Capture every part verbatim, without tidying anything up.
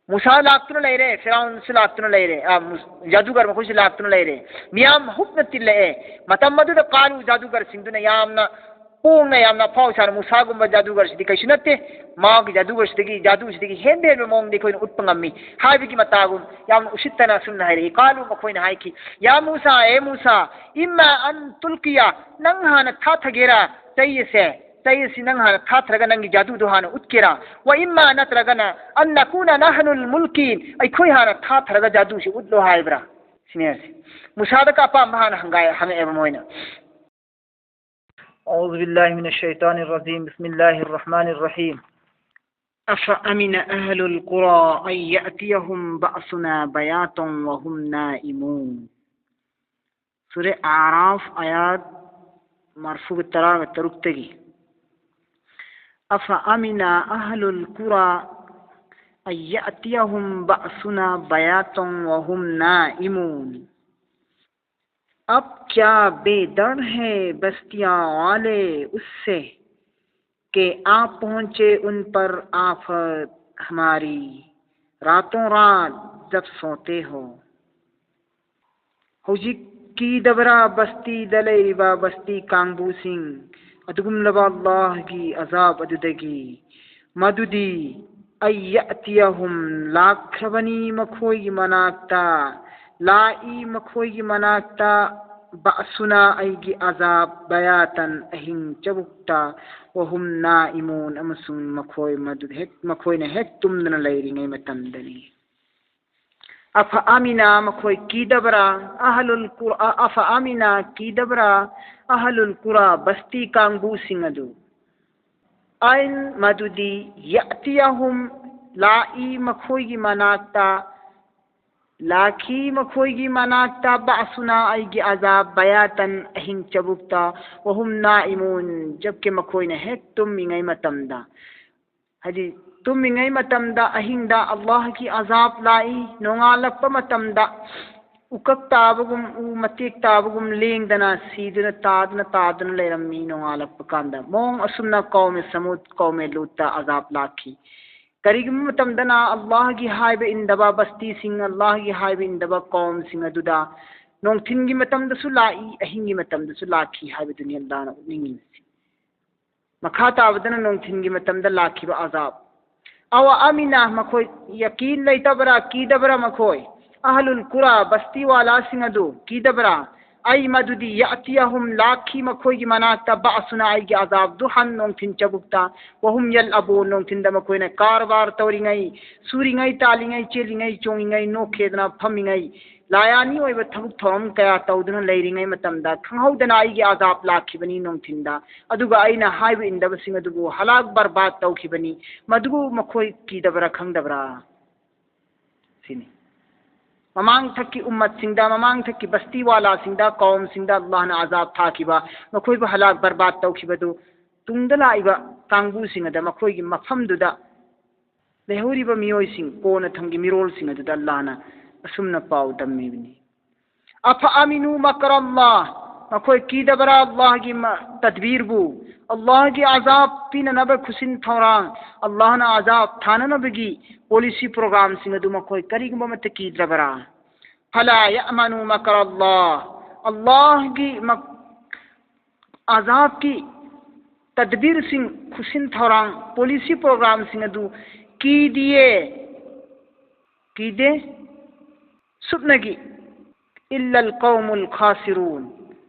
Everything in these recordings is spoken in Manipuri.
ꯃꯨꯁꯥ ꯂꯥꯛꯇꯨꯅ ꯂꯩꯔꯦ, ꯐꯤꯔꯥꯎꯟꯁꯨ ꯂꯥꯛꯇꯨꯅ ꯂꯩꯔꯦ, ꯑ, ꯃꯨꯁ-, ꯖꯥꯗꯨꯒꯔ ꯃꯈꯣꯏꯁꯨ ꯂꯥꯛꯇꯨꯅ ꯂꯩꯔꯦ꯫ ꯃꯤꯌꯥꯝ ꯍꯨꯞꯅ ꯇꯤꯜꯂꯛꯑꯦ꯫ ꯃꯇꯝ ꯑꯗꯨꯗ ꯀꯥꯔꯨ ꯖꯥꯗꯨꯒꯔꯁꯤꯡꯗꯨꯅ ꯌꯥꯝꯅ ꯄꯣꯡꯅ, ꯌꯥꯝꯅ ꯑꯐꯥꯎ ꯁꯥꯅ, "ꯃꯨꯁꯥꯒꯨꯝꯕ ꯖꯥꯗꯨꯒꯔꯁꯤꯗꯤ ꯀꯩꯁꯨ ꯅꯠꯇꯦ, ꯃꯥꯒꯤ ꯖꯥꯗꯨꯒꯔꯁꯤꯗꯒꯤ, ꯖꯥꯗꯨꯁꯤꯗꯒꯤ ꯍꯦꯟꯕ ꯍꯦꯟꯕ ꯃꯑꯣꯡꯗꯤ ꯑꯩꯈꯣꯏꯅ ꯎꯠꯄ ꯉꯝꯃꯤ" ꯍꯥꯏꯕꯒꯤ ꯃꯇꯥꯒꯨꯝ ꯌꯥꯝꯅ ꯎꯁꯤꯠꯇꯅ ꯑꯁꯨꯝꯅ ꯍꯥꯏꯔꯛꯏ꯫ ꯀꯥꯂꯨ ꯃꯈꯣꯏꯅ ꯍꯥꯏꯈꯤ, "ꯌꯥ ꯃꯨꯁꯥ, ꯑꯦ ꯃꯨꯁꯥ, ꯏꯝꯃꯥ ꯑꯟ ꯇꯨꯜꯀꯤꯌꯥ, ꯅꯪ ꯍꯥꯟꯅ ꯊꯥꯊꯒꯦꯔꯥ ꯆꯩ ꯑꯁꯦ? ꯆꯩ ꯑꯁꯤ ꯅꯪ ꯍꯥꯟꯅ ꯊꯥꯊꯔꯒ ꯅꯪꯒꯤ ꯖꯥꯗꯨꯗꯨ ꯍꯥꯟꯅ ꯎꯠꯀꯦꯔꯥ? ꯋꯥ ꯏꯝꯃꯥ, ꯅꯠꯇ꯭ꯔꯒꯅ ꯑꯟ ꯅꯀꯨꯅ ꯅꯍꯅꯨꯜ ꯃꯨꯜꯀꯤꯟ, ꯑꯩꯈꯣꯏ ꯍꯥꯟꯅ ꯊꯥꯊꯔꯒ ꯖꯥꯗꯨꯁꯤ ꯎꯠꯂꯣ ꯍꯥꯏꯕ꯭ꯔꯥ?" ꯁꯤꯅꯦ ꯍꯥꯏꯁꯦ꯫ ꯃꯨꯁꯥꯗꯒ ꯑꯄꯥꯝꯕ ꯍꯥꯟꯅ ꯍꯪꯒꯥꯏ-, ꯍꯪꯉꯛꯑꯦꯕ ꯃꯣꯏꯅ꯫ أعوذ بالله من الشيطان الرجيم. بسم الله الرحمن الرحيم. أفأمن أهل القرى أن يأتيهم بأسنا بياتا وهم نائمون. ꯁꯨꯔꯦ ꯑꯥꯔꯥꯐ, ꯑꯌꯥꯠ ꯃꯔꯐꯨꯒ ꯇꯔꯥꯒ ꯇꯔꯨꯛꯇꯒꯤ꯫ أفأمن أهل القرى أن يأتيهم بأسنا بياتا وهم نائمون. अब क्या बेदर है बस्तियां वाले उससे कि आ पहुँचे उन पर आफत हमारी, रातों रात जब सोते हो। ꯍꯧꯖꯤꯛ ꯀꯤꯗꯕ꯭ꯔꯥ ꯕꯁꯇꯤꯗ ꯂꯩꯔꯤꯕ ꯕꯁꯇꯤ ꯀꯥꯡꯕꯨꯁꯤꯡ ꯑꯗꯨꯒꯨꯝꯂꯕ ꯑꯜꯂꯥꯍꯒꯤ ꯑꯖꯥꯕ ꯑꯗꯨꯗꯒꯤ? ꯃꯗꯨꯗꯤ, ꯑꯩ ꯌꯥꯇꯤꯌꯍꯨꯝ, ꯂꯥꯛꯈ꯭ꯔꯕꯅꯤ ꯃꯈꯣꯏꯒꯤ ꯃꯅꯥꯛꯇ, ꯂꯥꯛꯏ ꯃꯈꯣꯏꯒꯤ ꯃꯅꯥꯛꯇ, ꯕꯥꯁꯨꯅꯥ, ꯑꯩꯒꯤ ꯑꯖꯥꯕ, ꯕꯌꯥꯇꯟ, ꯑꯍꯤꯡ ꯆꯕꯨꯛꯇ, ꯋꯍꯨꯝ ꯅꯥꯏꯃꯨꯟ, ꯑꯃꯁꯨꯡ ꯃꯈꯣꯏ ꯃꯗꯨ ꯍꯦꯛ, ꯃꯈꯣꯏꯅ ꯍꯦꯛ ꯇꯨꯝꯗꯅ ꯂꯩꯔꯤꯉꯩ ꯃꯇꯝꯗꯅꯤ꯫ ꯑꯐ ꯑꯃꯤꯅ, ꯃꯈꯣꯏ ꯀꯤꯗꯕ꯭ꯔꯥ? ꯑꯍꯂꯨꯜ ꯀꯨꯔ-, ꯑ-, ꯑꯐ ꯑꯃꯤꯅ, ꯀꯤꯗꯕ꯭ꯔꯥ? ꯑꯍꯂꯨꯜ ꯀꯨꯔꯥ, ꯕꯁꯇꯤ ꯀꯥꯡꯕꯨꯁꯤꯡ ꯑꯗꯨ꯫ ꯑꯩꯟ, ꯃꯗꯨꯗꯤ, ꯌꯥꯇꯤꯌꯥꯍꯨꯝ, ꯂꯥꯛꯏ ꯃꯈꯣꯏꯒꯤ ꯃꯅꯥꯛꯇ, ꯂꯥꯛꯈꯤ ꯃꯈꯣꯏꯒꯤ ꯃꯅꯥꯛꯇ, ꯕꯥꯁꯨꯅꯥ, ꯑꯩꯒꯤ ꯑꯖꯥꯕ, ꯕꯌꯥꯇꯟ, ꯑꯍꯤꯡ ꯆꯕꯨꯛꯇ, ꯋꯍꯨꯝ ꯅꯥꯏꯃꯨꯟ, ꯖꯕꯀꯤ ꯃꯈꯣꯏꯅ ꯍꯦꯛ ꯇꯨꯝꯃꯤꯉꯩ ꯃꯇꯝꯗ꯫ ꯍꯥꯏꯗꯤ, ꯇꯨꯝꯃꯤꯉꯩ ꯃꯇꯝꯗ ꯑꯍꯤꯡꯗ ꯑꯜꯂꯥꯍꯒꯤ ꯑꯖꯥꯕ ꯂꯥꯛꯏ, ꯅꯣꯡꯉꯥꯜꯂꯛꯄ ꯃꯇꯝꯗ ꯎꯀꯛ ꯇꯥꯕꯒꯨꯝ, ꯎ ꯃꯇꯦꯛ ꯇꯥꯕꯒꯨꯝ ꯂꯦꯡꯗꯅ, ꯁꯤꯗꯨꯅ, ꯇꯥꯗꯨꯅ, ꯇꯥꯗꯨꯅ ꯂꯩꯔꯝꯃꯤ꯫ ꯅꯣꯡꯉꯥꯜꯂꯛꯄ ꯀꯥꯟꯗ ꯃꯑꯣꯡ ꯑꯁꯨꯝꯅ ꯀꯧꯃꯦ ꯁꯃꯨꯗ, ꯀꯧꯃꯦ ꯂꯨꯠꯇ ꯑꯖꯥꯕ ꯂꯥꯛꯈꯤ꯫ ꯀꯔꯤꯒꯨꯝꯕ ꯃꯇꯝꯗꯅ ꯑꯜꯂꯥꯍꯒꯤ ꯍꯥꯏꯕ ꯏꯟꯗꯕ ꯕꯁꯇꯤꯁꯤꯡ, ꯑꯜꯂꯥꯍꯒꯤ ꯍꯥꯏꯕ ꯏꯟꯗꯕ ꯀꯧꯝꯁꯤꯡ ꯑꯗꯨꯗ ꯅꯣꯡꯊꯤꯟꯒꯤ ꯃꯇꯝꯗꯁꯨ ꯂꯥꯛꯏ, ꯑꯍꯤꯡꯒꯤ ꯃꯇꯝꯗꯁꯨ ꯂꯥꯛꯈꯤ ꯍꯥꯏꯕꯗꯨꯅꯤ ꯑꯜꯂꯥꯍꯅ ꯎꯠꯅꯤꯡꯉꯤꯕꯁꯤ꯫ ꯃꯈꯥ ꯇꯥꯕꯗꯅ ꯅꯣꯡꯊꯤꯟꯒꯤ ꯃꯇꯝꯗ ꯂꯥꯛꯈꯤꯕ ꯑꯖꯥꯕ꯫ ꯑꯋ ꯑꯃꯤꯅ, ꯃꯈꯣꯏ ꯌꯀꯤꯟ ꯂꯩꯇꯕ꯭ꯔꯥ, ꯀꯤꯗꯕ꯭ꯔꯥ ꯃꯈꯣꯏ? ꯑꯍꯂꯨꯜ ꯀꯨꯔꯥ, ꯕꯁꯇꯤ ꯋꯥꯂꯥꯁꯤꯡ ꯑꯗꯨ ꯀꯤꯗꯕ꯭ꯔꯥ? ꯑꯩ ꯃꯗꯨꯗꯤ ꯌꯥꯇꯤꯌꯥꯍꯨꯝ, ꯂꯥꯛꯈꯤ ꯃꯈꯣꯏꯒꯤ ꯃꯅꯥꯛꯇ, ꯕꯥꯁꯨꯅ, ꯑꯩꯒꯤ ꯑꯖꯥꯕꯗꯨ ꯍꯟ ꯅꯣꯡꯊꯤꯟ ꯆꯕꯨꯛꯇ, ꯋꯍꯨꯝ ꯌꯜ ꯑꯕꯨ, ꯅꯣꯡꯊꯤꯟꯗ ꯃꯈꯣꯏꯅ ꯀꯔꯕꯥꯔ ꯇꯧꯔꯤꯉꯩ, ꯁꯨꯔꯤꯉꯩ, ꯇꯥꯜꯂꯤꯉꯩ, ꯆꯦꯜꯂꯤꯉꯩ, ꯆꯣꯡꯉꯤꯉꯩ, ꯅꯣꯛꯈꯦꯗꯅ ꯐꯝꯃꯤꯉꯩ, ꯂꯥꯌꯥꯅꯤ ꯑꯣꯏꯕ ꯊꯕꯛ ꯊꯧꯔꯝ ꯀꯌꯥ ꯇꯧꯗꯨꯅ ꯂꯩꯔꯤꯉꯩ ꯃꯇꯝꯗ ꯈꯪꯍꯧꯗꯅ ꯑꯩꯒꯤ ꯑꯖꯥꯕ ꯂꯥꯛꯈꯤꯕꯅꯤ ꯅꯣꯡꯊꯤꯟꯗ, ꯑꯗꯨꯒ ꯑꯩꯅ ꯍꯥꯏꯕ ꯏꯟꯗꯕꯁꯤꯡ ꯑꯗꯨꯕꯨ ꯍꯂꯥꯛ ꯕꯔꯕꯥꯗ ꯇꯧꯈꯤꯕꯅꯤ꯫ ꯃꯗꯨꯕꯨ ꯃꯈꯣꯏ ꯀꯤꯗꯕ꯭ꯔꯥ, ꯈꯪꯗꯕ꯭ꯔꯥ? ꯁꯤꯅꯤ꯫ ꯃꯃꯥꯡꯊꯛꯀꯤ ꯎꯝꯃꯠꯁꯤꯡꯗ, ꯃꯃꯥꯡꯊꯛꯀꯤ ꯕꯁꯇꯤ ꯋꯥꯂꯥꯁꯤꯡꯗ, ꯀꯧꯝꯁꯤꯡꯗ ꯑꯜꯂꯥꯍꯅ ꯑꯖꯥꯕ ꯊꯥꯈꯤꯕ, ꯃꯈꯣꯏꯕꯨ ꯍꯂꯥꯛ ꯕꯔꯕꯥꯗ ꯇꯧꯈꯤꯕꯗꯨ, ꯇꯨꯡꯗ ꯂꯥꯛꯏꯕ ꯀꯥꯡꯕꯨꯁꯤꯡ ꯑꯗ ꯃꯈꯣꯏꯒꯤ ꯃꯐꯝꯗꯨꯗ ꯂꯩꯍꯧꯔꯤꯕ ꯃꯤꯑꯣꯏꯁꯤꯡ, ꯀꯣꯟꯅ ꯊꯪꯒꯤ ꯃꯤꯔꯣꯜꯁꯤꯡ ꯑꯗꯨꯗ ꯑꯜꯂꯥꯍꯅ ꯑꯁꯨꯝꯅ ꯄꯥꯎ ꯇꯝꯃꯤꯕꯅꯤ: "ꯑꯐ ꯑꯃꯤꯅꯨ ꯃꯀꯔ ꯑꯜꯂꯥꯍ", ꯃꯈꯣꯏ ꯀꯤꯗꯕ꯭ꯔꯥ ꯑꯜꯂꯥꯍꯒꯤ ꯃ-, ꯇꯗꯕꯤꯔꯕꯨ, ꯑꯜꯂꯥꯍꯒꯤ ꯑꯖꯥꯕ ꯄꯤꯅꯅꯕ ꯈꯨꯁꯤꯟ ꯊꯧꯔꯥꯡ, ꯑꯜꯂꯥꯍꯅ ꯑꯖꯥꯕ ꯊꯥꯅꯅꯕꯒꯤ ꯄꯣꯂꯤꯁꯤ ꯄ꯭ꯔꯣꯒ꯭ꯔꯥꯝꯁꯤꯡ ꯑꯗꯨ ꯃꯈꯣꯏ ꯀꯔꯤꯒꯨꯝꯕ ꯑꯃꯠꯇ ꯀꯤꯗ꯭ꯔꯕ꯭ꯔꯥ? "ꯐꯂꯥ ꯌꯥꯃꯅꯨ ꯃꯀꯔ ꯑꯜꯂꯥꯍ", ꯑꯜꯂꯥꯍꯒꯤ ꯃꯛ-, ꯑꯖꯥꯕꯀꯤ ꯇꯗꯕꯤꯔꯁꯤꯡ, ꯈꯨꯁꯤꯟ ꯊꯧꯔꯥꯡ, ꯄꯣꯂꯤꯁꯤ ꯄ꯭ꯔꯣꯒ꯭ꯔꯥꯝꯁꯤꯡ ꯑꯗꯨ ꯀꯤꯗꯤꯌꯦ, ꯀꯤꯗꯦ꯫ ꯁꯨꯞꯅꯒꯤ, "ꯏꯜꯂꯜ ꯀꯧꯃꯨꯜ ꯈꯥꯁꯤꯔꯨꯟ",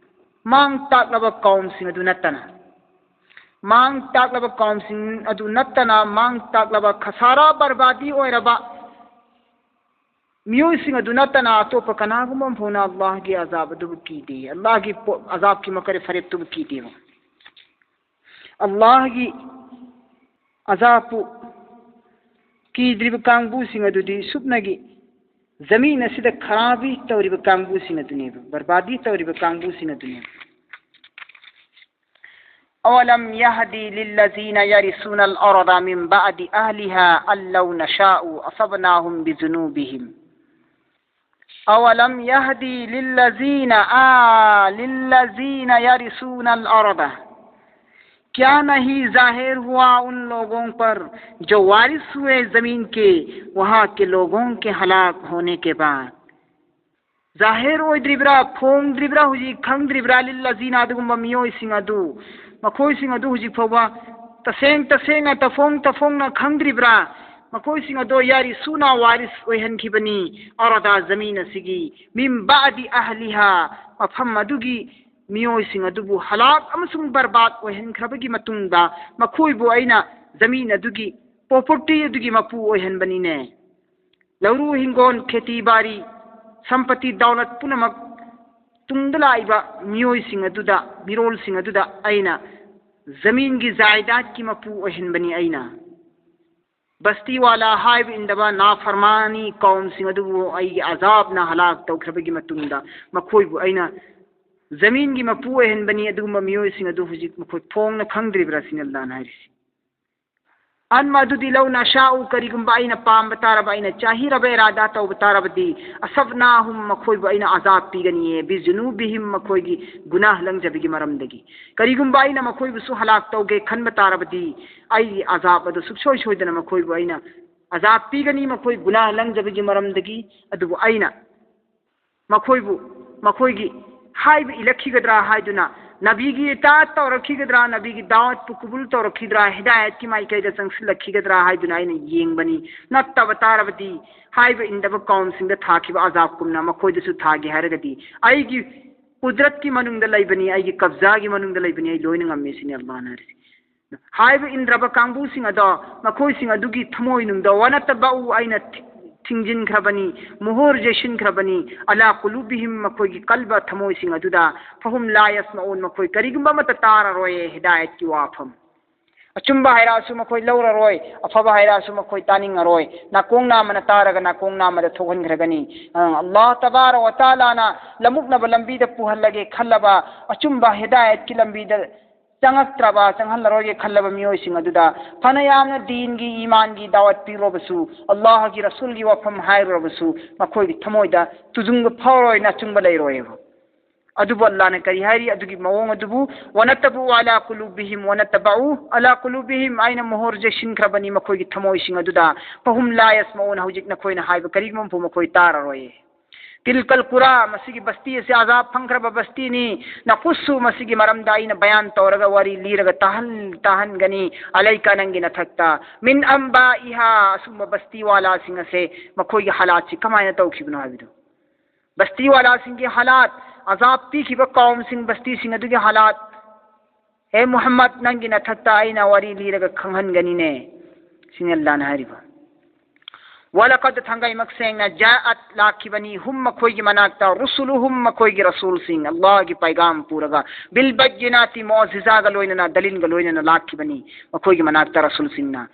ꯃꯥꯡ ꯇꯥꯛꯂꯕ ꯀꯧꯝꯁꯤꯡ ꯑꯗꯨ ꯅꯠꯇꯅ, ꯃꯥꯡ ꯇꯥꯛꯂꯕ ꯀꯧꯝꯁꯤꯡ ꯑꯗꯨ ꯅꯠꯇꯅ, ꯃꯥꯡ ꯇꯥꯛꯂꯕ, ꯈꯁꯥꯔꯥ, ꯕꯔꯕꯥꯗꯤ ꯑꯣꯏꯔꯕ ꯃꯤꯑꯣꯏꯁꯤꯡ ꯑꯗꯨ ꯅꯠꯇꯅ ꯑꯇꯣꯞꯄ ꯀꯅꯥꯒꯨꯝꯕ ꯑꯃ ꯐꯥꯎꯅ ꯑꯜꯂꯥꯍꯒꯤ ꯑꯖꯥꯕ ꯑꯗꯨꯕꯨ ꯀꯤꯗꯦ, ꯑꯜꯂꯥꯍꯒꯤ ꯄꯣ-, ꯑꯖꯥꯕꯀꯤ ꯃꯀꯔ ꯐꯔꯦꯞꯇꯨꯕꯨ ꯀꯤꯗꯦꯕ꯫ ꯑꯜꯂꯥꯍꯒꯤ ꯑꯖꯥꯕꯄꯨ ꯀꯤꯗ꯭ꯔꯤꯕ ꯀꯥꯡꯕꯨꯁꯤꯡ ꯑꯗꯨꯗꯤ ꯁꯨꯞꯅꯒꯤ ꯖꯃꯤꯟ ꯑꯁꯤꯗ ꯈꯔꯥꯕꯤ ꯇꯧꯔꯤꯕ ꯀꯥꯡꯕꯨꯁꯤꯡ ꯑꯗꯨꯅꯦꯕ, ꯕꯔꯕꯥꯗꯤ ꯇꯧꯔꯤꯕ ꯀꯥꯡꯕꯨꯁꯤꯡ ꯑꯗꯨꯅꯦꯕ꯫ "أولم يهد للذين يرثون الأرض من بعد أهلها أن لو نشاء أصبناهم بذنوبهم". "أولم يهد للذين، آ، للذين يرثون الأرض". क्या नहीं जाहिर हुआ उन लोगों पर जो वारिस हुए जमीन के, वहां के लोगों के हलाक होने के बाद? ꯖꯥꯍꯤꯔ ꯑꯣꯏꯗ꯭ꯔꯤꯕ꯭ꯔꯥ, ꯐꯣꯡꯗ꯭ꯔꯤꯕ꯭ꯔꯥ, ꯍꯧꯖꯤꯛ ꯈꯪꯗ꯭ꯔꯤꯕ꯭ꯔꯥ? ꯂꯤꯜ ꯂꯖꯤꯅ ꯑꯗꯨꯒꯨꯝꯕ ꯃꯤꯑꯣꯏꯁꯤꯡ ꯑꯗꯨ, ꯃꯈꯣꯏꯁꯤꯡ ꯑꯗꯨ ꯍꯧꯖꯤꯛ ꯐꯥꯎꯕ ꯇꯁꯦꯡ ꯇꯁꯦꯡꯅ, ꯇꯐꯣꯡ ꯇꯐꯣꯡꯅ ꯈꯪꯗ꯭ꯔꯤꯕ꯭ꯔꯥ? ꯃꯈꯣꯏꯁꯤꯡ ꯑꯗꯣ ꯌꯥꯔꯤꯁꯨꯅ ꯋꯥꯔꯤꯁ ꯑꯣꯏꯍꯟꯈꯤꯕꯅꯤ, ꯑꯔꯗꯥ ꯖꯃꯤꯟ ꯑꯁꯤꯒꯤ, ꯃꯤꯝ ꯕꯥꯗꯤ ꯑꯍꯂꯤꯍꯥ, ꯃꯐꯝ ꯑꯗꯨꯒꯤ ꯃꯤꯑꯣꯏꯁꯤꯡ ꯑꯗꯨꯕꯨ ꯍꯂꯥꯛ ꯑꯃꯁꯨꯡ ꯕꯔꯕꯥꯗ ꯑꯣꯏꯍꯟꯈ꯭ꯔꯕꯒꯤ ꯃꯇꯨꯡꯗ, ꯃꯈꯣꯏꯕꯨ ꯑꯩꯅ ꯖꯃꯤꯟ ꯑꯗꯨꯒꯤ, ꯄ꯭ꯔꯣꯄꯔꯇꯤ ꯑꯗꯨꯒꯤ ꯃꯄꯨ ꯑꯣꯏꯍꯟꯕꯅꯤꯅꯦ꯫ ꯂꯧꯔꯨ ꯍꯤꯡꯒꯣꯜ, ꯈꯦꯇꯤ ꯕꯥꯔꯤ, ꯁꯝꯄꯇꯤ ꯗꯧꯂꯠ ꯄꯨꯝꯅꯃꯛ ꯇꯨꯡꯗ ꯂꯥꯛꯏꯕ ꯃꯤꯑꯣꯏꯁꯤꯡ ꯑꯗꯨꯗ, ꯃꯤꯔꯣꯜꯁꯤꯡ ꯑꯗꯨꯗ ꯑꯩꯅ ꯖꯃꯤꯟꯒꯤ ꯖꯥꯏꯗꯥꯗꯀꯤ ꯃꯄꯨ ꯑꯣꯏꯍꯟꯕꯅꯤ ꯑꯩꯅ꯫ ꯕꯁꯇꯤꯋꯥꯂꯥ ꯍꯥꯏꯕ ꯏꯟꯗꯕ ꯅꯥꯐꯔꯃꯥꯅꯤ ꯀꯧꯝꯁꯤꯡ ꯑꯗꯨꯕꯨ ꯑꯩꯒꯤ ꯑꯖꯥꯕꯅ ꯍꯂꯥꯛ ꯇꯧꯈ꯭ꯔꯕꯒꯤ ꯃꯇꯨꯡꯗ, ꯃꯈꯣꯏꯕꯨ ꯑꯩꯅ ꯖꯃꯤꯟꯒꯤ ꯃꯄꯨ ꯑꯣꯏꯍꯟꯕꯅꯤ꯫ ꯑꯗꯨꯒꯨꯝꯕ ꯃꯤꯑꯣꯏꯁꯤꯡ ꯑꯗꯨ ꯍꯧꯖꯤꯛ ꯃꯈꯣꯏ ꯐꯣꯡꯅ ꯈꯪꯗ꯭ꯔꯤꯕ꯭ꯔꯥ ꯁꯤꯅꯤ ꯑꯜꯂꯥꯍꯅ ꯍꯥꯏꯔꯤꯁꯤ꯫ ꯑꯟ ꯃꯗꯨꯗꯤ ꯂꯧ ꯅꯁꯥꯎ, ꯀꯔꯤꯒꯨꯝꯕ ꯑꯩꯅ ꯄꯥꯝꯕ ꯇꯥꯔꯕ, ꯑꯩꯅ ꯆꯥꯍꯤꯔꯕ ꯏꯔꯥꯗꯥ ꯇꯧꯕ ꯇꯥꯔꯕꯗꯤ, ꯑꯁꯕꯅꯥꯍꯨꯝ, ꯃꯈꯣꯏꯕꯨ ꯑꯩꯅ ꯑꯖꯥꯕ ꯄꯤꯒꯅꯤꯌꯦ, ꯕꯤꯖꯨꯅꯨꯕꯤꯍꯤꯝ, ꯃꯈꯣꯏꯒꯤ ꯒꯨꯅꯥꯍ ꯂꯪꯖꯕꯒꯤ ꯃꯔꯝꯗꯒꯤ꯫ ꯀꯔꯤꯒꯨꯝꯕ ꯑꯩꯅ ꯃꯈꯣꯏꯕꯨꯁꯨ ꯍꯂꯥꯛ ꯇꯧꯒꯦ ꯈꯟꯕ ꯇꯥꯔꯕꯗꯤ, ꯑꯩꯒꯤ ꯑꯖꯥꯕ ꯑꯗꯨ ꯁꯨꯡꯁꯣꯏ ꯁꯣꯏꯗꯅ ꯃꯈꯣꯏꯕꯨ ꯑꯩꯅ ꯑꯖꯥꯕ ꯄꯤꯒꯅꯤ, ꯃꯈꯣꯏ ꯒꯨꯅꯥꯍ ꯂꯪꯖꯕꯒꯤ ꯃꯔꯝꯗꯒꯤ꯫ ꯑꯗꯨꯕꯨ ꯑꯩꯅ ꯃꯈꯣꯏꯕꯨ ꯃꯈꯣꯏꯒꯤ ꯍꯥꯏꯕ ꯏꯜꯂꯛꯈꯤꯒꯗ꯭ꯔꯥ ꯍꯥꯏꯗꯨꯅ, ꯅꯕꯤꯒꯤ ꯏꯇꯥꯠ ꯇꯧꯔꯛꯈꯤꯒꯗ꯭ꯔꯥ, ꯅꯕꯤꯒꯤ ꯗꯥꯋꯠꯄꯨ ꯀꯨꯕꯨꯜ ꯇꯧꯔꯛꯈꯤꯗ꯭ꯔꯥ, ꯍꯤꯗꯥꯌꯠꯀꯤ ꯃꯥꯏꯀꯩꯗ ꯆꯪꯁꯤꯜꯂꯛꯈꯤꯒꯗ꯭ꯔꯥ ꯍꯥꯏꯗꯨꯅ ꯑꯩꯅ ꯌꯦꯡꯕꯅꯤ꯫ ꯅꯠꯇꯕ ꯇꯥꯔꯕꯗꯤ, ꯍꯥꯏꯕ ꯏꯟꯗꯕ ꯀꯧꯝꯁꯤꯡꯗ ꯊꯥꯈꯤꯕ ꯑꯖꯥꯕꯀꯨꯝꯅ ꯃꯈꯣꯏꯗꯁꯨ ꯊꯥꯒꯦ ꯍꯥꯏꯔꯒꯗꯤ, ꯑꯩꯒꯤ ꯀꯨꯗꯔꯠꯀꯤ ꯃꯅꯨꯡꯗ ꯂꯩꯕꯅꯤ, ꯑꯩꯒꯤ ꯀꯕꯖꯥꯒꯤ ꯃꯅꯨꯡꯗ ꯂꯩꯕꯅꯤ, ꯑꯩ ꯂꯣꯏꯅ ꯉꯝꯃꯤ ꯁꯤꯅꯤ ꯑꯜꯂꯥꯍꯅ ꯍꯥꯏꯔꯤꯁꯤ꯫ ꯍꯥꯏꯕ ꯏꯟꯗ꯭ꯔꯕ ꯀꯥꯡꯕꯨꯁꯤꯡ ꯑꯗꯣ, ꯃꯈꯣꯏꯁꯤꯡ ꯑꯗꯨꯒꯤ ꯊꯃꯣꯏꯅꯨꯡꯗ, ꯋꯥꯅꯠꯇꯕꯎ, ꯑꯩꯅ ꯊꯤ-, ꯊꯤꯡꯖꯤꯟꯈ꯭ꯔꯕꯅꯤ, ꯃꯨꯍꯨꯔ ꯌꯩꯁꯤꯟꯈ꯭ꯔꯕꯅꯤ, ꯑꯂꯥ ꯀꯨꯂꯨꯕꯤꯍꯤꯝ, ꯃꯈꯣꯏꯒꯤ ꯀꯜꯕ, ꯊꯃꯣꯏꯁꯤꯡ ꯑꯗꯨꯗ, ꯐꯍꯨꯝ ꯂꯥ ꯌꯁꯃꯎꯟ, ꯃꯈꯣꯏ ꯀꯔꯤꯒꯨꯝꯕ ꯑꯃꯠꯇ ꯇꯥꯔꯔꯣꯏ ꯍꯤꯗꯥꯌꯠꯀꯤ ꯋꯥꯐꯝ꯫ ꯑꯆꯨꯝꯕ ꯍꯥꯏꯔꯛꯑꯁꯨ ꯃꯈꯣꯏ ꯂꯧꯔꯔꯣꯏ, ꯑꯐꯕ ꯍꯥꯏꯔꯛꯑꯁꯨ ꯃꯈꯣꯏ ꯇꯥꯅꯤꯡꯉꯔꯣꯏ꯫ ꯅꯥꯀꯣꯡ ꯅꯥꯝꯃꯅ ꯇꯥꯔꯒ ꯅꯥꯀꯣꯡ ꯅꯥꯝꯃꯗ ꯊꯣꯛꯍꯟꯈ꯭ꯔꯒꯅꯤ꯫ ꯑ, ꯑꯜꯂꯥꯍ ꯇꯕꯥꯔꯛ ꯋ ꯇꯥꯂꯥꯅ ꯂꯃꯨꯛꯅꯕ ꯂꯝꯕꯤꯗ ꯄꯨꯍꯜꯂꯒꯦ ꯈꯜꯂꯕ, ꯑꯆꯨꯝꯕ ꯍꯤꯗꯥꯌꯠꯀꯤ ꯂꯝꯕꯤꯗ ꯆꯪꯉꯛꯇ꯭ꯔꯕ, ꯆꯪꯍꯜꯂꯔꯣꯏꯒꯦ ꯈꯜꯂꯕ ꯃꯤꯑꯣꯏꯁꯤꯡ ꯑꯗꯨꯗ ꯐꯅ ꯌꯥꯝꯅ ꯗꯤꯟꯒꯤ, ꯏꯃꯥꯟꯒꯤ ꯗꯥꯋꯠ ꯄꯤꯔꯨꯔꯕꯁꯨ, ꯑꯜꯂꯥꯍꯒꯤ ꯔꯁꯨꯜꯒꯤ ꯋꯥꯐꯝ ꯍꯥꯏꯔꯨꯔꯕꯁꯨ, ꯃꯈꯣꯏꯒꯤ ꯊꯃꯣꯏꯗ ꯇꯨꯖꯨꯡꯕ ꯐꯥꯎꯔꯣꯏ, ꯅꯥꯆꯨꯡꯕ ꯂꯩꯔꯣꯏꯕ꯫ ꯑꯗꯨꯕꯨ ꯑꯜꯂꯥꯍꯅ ꯀꯔꯤ ꯍꯥꯏꯔꯤ? ꯑꯗꯨꯒꯤ ꯃꯑꯣꯡ ꯑꯗꯨꯕꯨ, "ونطبع على قلوبهم ونطبع على قلوبهم", ꯑꯩꯅ ꯃꯣꯍꯣꯔ ꯆꯦꯁꯤꯟꯈ꯭ꯔꯕꯅꯤ ꯃꯈꯣꯏꯒꯤ ꯊꯃꯣꯏꯁꯤꯡ ꯑꯗꯨꯗ꯫ "فهم لا يسمعون", ꯍꯧꯖꯤꯛ ꯅꯈꯣꯏꯅ ꯍꯥꯏꯕ ꯀꯔꯤꯒꯨꯝꯕ ꯃꯈꯣꯏ ꯇꯥꯔꯔꯣꯏ꯫ "تلك القرى", ꯃꯁꯤꯒꯤ ꯕꯁꯇꯤ ꯑꯁꯤ ꯑꯖꯥꯕ ꯐꯪꯈ꯭ꯔꯕ ꯕꯁꯇꯤꯅꯤ꯫ "نقص", ꯃꯁꯤꯒꯤ ꯃꯔꯝꯗ ꯑꯩꯅ ꯕꯌꯥꯟ ꯇꯧꯔꯒ ꯋꯥꯔꯤ ꯂꯤꯔꯒ ꯇꯥꯍꯟ-, ꯇꯥꯍꯟꯒꯅꯤ, "عليك", ꯅꯪꯒꯤ ꯅꯊꯛꯇ꯫ "من أنبائها", ꯑꯁꯨꯝꯕ ꯕꯁꯇꯤ ꯋꯥꯂꯥꯁꯤꯡ ꯑꯁꯦ ꯃꯈꯣꯏꯒꯤ ꯍꯥꯂꯥꯠꯁꯤ ꯀꯃꯥꯏꯅ ꯇꯧꯈꯤꯕꯅꯣ ꯍꯥꯏꯕꯗꯨ꯫ ꯕꯁꯇꯤ ꯋꯥꯂꯥꯁꯤꯡꯒꯤ ꯍꯥꯂꯥꯠ, ꯑꯖꯥꯕ ꯄꯤꯈꯤꯕ ꯀꯥꯎꯝꯁꯤꯡ, ꯕꯁꯇꯤꯁꯤꯡ ꯑꯗꯨꯒꯤ ꯍꯥꯂꯥꯠ, ꯍꯦ ꯃꯨꯍꯝꯃꯗ, ꯅꯪꯒꯤ ꯅꯊꯛꯇ ꯑꯩꯅ ꯋꯥꯔꯤ ꯂꯤꯔꯒ ꯈꯪꯍꯟꯒꯅꯤꯅꯦ꯫ ꯁꯤꯅꯤ ꯑꯜꯂꯥꯍꯅ ꯍꯥꯏꯔꯤꯕ꯫ "ولقد", ꯊꯥꯡꯒꯩꯃꯛ ꯁꯦꯡꯅ, "جاءت", ꯂꯥꯛꯈꯤꯕꯅꯤ, "هم", ꯃꯈꯣꯏꯒꯤ ꯃꯅꯥꯛꯇ, "رسلهم", ꯃꯈꯣꯏꯒꯤ ꯔꯁꯨꯜꯁꯤꯡ, ꯑꯜꯂꯥꯍꯒꯤ ꯄꯥꯏꯒꯥꯝ ꯄꯨꯔꯒ, "بالبينات", ꯃꯣꯖꯤꯖꯥꯒ ꯂꯣꯏꯅꯅ, ꯗꯂꯤꯜꯒ ꯂꯣꯏꯅꯅ ꯂꯥꯛꯈꯤꯕꯅꯤ ꯃꯈꯣꯏꯒꯤ ꯃꯅꯥꯛꯇ ꯔꯁꯨꯜꯁꯤꯡꯅ꯫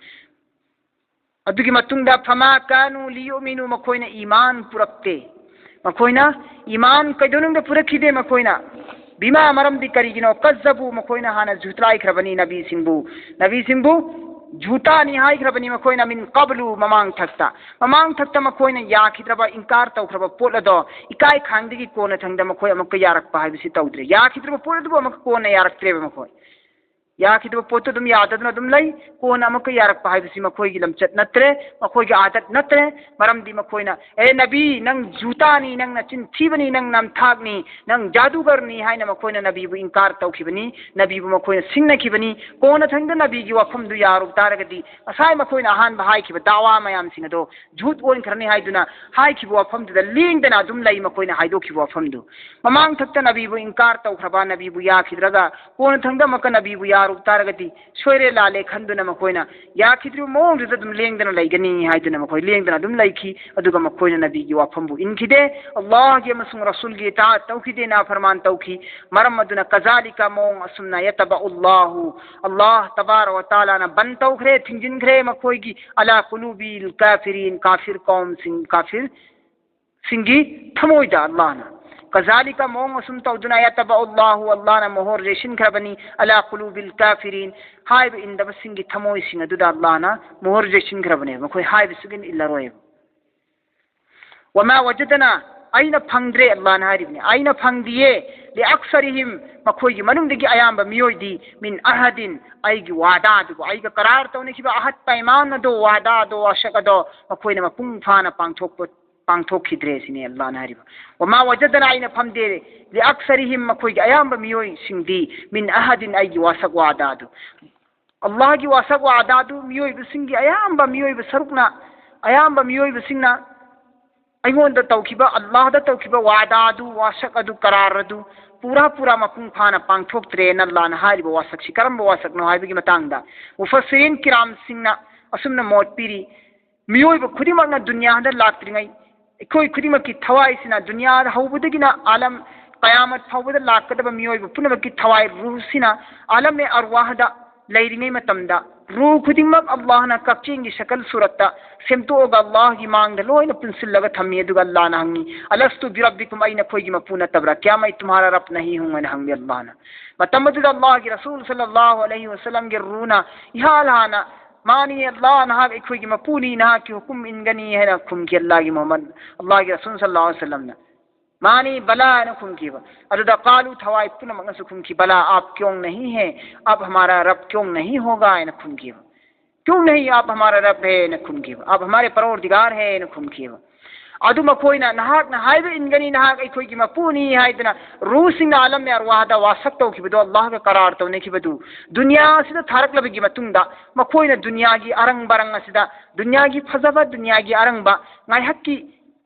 ꯑꯗꯨꯒꯤ ꯃꯇꯨꯡꯗ, "فما كانوا ليؤمنوا", ꯃꯈꯣꯏꯅ ꯏꯃꯥꯟ ꯄꯨꯔꯛꯇꯦ꯫ ꯃꯈꯣꯏꯅ ꯏꯃꯥꯟ ꯀꯩꯗꯧꯅꯨꯡꯗ ꯄꯨꯔꯛꯈꯤꯗꯦ ꯃꯈꯣꯏꯅ꯫ "بما", ꯃꯔꯝꯗꯤ ꯀꯔꯤꯒꯤꯅꯣ? "كذبوا", ꯃꯈꯣꯏꯅ ꯍꯥꯟꯅ ꯖꯨꯇ꯭ꯔꯥꯏꯈ꯭ꯔꯕꯅꯤ ꯅꯕꯤꯁꯤꯡꯕꯨ꯫ ꯅꯕꯤꯁꯤꯡꯕꯨ ꯖꯨꯇꯥꯅꯤ ꯍꯥꯏꯈ꯭ꯔꯕꯅꯤ ꯃꯈꯣꯏꯅ, "من قبل", ꯃꯃꯥꯡ ꯊꯛꯇ꯫ ꯃꯃꯥꯡ ꯊꯛꯇ ꯃꯈꯣꯏꯅ ꯌꯥꯈꯤꯗ꯭ꯔꯕ, ꯏꯟꯀꯥꯔ ꯇꯧꯈ꯭ꯔꯕ ꯄꯣꯠ ꯑꯗꯣ ꯏꯀꯥꯏ ꯈꯥꯡꯗꯒꯤ ꯀꯣꯟꯅ ꯊꯪꯗ ꯃꯈꯣꯏ ꯑꯃꯨꯛꯀ ꯌꯥꯔꯛꯄ ꯍꯥꯏꯕꯁꯤ ꯇꯧꯗ꯭ꯔꯦ꯫ ꯌꯥꯈꯤꯗ꯭ꯔꯕ ꯄꯣꯠ ꯑꯗꯨꯕꯨ ꯑꯃꯨꯛꯀ ꯀꯣꯟꯅ ꯌꯥꯔꯛꯇ꯭ꯔꯦꯕ ꯃꯈꯣꯏ꯫ ꯌꯥꯈꯤꯗꯕ ꯄꯣꯠꯇꯨ ꯑꯗꯨꯝ ꯌꯥꯗꯗꯨꯅ ꯑꯗꯨꯝ ꯂꯩ꯫ ꯀꯣꯟꯅ ꯑꯃꯨꯛꯀ ꯌꯥꯔꯛꯄ ꯍꯥꯏꯕꯁꯤ ꯃꯈꯣꯏꯒꯤ ꯂꯝꯆꯠ ꯅꯠꯇ꯭ꯔꯦ, ꯃꯈꯣꯏꯒꯤ ꯑꯥꯗꯠ ꯅꯠꯇ꯭ꯔꯦ꯫ ꯃꯔꯝꯗꯤ ꯃꯈꯣꯏꯅ, "ꯑꯦ ꯅꯕꯤ, ꯅꯪ ꯖꯨꯇꯥꯅꯤ, ꯅꯪ ꯅꯆꯤꯟ ꯊꯤꯕꯅꯤ, ꯅꯪ ꯅꯝꯊꯥꯛꯅꯤ, ꯅꯪ ꯖꯥꯗꯨꯒꯔꯅꯤ" ꯍꯥꯏꯅ ꯃꯈꯣꯏꯅ ꯅꯕꯤꯕꯨ ꯏꯟꯀꯥꯔ ꯇꯧꯈꯤꯕꯅꯤ, ꯅꯕꯤꯕꯨ ꯃꯈꯣꯏꯅ ꯁꯤꯡꯅꯈꯤꯕꯅꯤ꯫ ꯀꯣꯟꯅ ꯊꯪꯗ ꯅꯕꯤꯒꯤ ꯋꯥꯐꯝꯗꯨ ꯌꯥꯔꯨꯕ ꯇꯥꯔꯒꯗꯤ, ꯉꯁꯥꯏ ꯃꯈꯣꯏꯅ ꯑꯍꯥꯟꯕ ꯍꯥꯏꯈꯤꯕ ꯗꯥꯋꯥ ꯃꯌꯥꯝꯁꯤꯡ ꯑꯗꯣ ꯖꯨꯠ ꯑꯣꯟꯈ꯭ꯔꯅꯤ ꯍꯥꯏꯗꯨꯅ ꯍꯥꯏꯈꯤꯕ ꯋꯥꯐꯝꯗꯨꯗ ꯂꯦꯡꯗꯅ ꯑꯗꯨꯝ ꯂꯩ ꯃꯈꯣꯏꯅ ꯍꯥꯏꯗꯣꯛꯈꯤꯕ ꯋꯥꯐꯝꯗꯨ꯫ ꯃꯃꯥꯡ ꯊꯛꯇ ꯅꯕꯤꯕꯨ ꯏꯟꯀꯥꯔ ꯇꯧꯈ꯭ꯔꯕ, ꯅꯕꯤꯕꯨ ꯌꯥꯈꯤꯗ꯭ꯔꯒ, ꯀꯣꯟꯅ ꯊꯪꯗ ꯑꯃꯨꯛꯀ ꯅꯕꯤꯕꯨ ꯌꯥꯔꯨꯕ ꯇꯥꯔꯒꯗꯤ, ꯁꯣꯏꯔꯦ ꯂꯥꯜꯂꯦ ꯈꯟꯗꯨꯅ ꯃꯈꯣꯏꯅ ꯌꯥꯈꯤꯗ꯭ꯔꯤꯕ ꯃꯑꯣꯡꯗꯨꯗ ꯑꯗꯨꯝ ꯂꯦꯡꯗꯅ ꯂꯩꯒꯅꯤ ꯍꯥꯏꯗꯨꯅ ꯃꯈꯣꯏ ꯂꯦꯡꯗꯅ ꯑꯗꯨꯝ ꯂꯩꯈꯤ꯫ ꯑꯗꯨꯒ ꯃꯈꯣꯏꯅ ꯅꯕꯤꯒꯤ ꯋꯥꯐꯝꯕꯨ ꯏꯟꯈꯤꯗꯦ, ꯑꯜꯂꯥꯍꯒꯤ ꯑꯃꯁꯨꯡ ꯔꯁꯨꯜꯒꯤ ꯏꯇꯥꯑꯠ ꯇꯧꯈꯤꯗꯦ, ꯅꯥꯐꯔꯃꯥꯟ ꯇꯧꯈꯤ꯫ ꯃꯔꯝ ꯑꯗꯨꯅ, "كذلك", ꯃꯑꯣꯡ ꯑꯁꯨꯝꯅ, "يطبع الله", ꯑꯜꯂꯥꯍ ꯇꯕꯥꯔꯛ ꯋ ꯇꯥꯂꯥꯅ ꯕꯟ ꯇꯧꯈ꯭ꯔꯦ, ꯊꯤꯡꯖꯤꯟꯈ꯭ꯔꯦ ꯃꯈꯣꯏꯒꯤ, "على قلوب الكافرين", ꯀꯥꯐꯤꯔ ꯀꯧꯝꯁꯤꯡ, ꯀꯥꯐꯤꯔ ꯁꯤꯡꯒꯤ ꯊꯃꯣꯏꯗ ꯑꯜꯂꯥꯍꯅ꯫ "كذلك", ꯃꯑꯣꯡ ꯑꯁꯨꯝ ꯇꯧꯗꯨꯅ, "يطبع الله", ꯑꯜꯂꯥꯍꯅ ꯃꯣꯍꯣꯔ ꯆꯦꯁꯤꯟꯈ꯭ꯔꯕꯅꯤ, "على قلوب الكافرين", ꯍꯥꯏꯕ ꯏꯟꯗꯕꯁꯤꯡꯒꯤ ꯊꯃꯣꯏꯁꯤꯡ ꯑꯗꯨꯗ ꯑꯜꯂꯥꯍꯅ ꯃꯣꯍꯣꯔ ꯆꯦꯁꯤꯟꯈ꯭ꯔꯕꯅꯦꯕ, ꯃꯈꯣꯏ ꯍꯥꯏꯕꯁꯤꯒꯤ ꯏꯜꯂꯔꯣꯏꯕ꯫ "وما وجدنا ꯑꯩꯅ ꯐꯪꯗ꯭ꯔꯦ, ꯑꯜꯂꯥꯍꯅ ꯍꯥꯏꯔꯤꯕꯅꯤ, ꯑꯩꯅ ꯐꯪꯗꯤꯌꯦ, ꯂꯤꯑꯛꯁꯔꯤꯍꯤꯝ, ꯃꯈꯣꯏꯒꯤ ꯃꯅꯨꯡꯗꯒꯤ ꯑꯌꯥꯝꯕ ꯃꯤꯑꯣꯏꯗꯤ, ꯃꯤꯟ ꯑꯍꯗꯤꯟ, ꯑꯩꯒꯤ ꯋꯥꯗꯥ ꯑꯗꯨꯕꯨ, ꯑꯩꯒ ꯀꯔꯥꯔ ꯇꯧꯅꯈꯤꯕ ꯑꯍꯠ ꯄꯥꯏꯃꯥꯟ ꯑꯗꯣ, ꯋꯥꯗꯥ ꯑꯗꯣ, ꯋꯥꯁꯛ ꯑꯗꯣ ꯃꯈꯣꯏꯅ ꯃꯄꯨꯡ ꯐꯥꯅ ꯄꯥꯡꯊꯣꯛꯄ, ꯄꯥꯡꯊꯣꯛꯈꯤꯗ꯭ꯔꯦ ꯁꯤꯅꯤ ꯑꯜꯂꯥꯍꯅ ꯍꯥꯏꯔꯤꯕ꯫ ꯋꯃꯥ ꯋꯖꯗꯅ, ꯑꯩꯅ ꯐꯪꯗꯦ, ꯂꯤꯑꯛꯁꯔꯤꯍꯤꯝ, ꯃꯈꯣꯏꯒꯤ ꯑꯌꯥꯝꯕ ꯃꯤꯑꯣꯏꯁꯤꯡꯗꯤ, ꯃꯤꯟ ꯑꯍꯗꯤꯟ, ꯑꯩꯒꯤ ꯋꯥꯁꯛ ꯋꯥꯗꯥ ꯑꯗꯨ, ꯑꯜꯂꯥꯍꯒꯤ ꯋꯥꯁꯛ ꯋꯥꯗꯥ ꯑꯗꯨ ꯃꯤꯑꯣꯏꯕꯁꯤꯡꯒꯤ ꯑꯌꯥꯝꯕ ꯃꯤꯑꯣꯏꯕ ꯁꯔꯨꯛꯅ, ꯑꯌꯥꯝꯕ ꯃꯤꯑꯣꯏꯕꯁꯤꯡꯅ ꯑꯩꯉꯣꯟꯗ ꯇꯧꯈꯤꯕ, ꯑꯜꯂꯥꯍꯗ ꯇꯧꯈꯤꯕ ꯋꯥꯗꯥ ꯑꯗꯨ, ꯋꯥꯁꯛ ꯑꯗꯨ, ꯀꯔꯥꯔ ꯑꯗꯨ ꯄꯨꯔꯥ ꯄꯨꯔꯥ ꯃꯄꯨꯡ ꯐꯥꯅ ꯄꯥꯡꯊꯣꯛꯇ꯭ꯔꯦꯅ ꯑꯜꯂꯥꯍꯅ ꯍꯥꯏꯔꯤꯕ ꯋꯥꯁꯛꯁꯤ ꯀꯔꯝꯕ ꯋꯥꯁꯛꯅꯣ ꯍꯥꯏꯕꯒꯤ ꯃꯇꯥꯡꯗ ꯃꯨꯐꯁꯤꯔꯤꯟ ꯀꯤꯔꯥꯝꯁꯤꯡꯅ ꯑꯁꯨꯝꯅ ꯃꯣꯠ ꯄꯤꯔꯤ, ꯃꯤꯑꯣꯏꯕ ꯈꯨꯗꯤꯡꯃꯛꯅ ꯗꯨꯅꯤꯌꯥꯗ ꯂꯥꯛꯇ꯭ꯔꯤꯉꯩ, ꯑꯩꯈꯣꯏ ꯈꯨꯗꯤꯡꯃꯛꯀꯤ ꯊꯋꯥꯏꯁꯤꯅ, ꯗꯨꯅꯤꯌꯥꯗ ꯍꯧꯕꯗꯒꯤꯅ ꯑꯥꯂꯝ ꯀꯌꯥꯃꯠ ꯐꯥꯎꯕꯗ ꯂꯥꯛꯀꯗꯕ ꯃꯤꯑꯣꯏꯕ ꯄꯨꯝꯅꯃꯛꯀꯤ ꯊꯋꯥꯏ, ꯔꯨꯍꯁꯤꯅ ꯑꯥꯂꯝ ꯑꯦ ꯑꯔꯋꯥꯍꯗ ꯂꯩꯔꯤꯉꯩ ꯃꯇꯝꯗ, ꯔꯨꯍ ꯈꯨꯗꯤꯡꯃꯛ ꯑꯜꯂꯥꯍꯅ ꯀꯛꯆꯦꯡꯒꯤ ꯁꯀꯜ ꯁꯨꯔꯠꯇ ꯁꯦꯝꯗꯣꯛꯑꯒ ꯑꯜꯂꯥꯍꯒꯤ ꯃꯥꯡꯗ ꯂꯣꯏꯅ ꯄꯨꯟꯁꯤꯜꯂꯒ ꯊꯝꯃꯤ꯫ ꯑꯗꯨꯒ ꯑꯜꯂꯥꯍꯅ ꯍꯪꯉꯤ, "ꯑꯂꯁꯇꯨ ꯕꯤꯔꯕꯤꯀꯨꯝ, ꯑꯩ ꯅꯈꯣꯏꯒꯤ ꯃꯄꯨ ꯅꯠꯇꯕ꯭ꯔꯥ? ꯀꯌꯥ ꯃꯩ ꯇꯨꯝꯍꯥꯔꯥ ꯔꯕ ꯅꯍꯤ ꯍꯨꯡ?" ꯍꯥꯏꯅ ꯍꯪꯉꯤ ꯑꯜꯂꯥꯍꯅ꯫ ꯃꯇꯝ ꯑꯗꯨꯗ ꯑꯜꯂꯥꯍꯒꯤ ꯔꯁꯨꯜ ꯁꯜꯂꯜꯂꯥꯍꯨ ꯑꯂꯩꯍꯤ ꯋꯁꯜꯂꯝꯒꯤ ꯔꯨꯍꯅ ꯏꯍꯥꯟ ꯍꯥꯟꯅ, "ꯃꯥꯅꯤ, ꯑꯜꯂꯥꯍ, ꯅꯍꯥꯛ ꯑꯩꯈꯣꯏꯒꯤ ꯃꯄꯨꯅꯤ, ꯅꯍꯥꯛꯀꯤ ꯍꯨꯀꯨꯝ ꯏꯟꯒꯅꯤ" ꯍꯥꯏꯅ ꯈꯨꯝꯈꯤ ꯑꯜꯂꯥꯍꯒꯤ ꯃꯨꯍꯝꯃꯗ, ꯑꯜꯂꯥꯍꯒꯤ ꯔꯁꯨꯜ ꯁꯜꯂꯜꯂꯥꯍꯨ ꯑꯂꯩꯍꯤ ꯋꯁꯜꯂꯝꯅ꯫ "ꯃꯥꯅꯤ, ꯕꯂꯥ" ꯍꯥꯏꯅ ꯈꯨꯝꯈꯤꯕ꯫ ꯑꯗꯨꯗ ꯀꯥꯂꯨ, ꯊꯋꯥꯏ ꯄꯨꯝꯅꯃꯛꯅꯁꯨ ꯈꯨꯝꯈꯤ, "ꯕꯂꯥ, ꯑꯥꯞ ꯀ꯭ꯌꯣꯡ ꯅꯍꯤ ꯍꯦ, ꯑꯥꯞ ꯍꯃꯥꯔꯥ ꯔꯕ ꯀ꯭ꯌꯣꯡ ꯅꯍꯤ ꯍꯣꯒꯥ" ꯍꯥꯏꯅ ꯈꯨꯝꯈꯤꯕ꯫ "ꯀ꯭ꯌꯣꯡ ꯅꯍꯤ ꯑꯥꯞ ꯍꯃꯥꯔꯥ ꯔꯕ ꯍꯦ" ꯍꯥꯏꯅ ꯈꯨꯝꯈꯤꯕ, "ꯑꯥꯞ ꯍꯃꯥꯔꯦ ꯄꯔꯣꯔꯗꯤꯒꯥꯔ ꯍꯦ" ꯍꯥꯏꯅ ꯈꯨꯝꯈꯤꯕ꯫ ꯑꯗꯨ ꯃꯈꯣꯏꯅ, "ꯅꯍꯥꯛꯅ ꯍꯥꯏꯕ ꯏꯟꯒꯅꯤ, ꯅꯍꯥꯛ ꯑꯩꯈꯣꯏꯒꯤ ꯃꯄꯨꯅꯤ" ꯍꯥꯏꯗꯅ ꯔꯨꯍꯁꯤꯡꯅ ꯑꯥꯂꯝ ꯑꯦ ꯑꯔꯋꯥꯍꯗ ꯋꯥꯁꯛ ꯇꯧꯈꯤꯕꯗꯣ, ꯑꯜꯂꯥꯍꯒ ꯀꯔꯥꯔ ꯇꯧꯅꯈꯤꯕꯗꯨ, ꯗꯨꯅꯤꯌꯥ ꯑꯁꯤꯗ ꯊꯥꯔꯛꯂꯕꯒꯤ ꯃꯇꯨꯡꯗ ꯃꯈꯣꯏꯅ ꯗꯨꯅꯤꯌꯥꯒꯤ ꯑꯔꯪ ꯕꯔꯪ ꯑꯁꯤꯗ, ꯗꯨꯅꯤꯌꯥꯒꯤ ꯐꯖꯕ, ꯗꯨꯅꯤꯌꯥꯒꯤ ꯑꯔꯪꯕ, ꯉꯥꯏꯍꯥꯛꯀꯤ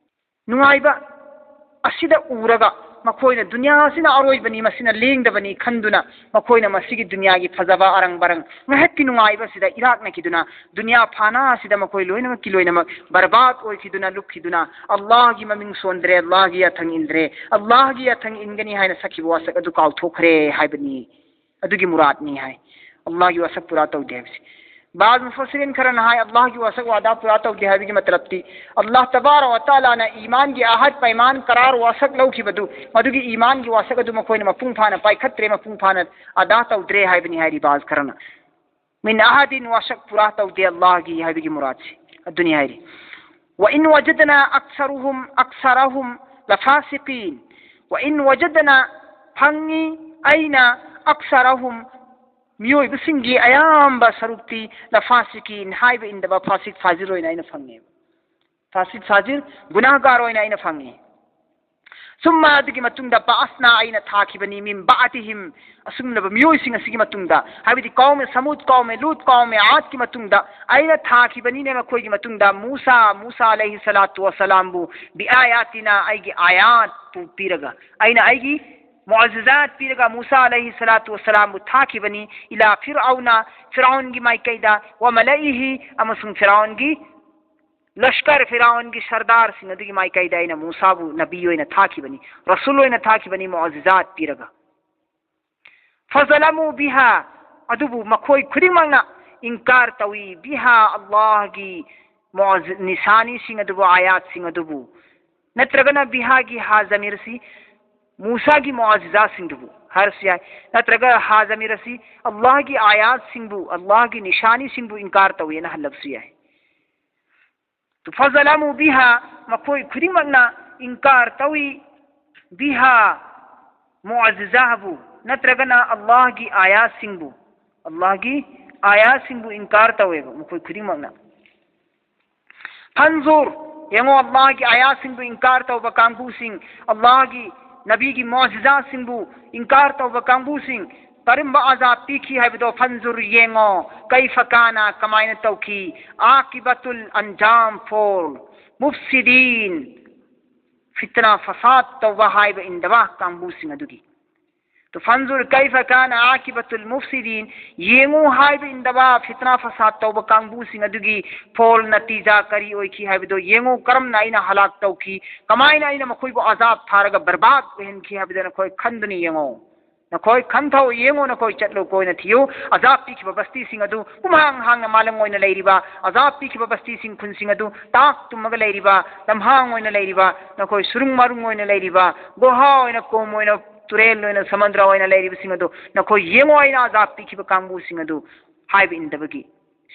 ꯅꯨꯡꯉꯥꯏꯕ ꯑꯁꯤꯗ ꯎꯔꯒ, ꯃꯈꯣꯏꯅ ꯗꯨꯅꯤꯌꯥ ꯑꯁꯤꯅ ꯑꯔꯣꯏꯕꯅꯤ, ꯃꯁꯤꯅ ꯂꯦꯡꯗꯕꯅꯤ ꯈꯟꯗꯨꯅ, ꯃꯈꯣꯏꯅ ꯃꯁꯤꯒꯤ ꯗꯨꯅꯤꯌꯥꯒꯤ ꯐꯖꯕ, ꯑꯔꯪ ꯕꯔꯪ, ꯉꯥꯏꯍꯥꯛꯀꯤ ꯅꯨꯡꯉꯥꯏꯕ ꯑꯁꯤꯗ ꯏꯔꯥꯛꯅꯈꯤꯗꯨꯅ, ꯗꯨꯅꯤꯌꯥ ꯐꯥꯅꯥ ꯑꯁꯤꯗ ꯃꯈꯣꯏ ꯂꯣꯏꯅꯃꯛꯀꯤ ꯂꯣꯏꯅꯃꯛ ꯕꯔꯕꯥꯗ ꯑꯣꯏꯈꯤꯗꯨꯅ, ꯂꯨꯞꯈꯤꯗꯨꯅ, ꯑꯜꯂꯥꯍꯒꯤ ꯃꯃꯤꯡ ꯁꯣꯟꯗ꯭ꯔꯦ, ꯑꯜꯂꯥꯍꯒꯤ ꯌꯥꯊꯪ ꯏꯟꯗ꯭ꯔꯦ, ꯑꯜꯂꯥꯍꯒꯤ ꯌꯥꯊꯪ ꯏꯟꯒꯅꯤ ꯍꯥꯏꯅ ꯁꯛꯈꯤꯕ ꯋꯥꯁꯛ ꯑꯗꯨ ꯀꯥꯎꯊꯣꯛꯈ꯭ꯔꯦ ꯍꯥꯏꯕꯅꯤ꯫ ꯑꯗꯨꯒꯤ ꯃꯨꯔꯥꯗꯅꯤ ꯍꯥꯏ, ꯑꯜꯂꯥꯍꯒꯤ ꯋꯥꯁꯛ ꯄꯨꯔꯥ ꯇꯧꯗꯦ ꯍꯥꯏꯕꯁꯤ꯫ ꯕꯥꯖ ꯃꯨꯐꯁꯤꯔꯤꯟ ꯈꯔꯅ ꯍꯥꯏ, ꯑꯜꯂꯥꯍꯒꯤ ꯋꯥꯁꯛ ꯋꯥꯗꯥ ꯄꯨꯔꯥ ꯇꯧꯗꯦ ꯍꯥꯏꯕꯒꯤ ꯃꯇꯂꯕꯇꯤ, ꯑꯜꯂꯥꯍ ꯇꯕꯥꯔꯛ ꯋ ꯇꯥꯂꯥꯅ ꯏꯃꯥꯟꯒꯤ ꯑꯍꯠ ꯄꯥꯏꯃꯥꯟ ꯀꯔꯥꯔ ꯋꯥꯁꯛ ꯂꯧꯈꯤꯕꯗꯨ, ꯃꯗꯨꯒꯤ ꯏꯃꯥꯟꯒꯤ ꯋꯥꯁꯛ ꯑꯗꯨ ꯃꯈꯣꯏꯅ ꯃꯄꯨꯡ ꯐꯥꯅ ꯄꯥꯏꯈꯠꯇ꯭ꯔꯦ, ꯃꯄꯨꯡ ꯐꯥꯅ ꯑꯗꯥ ꯇꯧꯗ꯭ꯔꯦ ꯍꯥꯏꯕꯅꯤ ꯍꯥꯏꯔꯤ ꯕꯥꯖ ꯈꯔꯅ꯫ ꯃꯤꯟ ꯑꯍꯗꯤꯟ, ꯋꯥꯁꯛ ꯄꯨꯔꯥ ꯇꯧꯗꯦ ꯑꯜꯂꯥꯍꯒꯤ ꯍꯥꯏꯕꯒꯤ ꯃꯨꯔꯥꯗꯁꯤ ꯑꯗꯨꯅꯤ ꯍꯥꯏꯔꯤ꯫ "ꯋ ꯏꯟ ꯋꯖꯗꯅ ꯑꯛꯁꯔꯨꯍꯨꯝ ꯑꯛꯁꯔꯍꯨꯝ لفاسقين، وإن وجدنا, ꯐꯪꯉꯤ ꯑꯩꯅ, أكثرهم, ꯃꯤꯑꯣꯏꯕꯁꯤꯡꯒꯤ ꯑꯌꯥꯝꯕ ꯁꯔꯨꯛꯇꯤ, لفاسقين, ꯍꯥꯏꯕ ꯏꯟꯗꯕ ꯐꯥꯁꯤꯛ ꯐꯥꯖꯤꯔ ꯑꯣꯏꯅ ꯑꯩꯅ ꯐꯪꯉꯦꯕ꯫ ꯐꯥꯁꯤꯛ ꯐꯥꯖꯤꯔ, ꯒꯨꯅꯥꯍꯒꯥꯔ ꯑꯣꯏꯅ ꯑꯩꯅ ꯐꯪꯉꯤ꯫ ثم, ꯑꯗꯨꯒꯤ ꯃꯇꯨꯡꯗ, بعثنا, ꯑꯩꯅ ꯊꯥꯈꯤꯕꯅꯤ, من بعدهم, ꯑꯁꯨꯝꯂꯕ ꯃꯤꯑꯣꯏꯁꯤꯡ ꯑꯁꯤꯒꯤ ꯃꯇꯨꯡꯗ, ꯍꯥꯏꯕꯗꯤ ꯀꯧꯃꯦ ꯁꯃꯨꯗ, ꯀꯧꯃꯦ ꯂꯨꯠ, ꯀꯧꯃꯦ ꯑꯥꯗꯀꯤ ꯃꯇꯨꯡꯗ ꯑꯩꯅ ꯊꯥꯈꯤꯕꯅꯤꯅꯦ ꯃꯈꯣꯏꯒꯤ ꯃꯇꯨꯡꯗ, ꯃꯨꯁꯥ, ꯃꯨꯁꯥ عليه الصلاة والسلامꯕꯨ, بآياتنا, ꯑꯩꯒꯤ ꯑꯥꯌꯥꯠꯄꯨ ꯄꯤꯔꯒ, ꯑꯩꯅ ꯑꯩꯒꯤ ꯃꯨꯑꯖꯤꯖꯥꯠ ꯄꯤꯔꯒ ꯃꯨꯁꯥ عليه الصلاة والسلامꯕꯨ ꯊꯥꯈꯤꯕꯅꯤ, إلى فرعون, ꯐꯤꯔꯥꯎꯟꯒꯤ ꯃꯥꯏꯀꯩꯗ, وملئه, ꯑꯃꯁꯨꯡ ꯐꯤꯔꯥꯎꯟꯒꯤ ꯂꯁꯀꯔ, ꯐꯤꯔꯥꯎꯟꯒꯤ ꯁꯔꯗꯥꯔꯁꯤꯡ ꯑꯗꯨꯒꯤ ꯃꯥꯏꯀꯩꯗ ꯑꯩꯅ ꯃꯨꯁꯥꯕꯨ ꯅꯕꯤ ꯑꯣꯏꯅ ꯊꯥꯈꯤꯕꯅꯤ, ꯔꯁꯨꯜ ꯑꯣꯏꯅ ꯊꯥꯈꯤꯕꯅꯤ, ꯃꯨꯑꯖꯤꯖꯥꯠ ꯄꯤꯔꯒ꯫ فظلموا بها, ꯑꯗꯨꯕꯨ ꯃꯈꯣꯏ ꯈꯨꯗꯤꯡꯃꯛꯅ ꯏꯟꯀꯥꯔ ꯇꯧꯏ, بها, ꯑꯜꯂꯥꯍꯒꯤ ꯃꯨꯑꯖꯤ-, ꯅꯤꯁꯥꯅꯤꯁꯤꯡ ꯑꯗꯨꯕꯨ, ꯑꯥꯌꯥꯠꯁꯤꯡ ꯑꯗꯨꯕꯨ, ꯅꯠꯇ꯭ꯔꯒꯅ بهاꯒꯤ ꯍꯥ ꯖꯃꯤꯔ ꯑꯁꯤ ꯃꯨꯁꯥꯒꯤ ꯃꯨꯑꯖꯤꯖꯥꯁꯤꯡꯗꯨꯕꯨ ꯍꯥꯏꯔꯁꯨ ꯌꯥꯏ, ꯅꯠꯇ꯭ꯔꯒ ꯍꯥ ꯖꯃꯤꯔ ꯑꯁꯤ ꯑꯜꯂꯥꯍꯒꯤ ꯑꯥꯌꯥꯠꯁꯤꯡꯕꯨ, ꯑꯜꯂꯥꯍꯒꯤ ꯅꯤꯁꯥꯅꯤꯁꯤꯡꯕꯨ ꯏꯟꯀꯥꯔ ꯇꯧꯏꯅ ꯍꯜꯂꯕꯁꯨ ꯌꯥꯏ꯫ فظلموا بها, ꯃꯈꯣꯏ ꯈꯨꯗꯤꯡꯃꯛꯅ ꯏꯟꯀꯥꯔ ꯇꯧꯏ, بها, ꯃꯨꯑꯖꯤꯖꯥꯕꯨ, ꯅꯠꯇ꯭ꯔꯒꯅ ꯑꯜꯂꯥꯍꯒꯤ ꯑꯥꯌꯥꯠꯁꯤꯡꯕꯨ, ꯑꯜꯂꯥꯍꯒꯤ ꯑꯥꯌꯥꯠꯁꯤꯡꯕꯨ ꯏꯟꯀꯥꯔ ꯇꯧꯋꯦꯕ ꯃꯈꯣꯏ ꯈꯨꯗꯤꯡꯃꯛꯅ꯫ فانظر, ꯌꯦꯡꯉꯣ, ꯑꯜꯂꯥꯍꯒꯤ ꯑꯥꯌꯥꯠꯁꯤꯡꯕꯨ ꯏꯟꯀꯥꯔ ꯇꯧꯕ ꯀꯥꯡꯕꯨꯁꯤꯡ, ꯑꯜꯂꯥꯍꯒꯤ ꯅꯕꯤꯒꯤ ꯃꯨꯑꯖꯤꯖꯥꯁꯤꯡꯕꯨ ꯏꯟꯀꯥꯔ ꯇꯧꯕ ꯀꯥꯡꯕꯨꯁꯤꯡ, ꯀꯔꯝꯕ ꯑꯖꯥꯕ ꯄꯤꯈꯤ ꯍꯥꯏꯕꯗꯣ, فانظر, ꯌꯦꯡꯉꯣ, كيف كان, ꯀꯃꯥꯏꯅ ꯇꯧꯈꯤ, عاقبة الأنجام, ꯐꯣꯜ, مفسدين, ꯐꯤꯇꯅꯥ ꯐꯁꯥꯗ ꯇꯧꯕ ꯍꯥꯏꯕ ꯏꯟꯗꯕ ꯀꯥꯡꯕꯨꯁꯤꯡ ꯑꯗꯨꯒꯤ꯫ ꯇꯨ فانظر كيف كان عاقبة المفسدين, ꯌꯦꯡꯉꯨ ꯍꯥꯏꯕ ꯏꯟꯗꯕ ꯐꯤꯇꯅꯥ ꯐꯁꯥꯗ ꯇꯧꯕ ꯀꯥꯡꯕꯨꯁꯤꯡ ꯑꯗꯨꯒꯤ ꯐꯣꯜ, ꯅꯇꯤꯖꯥ ꯀꯔꯤ ꯑꯣꯏꯈꯤ ꯍꯥꯏꯕꯗꯣ ꯌꯦꯡꯉꯨ, ꯀꯔꯝꯅ ꯑꯩꯅ ꯍꯂꯥꯛ ꯇꯧꯈꯤ, ꯀꯃꯥꯏꯅ ꯑꯩꯅ ꯃꯈꯣꯏꯕꯨ ꯑꯖꯥꯕ ꯊꯥꯔꯒ ꯕꯔꯕꯥꯗ ꯑꯣꯏꯍꯟꯈꯤ ꯍꯥꯏꯕꯗꯣ ꯅꯈꯣꯏ ꯈꯟꯗꯨꯅ ꯌꯦꯡꯉꯣ꯫ ꯅꯈꯣꯏ ꯈꯟꯊꯧ, ꯌꯦꯡꯉꯨ, ꯅꯈꯣꯏ ꯆꯠꯂꯨ, ꯀꯣꯏꯅ ꯊꯤꯌꯨ꯫ ꯑꯖꯥꯕ ꯄꯤꯈꯤꯕ ꯕꯁꯇꯤꯁꯤꯡ ꯑꯗꯨ ꯄꯨꯝꯍꯥꯡ ꯍꯥꯡꯅ ꯃꯥꯂꯪ ꯑꯣꯏꯅ ꯂꯩꯔꯤꯕ, ꯑꯖꯥꯕ ꯄꯤꯈꯤꯕ ꯕꯁꯇꯤꯁꯤꯡ, ꯈꯨꯟꯁꯤꯡ ꯑꯗꯨ ꯇꯥꯛ ꯇꯨꯝꯃꯒ ꯂꯩꯔꯤꯕ, ꯂꯝꯍꯥꯡ ꯑꯣꯏꯅ ꯂꯩꯔꯤꯕ, ꯅꯈꯣꯏ ꯁꯨꯔꯨꯡ ꯃꯥꯔꯨꯡ ꯑꯣꯏꯅ ꯂꯩꯔꯤꯕ, ꯒꯨꯍꯥ ꯑꯣꯏꯅ, ꯀꯣꯝ ꯑꯣꯏꯅ, ꯇꯨꯔꯦꯜ ꯑꯣꯏꯅ, ꯁꯃꯨꯗ꯭ꯔ ꯑꯣꯏꯅ ꯂꯩꯔꯤꯕꯁꯤꯡ ꯑꯗꯨ ꯅꯈꯣꯏ ꯌꯦꯡꯉꯨ, ꯑꯩꯅ ꯑꯖꯥꯕ ꯄꯤꯈꯤꯕ ꯀꯥꯡꯕꯨꯁꯤꯡ ꯑꯗꯨ ꯍꯥꯏꯕ ꯏꯟꯗꯕꯒꯤ꯫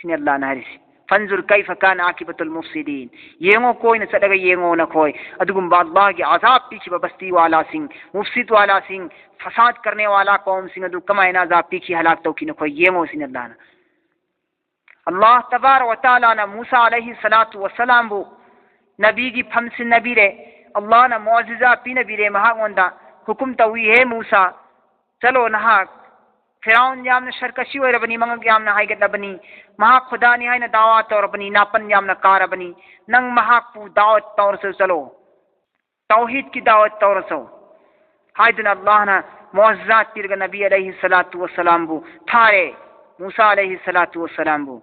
ꯁꯤꯅꯤ ꯑꯜꯂꯥꯍꯅ ꯍꯥꯏꯔꯤꯁꯤ꯫ فانظر كيف كان عاقبة المفسدين. ꯌꯦꯡꯉꯣ, ꯀꯣꯏꯅ ꯆꯠꯂꯒ ꯌꯦꯡꯉꯣ ꯅꯈꯣꯏ꯫ ꯑꯗꯨꯒꯨꯝꯕ ꯑꯜꯂꯥꯍꯒꯤ ꯑꯖꯥꯕ ꯄꯤꯈꯤꯕ ꯕꯁꯇꯤ ꯋꯥꯂꯥꯁꯤꯡ, ꯃꯨꯐꯁꯤꯗ ꯋꯥꯂꯥꯁꯤꯡ, ꯐꯁꯥꯗ ꯀꯔꯅꯦ ꯋꯥꯂꯥ ꯀꯧꯝꯁꯤꯡ ꯑꯗꯨ ꯀꯃꯥꯏꯅ ꯑꯖꯥꯕ ꯄꯤꯈꯤ, ꯍꯂꯥꯛ ꯇꯧꯈꯤ ꯅꯈꯣꯏ ꯌꯦꯡꯉꯣ ꯁꯤꯅꯤ ꯑꯜꯂꯥꯍꯅ꯫ ꯑꯜꯂꯥꯍ ꯇꯕꯥꯔꯛ ꯋ ꯇꯥꯂꯥꯅ ꯃꯨꯁꯥ ꯑꯂꯩꯍꯤ ꯁꯂꯥꯇꯨ ꯋꯁꯂꯥꯝꯕꯨ ꯅꯕꯤꯒꯤ ꯐꯝ ꯁꯤꯟꯅꯕꯤꯔꯦ꯫ ꯑꯜꯂꯥꯍꯅ ꯃꯨꯑꯖꯤꯖꯥ ꯄꯤꯅꯕꯤꯔꯦ ꯃꯍꯥꯛꯉꯣꯟꯗ꯫ ꯍꯨꯀꯨꯝ ꯇꯧꯏ, ꯍꯦ ꯃꯨꯁꯥ, ꯆꯠꯂꯣ ꯅꯍꯥꯛ꯫ ꯐꯤꯔꯥꯎꯟ ꯌꯥꯝꯅ ꯁꯔꯀꯁꯤ ꯑꯣꯏꯔꯕꯅꯤ, ꯃꯉꯛ ꯌꯥꯝꯅ ꯍꯥꯏꯒꯠꯂꯕꯅꯤ, ꯃꯍꯥꯛ ꯈꯨꯗꯥꯅꯤ ꯍꯥꯏꯅ ꯗꯥꯋꯥ ꯇꯧꯔꯕꯅꯤ, ꯅꯥꯄꯟ ꯌꯥꯝꯅ ꯀꯥꯔꯕꯅꯤ, ꯅꯪ ꯃꯍꯥꯛꯄꯨ ꯗꯥꯋꯠ ꯇꯧꯔꯁꯨ ꯆꯠꯂꯣ꯫ ꯇꯧꯍꯤꯗꯀꯤ ꯗꯥꯋꯠ ꯇꯧꯔꯁꯨ ꯍꯥꯏꯗꯨꯅ ꯑꯜꯂꯥꯍꯅ ꯃꯨꯑꯖꯤꯖꯥꯠ ꯄꯤꯔꯒ ꯅꯕꯤ ꯑꯂꯩꯍꯤ ꯁꯂꯥꯇꯨ ꯋꯁꯂꯥꯝꯕꯨ ꯊꯥꯔꯦ, ꯃꯨꯁꯥ ꯑꯂꯩꯍꯤ ꯁꯂꯥꯇꯨ ꯋꯁꯂꯥꯝꯕꯨ꯫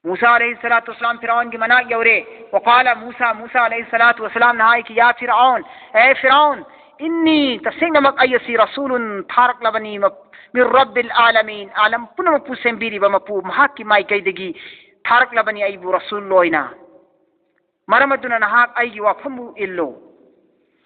ꯃꯨꯁꯥ ꯑꯂꯩꯍꯤ ꯁꯂꯥꯇꯨ ꯋꯁꯂꯥꯝ ꯐꯤꯔꯥꯎꯟꯒꯤ ꯃꯅꯥꯛ ꯌꯧꯔꯦ꯫ وقال موسى, ꯃꯨꯁꯥ ꯑꯂꯩꯍꯤ ꯁꯂꯥꯇꯨ ꯋꯁꯂꯥꯝꯅ ꯍꯥꯏꯈꯤ, يا فرعون, ꯑꯦ ꯐꯤꯔꯥꯎꯟ, إني, ꯇꯁꯦꯡꯅꯃꯛ ꯑꯩ ꯑꯁꯤ, رسول, ꯊꯥꯔꯛꯂꯕꯅꯤ, ꯃ-, من رب العالمين, ꯑꯥꯂꯝ ꯄꯨꯝꯅꯃꯛꯄꯨ ꯁꯦꯝꯕꯤꯔꯤꯕ ꯃꯄꯨ, ꯃꯍꯥꯛꯀꯤ ꯃꯥꯏꯀꯩꯗꯒꯤ ꯊꯥꯔꯛꯂꯕꯅꯤ ꯑꯩꯕꯨ ꯔꯁꯨꯜ ꯑꯣꯏꯅ꯫ ꯃꯔꯝ ꯑꯗꯨꯅ ꯅꯍꯥꯛ ꯑꯩꯒꯤ ꯋꯥꯐꯝꯕꯨ ꯏꯜꯂꯨ꯫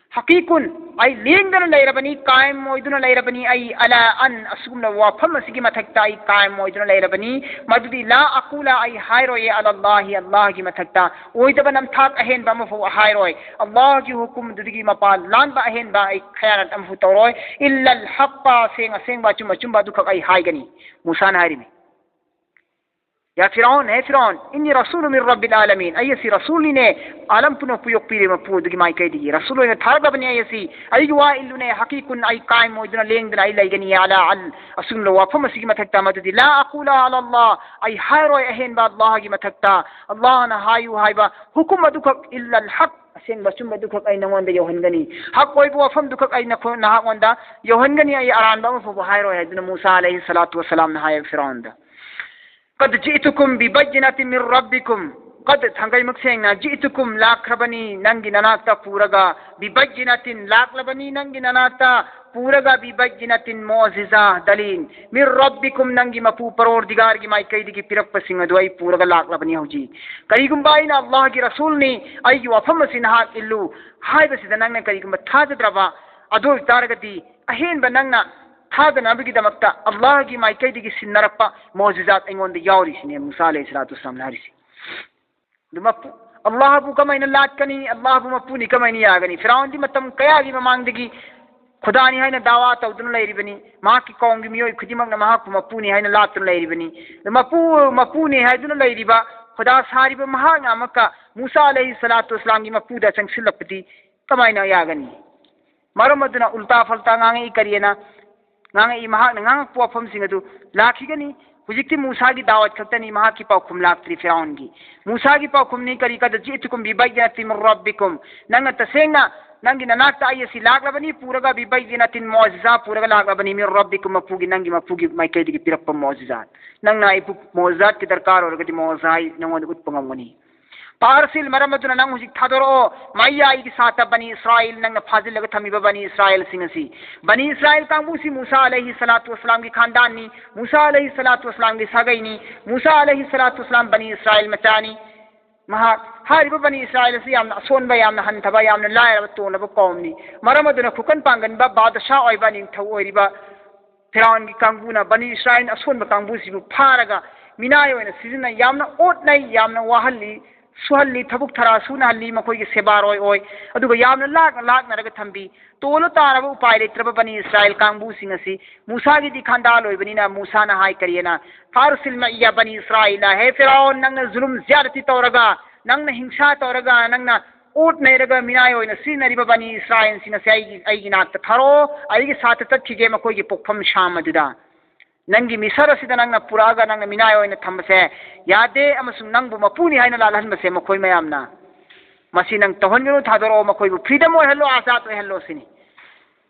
ꯍꯀꯤꯀꯨꯟ, ꯑꯩ ꯂꯦꯡꯗꯅ ꯂꯩꯔꯕꯅꯤ, ꯀꯥꯏꯝ ꯑꯣꯏꯗꯨꯅ ꯂꯩꯔꯕꯅꯤ ꯑꯩ, على أن, ꯑꯁꯤꯒꯨꯝꯂꯕ ꯋꯥꯐꯝ ꯑꯁꯤꯒꯤ ꯃꯊꯛꯇ ꯑꯩ ꯀꯥꯏꯝ ꯑꯣꯏꯗꯨꯅ ꯂꯩꯔꯕꯅꯤ, ꯃꯗꯨꯗꯤ لا أقول, ꯑꯩ ꯍꯥꯏꯔꯣꯏꯌꯦ, على الله, ꯑꯜꯂꯥꯍꯒꯤ ꯃꯊꯛꯇ ꯑꯣꯏꯗꯕ ꯅꯝꯊꯥꯛ ꯑꯍꯦꯟꯕ ꯑꯃꯐꯥꯎ ꯍꯥꯏꯔꯣꯏ, ꯑꯜꯂꯥꯍꯒꯤ ꯍꯨꯀꯨꯝꯗꯨꯗꯒꯤ ꯃꯄꯥꯟ ꯂꯥꯟꯕ ꯑꯍꯦꯟꯕ ꯑꯩ ꯈꯌꯥꯅꯠ ꯑꯃꯐꯥꯎ ꯇꯧꯔꯣꯏ, إلا الحق, ꯑꯁꯦꯡ ꯑꯁꯦꯡꯕ ꯑꯆꯨꯝ ꯑꯆꯨꯝꯕ ꯑꯗꯨꯈꯛ ꯑꯩ ꯍꯥꯏꯒꯅꯤ꯫ ꯃꯨꯁꯥꯅ ꯍꯥꯏꯔꯤꯅꯤ, يا فرعون, ꯍꯦ ꯐꯤꯔꯥꯎꯟ, إني رسول من رب العالمين, ꯑꯩ ꯑꯁꯤ ꯔꯁꯨꯜꯅꯤꯅꯦ, ꯑꯥꯂꯝ ꯄꯨꯝꯅꯃꯛꯄꯨ ꯌꯣꯛꯄꯤꯔꯤꯕ ꯃꯄꯨ ꯑꯗꯨꯒꯤ ꯃꯥꯏꯀꯩꯗꯒꯤ ꯔꯁꯨꯜ ꯑꯣꯏꯅ ꯊꯥꯔꯛꯂꯕꯅꯤ ꯑꯩ ꯑꯁꯤ꯫ ꯑꯩꯒꯤ ꯋꯥ ꯏꯜꯂꯨꯅꯦ, ꯍꯀꯤꯀꯨꯟ, ꯑꯩ ꯀꯥꯏꯝ ꯑꯣꯏꯗꯨꯅ ꯂꯦꯡꯗꯅ ꯑꯩ ꯂꯩꯒꯅꯤ, على أن, ꯑꯁꯤꯒꯨꯝꯂꯕ ꯋꯥꯐꯝ ꯑꯁꯤꯒꯤ ꯃꯊꯛꯇ, ꯃꯗꯨꯗꯤ لا أقول على الله, ꯑꯩ ꯍꯥꯏꯔꯣꯏ ꯑꯍꯦꯟꯕ ꯑꯜꯂꯥꯍꯒꯤ ꯃꯊꯛꯇ, ꯑꯜꯂꯥꯍꯅ ꯍꯥꯏꯌꯨ ꯍꯥꯏꯕ ꯍꯨꯀꯨꯝ ꯑꯗꯨꯈꯛ, إلا الحق, ꯑꯁꯦꯡꯕ ꯑꯆꯨꯝꯕ ꯑꯗꯨꯈꯛ ꯑꯩ ꯅꯉꯣꯟꯗ ꯌꯧꯍꯟꯒꯅꯤ, ꯍꯛ ꯑꯣꯏꯕ ꯋꯥꯐꯝꯗꯨꯈꯛ ꯑꯩ ꯅꯈꯣ-, ꯅꯍꯥꯛꯉꯣꯟꯗ ꯌꯧꯍꯟꯒꯅꯤ, ꯑꯩ ꯑꯔꯥꯟꯕ ꯑꯃꯐꯥꯎꯕ ꯍꯥꯏꯔꯣꯏ ꯍꯥꯏꯗꯨꯅ ꯃꯨꯁꯥ ꯑꯂꯩꯍꯤ ꯁꯂꯥꯇꯨ ꯋꯁꯂꯥꯝꯅ ꯍꯥꯏ ꯐꯤꯔꯥꯎꯟꯗ꯫ قد جئتكم ببينة من ربكم. قد, ꯊꯥꯡꯒꯩꯃꯛ ꯁꯦꯡꯅ, جئتكم, ꯂꯥꯛꯈ꯭ꯔꯕꯅꯤ ꯅꯪꯒꯤ ꯅꯅꯥꯛꯇ ꯄꯨꯔꯒ, ببينة, ꯂꯥꯛꯂꯕꯅꯤ ꯅꯪꯒꯤ ꯅꯅꯥꯛꯇ ꯄꯨꯔꯒ, ببينة, ꯃꯨꯑꯖꯤꯖꯥ, ꯗꯂꯤꯜ, من ربكم, ꯅꯪꯒꯤ ꯃꯄꯨ ꯄꯔꯣꯔꯗꯤꯒꯥꯔꯒꯤ ꯃꯥꯏꯀꯩꯗꯒꯤ ꯄꯤꯔꯛꯄꯁꯤꯡ ꯑꯗꯨ ꯑꯩ ꯄꯨꯔꯒ ꯂꯥꯛꯂꯕꯅꯤ ꯍꯧꯖꯤꯛ꯫ ꯀꯔꯤꯒꯨꯝꯕ ꯑꯩꯅ ꯑꯜꯂꯥꯍꯒꯤ ꯔꯁꯨꯜꯅꯤ, ꯑꯩꯒꯤ ꯋꯥꯐꯝ ꯑꯁꯤ ꯅꯍꯥꯛ ꯏꯜꯂꯨ ꯍꯥꯏꯕꯁꯤꯗ ꯅꯪꯅ ꯀꯔꯤꯒꯨꯝꯕ ꯊꯥꯖꯗ꯭ꯔꯕ ꯑꯗꯨ ꯑꯣꯏꯇꯥꯔꯒꯗꯤ, ꯑꯍꯦꯟꯕ ꯅꯪꯅ ꯊꯥꯗꯅꯕꯒꯤꯗꯃꯛꯇ ꯑꯜꯂꯥꯍꯒꯤ ꯃꯥꯏꯀꯩꯗꯒꯤ ꯁꯤꯟꯅꯔꯛꯄ ꯃꯣꯖꯤꯖꯥꯠ ꯑꯩꯉꯣꯟꯗ ꯌꯥꯎꯔꯤꯁꯤꯅꯦ ꯃꯨꯁꯥ ꯑꯂꯩꯍꯤ ꯁꯂꯥꯇꯨ ꯋꯁꯂꯥꯝꯅ ꯍꯥꯏꯔꯤꯁꯤ꯫ ꯑꯗꯨ ꯃꯄꯨ-, ꯑꯜꯂꯥꯍꯕꯨ ꯀꯃꯥꯏꯅ ꯂꯥꯠꯀꯅꯤ? ꯑꯜꯂꯥꯍꯕꯨ ꯃꯄꯨꯅꯤ ꯀꯃꯥꯏꯅ ꯌꯥꯒꯅꯤ? ꯐꯤꯔꯥꯎꯟꯗꯤ ꯃꯇꯝ ꯀꯌꯥꯒꯤ ꯃꯃꯥꯡꯗꯒꯤ ꯈꯨꯗꯥꯅꯤ ꯍꯥꯏꯅ ꯗꯥꯋꯥ ꯇꯧꯗꯨꯅ ꯂꯩꯔꯤꯕꯅꯤ꯫ ꯃꯍꯥꯛꯀꯤ ꯀꯧꯝꯒꯤ ꯃꯤꯑꯣꯏ ꯈꯨꯗꯤꯡꯃꯛꯅ ꯃꯍꯥꯛꯄꯨ ꯃꯄꯨꯅꯤ ꯍꯥꯏꯅ ꯂꯥꯠꯇꯨꯅ ꯂꯩꯔꯤꯕꯅꯤ꯫ ꯑꯗꯨ ꯃꯄꯨ, ꯃꯄꯨꯅꯤ ꯍꯥꯏꯗꯨꯅ ꯂꯩꯔꯤꯕ ꯈꯨꯗꯥ ꯁꯥꯔꯤꯕ ꯃꯍꯥꯛꯅ ꯑꯃꯨꯛꯀ ꯃꯨꯁꯥ ꯑꯂꯩꯍꯤ ꯁꯂꯥꯇꯨ ꯋꯁꯂꯥꯝꯒꯤ ꯃꯄꯨꯗ ꯆꯪꯁꯤꯜꯂꯛꯄꯗꯤ ꯀꯃꯥꯏꯅ ꯌꯥꯒꯅꯤ? ꯃꯔꯝ ꯑꯗꯨꯅ ꯎꯜꯇꯥ ꯐꯜꯇꯥ ꯉꯥꯡꯉꯛꯏ ꯀꯔꯤꯅ ꯉꯥꯡꯉꯛꯏ, ꯃꯍꯥꯛꯅ ꯉꯥꯡꯉꯛꯄ ꯋꯥꯐꯝꯁꯤꯡ ꯑꯗꯨ ꯂꯥꯛꯈꯤꯒꯅꯤ꯫ ꯍꯧꯖꯤꯛꯇꯤ ꯃꯨꯁꯥꯒꯤ ꯗꯥꯋꯠ ꯈꯛꯇꯅꯤ, ꯃꯍꯥꯛꯀꯤ ꯄꯥꯎꯈꯨꯝ ꯂꯥꯛꯇ꯭ꯔꯤ ꯐꯤꯔꯥꯎꯟꯒꯤ꯫ ꯃꯨꯁꯥꯒꯤ ꯄꯥꯎꯈꯨꯝꯅꯤ ꯀꯔꯤ? "ꯀꯗ ꯖꯤꯑꯇꯨꯀꯨꯝ ꯕꯤꯕꯥꯏꯌꯤꯅꯥꯇꯤꯟ ꯃꯤꯟ ꯔꯕꯤꯀꯨꯝ", ꯅꯪꯅ ꯇꯁꯦꯡꯅ ꯅꯪꯒꯤ ꯅꯅꯥꯛꯇ ꯑꯩ ꯑꯁꯤ ꯂꯥꯛꯂꯕꯅꯤ, ꯄꯨꯔꯒ, "ꯕꯤꯕꯥꯏꯌꯤꯅꯥꯇꯤꯟ", ꯃꯣꯖꯤꯖꯥ ꯄꯨꯔꯒ ꯂꯥꯛꯂꯕꯅꯤ, "ꯃꯤꯟ ꯔꯕꯤꯀꯨꯝ", ꯃꯄꯨꯒꯤ, ꯅꯪꯒꯤ ꯃꯄꯨꯒꯤ ꯃꯥꯏꯀꯩꯗꯒꯤ ꯄꯤꯔꯛꯄ ꯃꯣꯖꯤꯖꯥꯠ꯫ ꯅꯪꯅ ꯑꯩꯕꯨ ꯃꯣꯖꯤꯖꯥꯠꯀꯤ ꯗꯔꯀꯥꯔ ꯑꯣꯏꯔꯒꯗꯤ ꯃꯣꯖꯤꯖꯥ ꯑꯩ ꯅꯪꯉꯣꯟꯗ ꯎꯠꯄ ꯉꯝꯒꯅꯤ꯫ ꯐꯥꯔꯁꯤꯜ, ꯃꯔꯝ ꯑꯗꯨꯅ ꯅꯪ ꯍꯧꯖꯤꯛ ꯊꯥꯗꯣꯔꯛꯑꯣ, ꯃꯩꯌꯥ ꯑꯩꯒꯤ ꯁꯥꯇ ꯕꯅꯤ ꯏꯁꯔꯥꯏꯜ, ꯅꯪꯅ ꯐꯥꯖꯤꯜꯂꯒ ꯊꯝꯃꯤꯕ ꯕꯅꯤ ꯏꯁꯔꯥꯏꯜꯁꯤꯡ ꯑꯁꯤ꯫ ꯕꯅꯤ ꯏꯁꯔꯥꯏꯜ ꯀꯥꯡꯕꯨꯁꯤ ꯃꯨꯁꯥ ꯑꯂꯩꯍꯤ ꯁꯂꯥꯇꯨ ꯋꯁꯂꯥꯝꯒꯤ ꯈꯥꯟꯗꯥꯟꯅꯤ, ꯃꯨꯁꯥ ꯑꯂꯩꯍꯤ ꯁꯂꯥꯇꯨ ꯋꯁꯂꯥꯝꯒꯤ ꯁꯥꯒꯩꯅꯤ, ꯃꯨꯁꯥ ꯑꯂꯩꯍꯤ ꯁꯂꯥꯇꯨ ꯋꯁꯂꯥꯝ ꯕꯅꯤ ꯏꯁꯔꯥꯏꯜ ꯃꯆꯥꯅꯤ꯫ ꯃꯍꯥꯛ, ꯍꯥꯏꯔꯤꯕ ꯕꯅꯤ ꯏꯁꯔꯥꯏꯜ ꯑꯁꯤ ꯌꯥꯝꯅ ꯑꯁꯣꯟꯕ, ꯌꯥꯝꯅ ꯍꯟꯊꯕ, ꯌꯥꯝꯅ ꯂꯥꯏꯔꯕ, ꯇꯣꯜꯂꯕ ꯀꯧꯝꯅꯤ꯫ ꯃꯔꯝ ꯑꯗꯨꯅ ꯈꯨꯀꯟ ꯄꯥꯡꯒꯟꯕ ꯕꯥꯗꯁꯥ ꯑꯣꯏꯕ, ꯅꯤꯡꯊꯧ ꯑꯣꯏꯔꯤꯕ ꯐꯤꯔꯥꯎꯟꯒꯤ ꯀꯥꯡꯕꯨꯅ ꯕꯅꯤ ꯏꯁꯔꯥꯏꯜ ꯑꯁꯣꯟꯕ ꯀꯥꯡꯕꯨꯁꯤꯕꯨ ꯐꯥꯔꯒ ꯃꯤꯅꯥꯏ ꯑꯣꯏꯅ ꯁꯤꯖꯤꯟꯅꯩ, ꯌꯥꯝꯅ ꯑꯣꯠꯅꯩ, ꯌꯥꯝꯅ ꯋꯥꯍꯜꯂꯤ, ꯁꯨꯍꯜꯂꯤ, ꯊꯕꯛ ꯊꯔꯥ ꯁꯨꯅꯍꯜꯂꯤ, ꯃꯈꯣꯏꯒꯤ ꯁꯦꯕꯥꯔꯣꯏ ꯑꯣꯏ, ꯑꯗꯨꯒ ꯌꯥꯝꯅ ꯂꯥꯛꯅ ꯂꯥꯛꯅꯔꯒ ꯊꯝꯕꯤ꯫ ꯇꯣꯜꯂ ꯇꯥꯔꯕ ꯎꯄꯥꯏ ꯂꯩꯇ꯭ꯔꯕ ꯕꯅꯤ ꯏꯁꯔꯥꯏꯜ ꯀꯥꯡꯕꯨꯁꯤꯡ ꯑꯁꯤ ꯃꯨꯁꯥꯒꯤꯗꯤ ꯈꯥꯟꯗꯥꯟ ꯑꯣꯏꯕꯅꯤꯅ ꯃꯨꯁꯥꯅ ꯍꯥꯏ ꯀꯔꯤꯅ, "ꯐꯥꯔꯁꯤꯜ ꯃꯏꯌꯥ ꯕꯅꯤ ꯏꯁꯔꯥꯏꯜ", ꯍꯦ ꯐꯤꯔꯥꯎꯟ, ꯅꯪꯅ ꯖꯨꯂꯨꯝ ꯖ꯭ꯌꯥꯗꯇꯤ ꯇꯧꯔꯒ, ꯅꯪꯅ ꯍꯤꯡꯁꯥ ꯇꯧꯔꯒ, ꯅꯪꯅ ꯑꯣꯠ ꯅꯩꯔꯒ ꯃꯤꯅꯥꯏ ꯑꯣꯏꯅ ꯁꯤꯖꯤꯟꯅꯔꯤꯕ ꯕꯅꯤ ꯏꯁꯔꯥꯏꯜꯁꯤꯡ ꯑꯁꯦ ꯑꯩꯒꯤ, ꯑꯩꯒꯤ ꯅꯥꯛꯇ ꯊꯥꯔꯛꯑꯣ, ꯑꯩꯒꯤ ꯁꯥꯠꯇ ꯆꯠꯈꯤꯒꯦ, ꯃꯈꯣꯏꯒꯤ ꯄꯣꯛꯐꯝ ꯁꯥꯝ ꯑꯗꯨꯗ꯫ ꯅꯪꯒꯤ ꯃꯤꯁꯔ ꯑꯁꯤꯗ ꯅꯪꯅ ꯄꯨꯔꯛꯑꯒ ꯅꯪꯅ ꯃꯤꯅꯥꯏ ꯑꯣꯏꯅ ꯊꯝꯕꯁꯦ ꯌꯥꯗꯦ, ꯑꯃꯁꯨꯡ ꯅꯪꯕꯨ ꯃꯄꯨꯅꯤ ꯍꯥꯏꯅ ꯂꯥꯜꯍꯟꯕꯁꯦ ꯃꯈꯣꯏ ꯃꯌꯥꯝꯅ꯫ ꯃꯁꯤ ꯅꯪ ꯇꯧꯍꯟꯒꯅꯨ, ꯊꯥꯗꯣꯔꯛꯑꯣ, ꯃꯈꯣꯏꯕꯨ ꯐ꯭ꯔꯤꯗꯝ ꯑꯣꯏꯍꯜꯂꯣ, ꯑꯥꯖꯥꯗ ꯑꯣꯏꯍꯜꯂꯣ ꯁꯤꯅꯤ꯫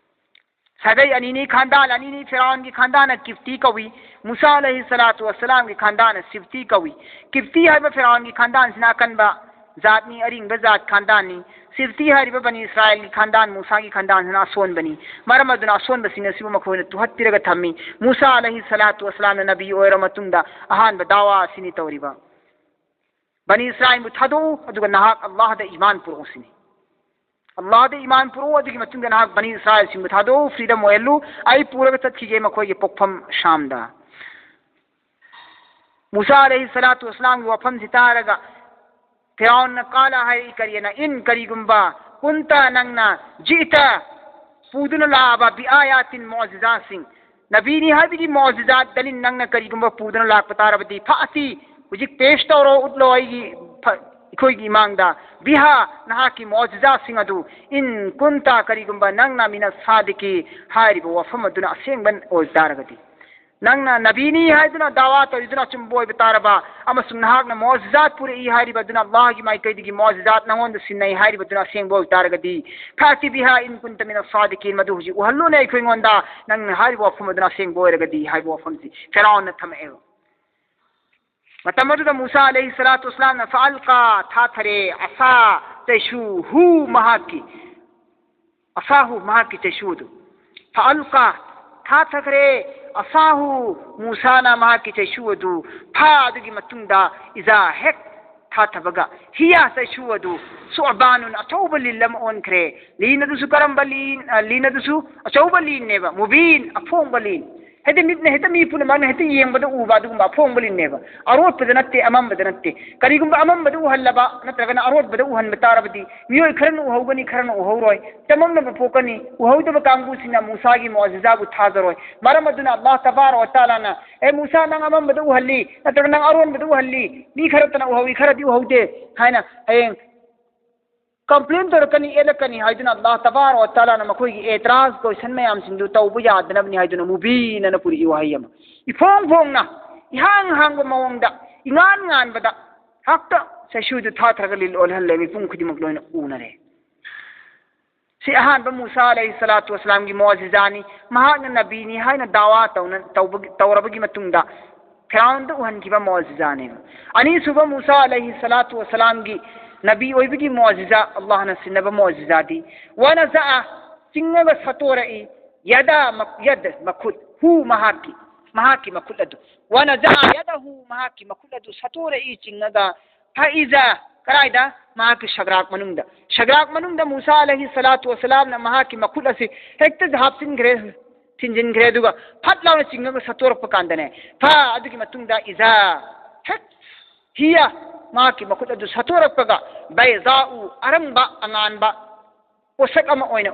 ꯁꯥꯒꯩ ꯑꯅꯤꯅꯤ, ꯈꯥꯟꯗꯥꯟ ꯑꯅꯤꯅꯤ, ꯐꯤꯔꯥꯎꯟꯒꯤ ꯈꯥꯟꯗꯥꯟꯅ ꯀꯤꯞꯇꯤ ꯀꯧꯏ, ꯃꯨꯁꯥ ꯑꯂꯩꯍꯤ ꯁꯂꯥꯇꯨ ꯋꯁꯁꯂꯥꯝꯒꯤ ꯈꯥꯟꯗꯥꯟꯅ ꯁꯤꯞꯇꯤ ꯀꯧꯏ꯫ ꯀꯤꯞꯇꯤ ꯍꯥꯏꯕ ꯐꯤꯔꯥꯎꯟꯒꯤ ꯈꯥꯟꯗꯥꯟꯁꯤꯅ ꯑꯀꯟꯕ ꯖꯥꯠꯅꯤ, ꯑꯔꯤꯡꯕ ꯖꯥꯠ ꯈꯥꯟꯗꯥꯟꯅꯤ꯫ ꯁꯤꯞꯇꯤ ꯍꯥꯏꯔꯤꯕ ꯕꯅꯤ ꯏꯁꯔꯥꯏꯜꯒꯤ ꯈꯥꯟꯗꯥꯟ, ꯃꯨꯁꯥꯒꯤ ꯈꯥꯟꯗꯥꯟꯁꯤꯅ ꯑꯁꯣꯟꯕꯅꯤ꯫ ꯃꯔꯝ ꯑꯗꯨꯅ ꯑꯁꯣꯟꯕꯁꯤꯡ ꯑꯁꯤꯕꯨ ꯃꯈꯣꯏꯅ ꯇꯨꯍꯠꯄꯤꯔꯒ ꯊꯝꯃꯤ꯫ ꯃꯨꯁꯥ ꯑꯂꯩꯍꯤ ꯁꯂꯥꯇꯨ ꯋꯁꯁꯂꯥꯝꯅ ꯅꯕꯤ ꯑꯣꯏꯔ ꯃꯇꯨꯡꯗ ꯑꯍꯥꯟꯕ ꯗꯥꯋꯥ ꯑꯁꯤꯅꯤ ꯇꯧꯔꯤꯕ꯫ ꯕꯅꯤ ꯏꯁꯔꯥꯏꯜꯕꯨ ꯊꯥꯗꯣꯛꯎ, ꯑꯗꯨꯒ ꯅꯍꯥꯛ ꯑꯜꯂꯥꯍꯗ ꯏꯃꯥꯟ ꯄꯨꯔꯛꯎ ꯁꯤꯅꯤ꯫ ꯑꯜꯂꯥꯍꯗ ꯏꯃꯥꯟ ꯄꯨꯔꯛꯑꯣ, ꯑꯗꯨꯒꯤ ꯃꯇꯨꯡꯗ ꯅꯍꯥꯛ ꯕꯅꯤ ꯏꯁꯔꯥꯏꯜꯁꯤꯡꯕꯨ ꯊꯥꯗꯣꯛꯎ, ꯐ꯭ꯔꯤꯗꯝ ꯑꯣꯏꯍꯜꯂꯨ, ꯑꯩ ꯄꯨꯔꯒ ꯆꯠꯈꯤꯒꯦ ꯃꯈꯣꯏꯒꯤ ꯄꯣꯛꯐꯝ ꯁꯥꯝꯗ꯫ ꯃꯨꯁꯥ ꯑꯂꯩꯍꯤ ꯁꯂꯥꯇꯨ ꯋꯁꯂꯥꯝꯒꯤ ꯋꯥꯐꯝꯁꯤ ꯇꯥꯔꯒ ꯐꯤꯔꯥꯎꯟꯅ ꯀꯥꯂ ꯍꯥꯏꯔꯛꯏ ꯀꯔꯤꯅ, ꯏꯟ, ꯀꯔꯤꯒꯨꯝꯕ, ꯀꯨꯟꯇ, ꯅꯪꯅ, ꯖꯤꯇ, ꯄꯨꯗꯨꯅ ꯂꯥꯛꯑꯕ, ꯕꯤ ꯑꯥꯌꯥꯇꯤꯟ, ꯃꯣꯖꯤꯖꯥꯁꯤꯡ, ꯅꯕꯤꯅꯤ ꯍꯥꯏꯕꯒꯤ ꯃꯣꯖꯤꯖꯥꯠ ꯗꯂꯤꯜ ꯅꯪꯅ ꯀꯔꯤꯒꯨꯝꯕ ꯄꯨꯗꯨꯅ ꯂꯥꯛꯄ ꯇꯥꯔꯕꯗꯤ, ꯐꯥꯇꯤ, ꯍꯧꯖꯤꯛ ꯄꯦꯁ ꯇꯧꯔꯣ, ꯎꯠꯂꯣ ꯑꯩꯒꯤ ꯐ-, ꯑꯩꯈꯣꯏꯒꯤ ꯏꯃꯥꯡꯗ, ꯕꯤꯍꯥ, ꯅꯍꯥꯛꯀꯤ ꯃꯣꯖꯤꯖꯥꯁꯤꯡ ꯑꯗꯨ, ꯏꯟ ꯀꯨꯟꯇ, ꯀꯔꯤꯒꯨꯝꯕ ꯅꯪꯅ ꯃꯤꯅ ꯁꯥꯗꯤꯀꯤ ꯍꯥꯏꯔꯤꯕ ꯋꯥꯐꯝ ꯑꯗꯨꯅ ꯑꯁꯦꯡꯕ ꯑꯣꯏꯕ ꯇꯥꯔꯒꯗꯤ, ꯅꯪꯅ ꯅꯕꯤꯅꯤ ꯍꯥꯏꯗꯨꯅ ꯗꯥꯋꯥ ꯇꯧꯔꯤꯗꯨꯅ ꯑꯆꯨꯝꯕ ꯑꯣꯏꯕ ꯇꯥꯔꯕ, ꯑꯃꯁꯨꯡ ꯅꯍꯥꯛꯅ ꯃꯣꯖꯤꯖꯥꯠ ꯄꯨꯔꯛꯏ ꯍꯥꯏꯔꯤꯕ ꯑꯗꯨꯅ ꯑꯜꯂꯥꯍꯒꯤ ꯃꯥꯏꯀꯩꯗꯒꯤ ꯃꯣꯖꯤꯖꯥꯠ ꯅꯉꯣꯟꯗ ꯁꯤꯟꯅꯩ ꯍꯥꯏꯔꯤꯕ ꯑꯗꯨꯅ ꯑꯁꯦꯡꯕ ꯑꯣꯏꯕ ꯇꯥꯔꯒꯗꯤ, ꯐꯥꯇꯤ ꯕꯤꯍꯥ ꯏꯟ ꯀꯨꯟꯇ ꯃꯤꯅ ꯁꯥꯗꯤꯀꯤꯟ, ꯃꯗꯨ ꯍꯧꯖꯤꯛ ꯎꯍꯜꯂꯨꯅꯦ ꯑꯩꯈꯣꯏꯉꯣꯟꯗ, ꯅꯪꯅ ꯍꯥꯏꯔꯤꯕ ꯋꯥꯐꯝ ꯑꯗꯨꯅ ꯑꯁꯦꯡꯕ ꯑꯣꯏꯔꯒꯗꯤ ꯍꯥꯏꯕ ꯋꯥꯐꯝꯁꯤ ꯐꯤꯔꯥꯎꯟꯅ ꯊꯝꯃꯛꯑꯦꯕ꯫ ꯃꯇꯝ ꯑꯗꯨꯗ ꯃꯨꯁꯥ ꯑꯂꯩꯍꯤ ꯁꯂꯥꯇꯨ ꯋꯁꯂꯥꯝꯅ ꯐꯥꯜꯀꯥ, ꯊꯥꯊꯔꯦ, ꯑꯁꯥ, ꯆꯩꯁꯨ, ꯍꯨ, ꯃꯍꯥꯛꯀꯤ, ꯑꯁꯥꯍꯨ, ꯃꯍꯥꯛꯀꯤ ꯆꯩꯁꯨ ꯑꯗꯨ, ꯐꯥꯜꯀꯥ, ꯊꯥꯊꯈ꯭ꯔꯦ, ꯑꯁꯥꯍꯨ, ꯃꯨꯁꯥꯅ ꯃꯍꯥꯛꯀꯤ ꯆꯩꯁꯨ ꯑꯗꯨ, ꯐꯥ, ꯑꯗꯨꯒꯤ ꯃꯇꯨꯡꯗ, ꯏꯖꯥ, ꯍꯦꯛ ꯊꯥꯊꯕꯒ, ꯍꯤꯌꯥ, ꯆꯩꯁꯨ ꯑꯗꯨ, ꯁꯨꯑꯕꯥꯅꯨꯟ, ꯑꯆꯧꯕ ꯂꯤꯟ ꯑꯃ ꯑꯣꯟꯈ꯭ꯔꯦ꯫ ꯂꯤꯟ ꯑꯗꯨꯁꯨ ꯀꯔꯝꯕ ꯂꯤꯟ? ꯑ, ꯂꯤꯟ ꯑꯗꯨꯁꯨ ꯑꯆꯧꯕ ꯂꯤꯟꯅꯦꯕ, ꯃꯨꯕꯤꯟ, ꯑꯐꯣꯡꯕ ꯂꯤꯟ꯫ ꯍꯦꯛꯇ ꯃꯤꯠꯅ ꯍꯦꯛꯇ ꯃꯤ ꯄꯨꯝꯅꯃꯛꯅ ꯍꯦꯛꯇ ꯌꯦꯡꯕꯗ ꯎꯕ ꯑꯗꯨꯒꯨꯝꯕ ꯑꯐꯣꯡꯕ ꯂꯤꯟꯅꯦꯕ꯫ ꯑꯔꯣꯠꯄꯗ ꯅꯠꯇꯦ, ꯑꯃꯝꯕꯗ ꯅꯠꯇꯦ꯫ ꯀꯔꯤꯒꯨꯝꯕ ꯑꯃꯝꯕꯗ ꯎꯍꯜꯂꯕ ꯅꯠꯇ꯭ꯔꯒꯅ ꯑꯔꯣꯠꯄꯗ ꯎꯍꯟꯕ ꯇꯥꯔꯕꯗꯤ, ꯃꯤꯑꯣꯏ ꯈꯔꯅ ꯎꯍꯧꯒꯅꯤ, ꯈꯔꯅ ꯎꯍꯧꯔꯣꯏ꯫ ꯆꯃꯝꯅꯕ ꯄꯣꯛꯀꯅꯤ꯫ ꯎꯍꯧꯗꯕ ꯀꯥꯡꯕꯨꯁꯤꯡꯅ ꯃꯨꯁꯥꯒꯤ ꯃꯨꯑꯖꯤꯖꯥꯕꯨ ꯊꯥꯖꯔꯣꯏ꯫ ꯃꯔꯝ ꯑꯗꯨꯅ ꯑꯜꯂꯥꯍ ꯇꯕꯥꯔꯛ ꯋ ꯇꯥꯂꯥꯅ, "ꯑꯦ ꯃꯨꯁꯥ, ꯅꯪ ꯑꯃꯝꯕꯗ ꯎꯍꯜꯂꯤ ꯅꯠꯇ꯭ꯔꯒ ꯅꯪ ꯑꯔꯣꯟꯕꯗ ꯎꯍꯜꯂꯤ, ꯃꯤ ꯈꯔꯇꯅ ꯎꯍꯧꯏ, ꯈꯔꯗꯤ ꯎꯍꯧꯗꯦ" ꯍꯥꯏꯅ ꯍꯌꯦꯡ ꯀꯝꯄ꯭ꯂꯦꯟ ꯇꯧꯔꯛꯀꯅꯤ, ꯌꯦꯠꯂꯛꯀꯅꯤ ꯍꯥꯏꯗꯨꯅ ꯑꯜꯂꯥꯍ ꯇꯕꯥꯔꯛ ꯋ ꯇꯥꯂꯥꯅ ꯃꯈꯣꯏꯒꯤ ꯑꯦꯇ꯭ꯔꯥꯖ, ꯀꯣꯏꯁꯟ ꯃꯌꯥꯝꯁꯤꯡꯗꯨ ꯇꯧꯕ ꯌꯥꯗꯅꯕꯅꯤ ꯍꯥꯏꯗꯨꯅ ꯃꯨꯕꯤꯟ ꯑꯅ ꯄꯨꯔꯛꯏ ꯋꯥꯍꯩ ꯑꯃ꯫ ꯏꯐꯣꯡ ꯐꯣꯡꯅ, ꯏꯍꯥꯡ ꯍꯥꯡꯕ ꯃꯑꯣꯡꯗ, ꯏꯉꯥꯟ ꯉꯥꯟꯕꯗ ꯍꯦꯛꯇ ꯆꯩꯁꯨꯗꯨ ꯊꯥꯊꯔꯒ ꯂꯤꯟ ꯑꯣꯜꯍꯜꯂꯦ, ꯃꯤꯄꯨꯝ ꯈꯨꯗꯤꯡꯃꯛ ꯂꯣꯏꯅ ꯎꯅꯔꯦ꯫ ꯁꯤ ꯑꯍꯥꯟꯕ ꯃꯨꯁꯥ ꯑꯂꯩꯍꯤ ꯁꯂꯥꯇꯨ ꯋꯁꯂꯥꯝꯒꯤ ꯃꯣꯖꯤꯖꯥꯅꯤ꯫ ꯃꯍꯥꯛꯅ ꯅꯕꯤꯅꯤ ꯍꯥꯏꯅ ꯗꯥꯋꯥ ꯇꯧꯅ-, ꯇꯧꯕꯒꯤ, ꯇꯧꯔꯕꯒꯤ ꯃꯇꯨꯡꯗ ꯐꯤꯔꯥꯎꯟꯗ ꯎꯍꯟꯈꯤꯕ ꯃꯣꯖꯤꯖꯥꯅꯦꯕ꯫ ꯑꯅꯤꯁꯨꯕ ꯃꯨꯁꯥ ꯑꯂꯩꯍꯤ ꯁꯂꯥꯇꯨ ꯋꯁꯂꯥꯝꯒꯤ ꯅꯕꯤ ꯑꯣꯏꯕꯒꯤ ꯃꯣꯖꯤꯖꯥ, ꯑꯜꯂꯥꯍꯅ ꯁꯤꯟꯅꯕ ꯃꯣꯖꯤꯖꯥꯗꯤ, ꯋꯅꯖꯥ, ꯆꯤꯡꯉꯒ ꯁꯠꯇꯣꯔꯛꯏ, ꯌꯗ ꯃ-, ꯌꯗ, ꯃꯈꯨꯠ, ꯍꯨ, ꯃꯍꯥꯛꯀꯤ, ꯃꯍꯥꯛꯀꯤ ꯃꯈꯨꯠ ꯑꯗꯨ, ꯋꯅꯖꯥ ꯌꯗꯍꯨ, ꯃꯍꯥꯛꯀꯤ ꯃꯈꯨꯠ ꯑꯗꯨ ꯁꯠꯇꯣꯔꯛꯏ ꯆꯤꯡꯉꯒ, ꯐꯏꯖꯥ ꯀꯗꯥꯏꯗ? ꯃꯍꯥꯛꯀꯤ ꯁꯒ꯭ꯔꯥꯛ ꯃꯅꯨꯡꯗ꯫ ꯁꯒ꯭ꯔꯥꯛ ꯃꯅꯨꯡꯗ ꯃꯨꯁꯥ ꯑꯂꯩꯍꯤ ꯁꯂꯥꯇꯨ ꯋꯁꯂꯥꯝꯅ ꯃꯍꯥꯛꯀꯤ ꯃꯈꯨꯠ ꯑꯁꯤ ꯍꯦꯛꯇ ꯍꯥꯞꯆꯤꯟꯈ꯭ꯔꯦ, ꯊꯤꯟꯖꯤꯟꯈ꯭ꯔꯦ, ꯑꯗꯨꯒ ꯐꯠ ꯂꯥꯎꯅ ꯆꯤꯡꯉꯒ ꯁꯠꯇꯣꯔꯛꯄ ꯀꯥꯟꯗꯅꯦ, ꯐꯥ ꯑꯗꯨꯒꯤ ꯃꯇꯨꯡꯗ ꯏꯖꯥ ꯍꯦꯛ ꯍꯤꯌꯥ ꯃꯍꯥꯛꯀꯤ ꯃꯈꯨꯠ ꯑꯗꯨ ꯁꯠꯇꯣꯔꯛꯄꯒ ꯕꯩꯖꯥꯎ ꯑꯔꯪꯕ ꯑꯉꯥꯟꯕ ꯄꯣꯠꯁꯛ ꯑꯃ ꯑꯣꯏꯅ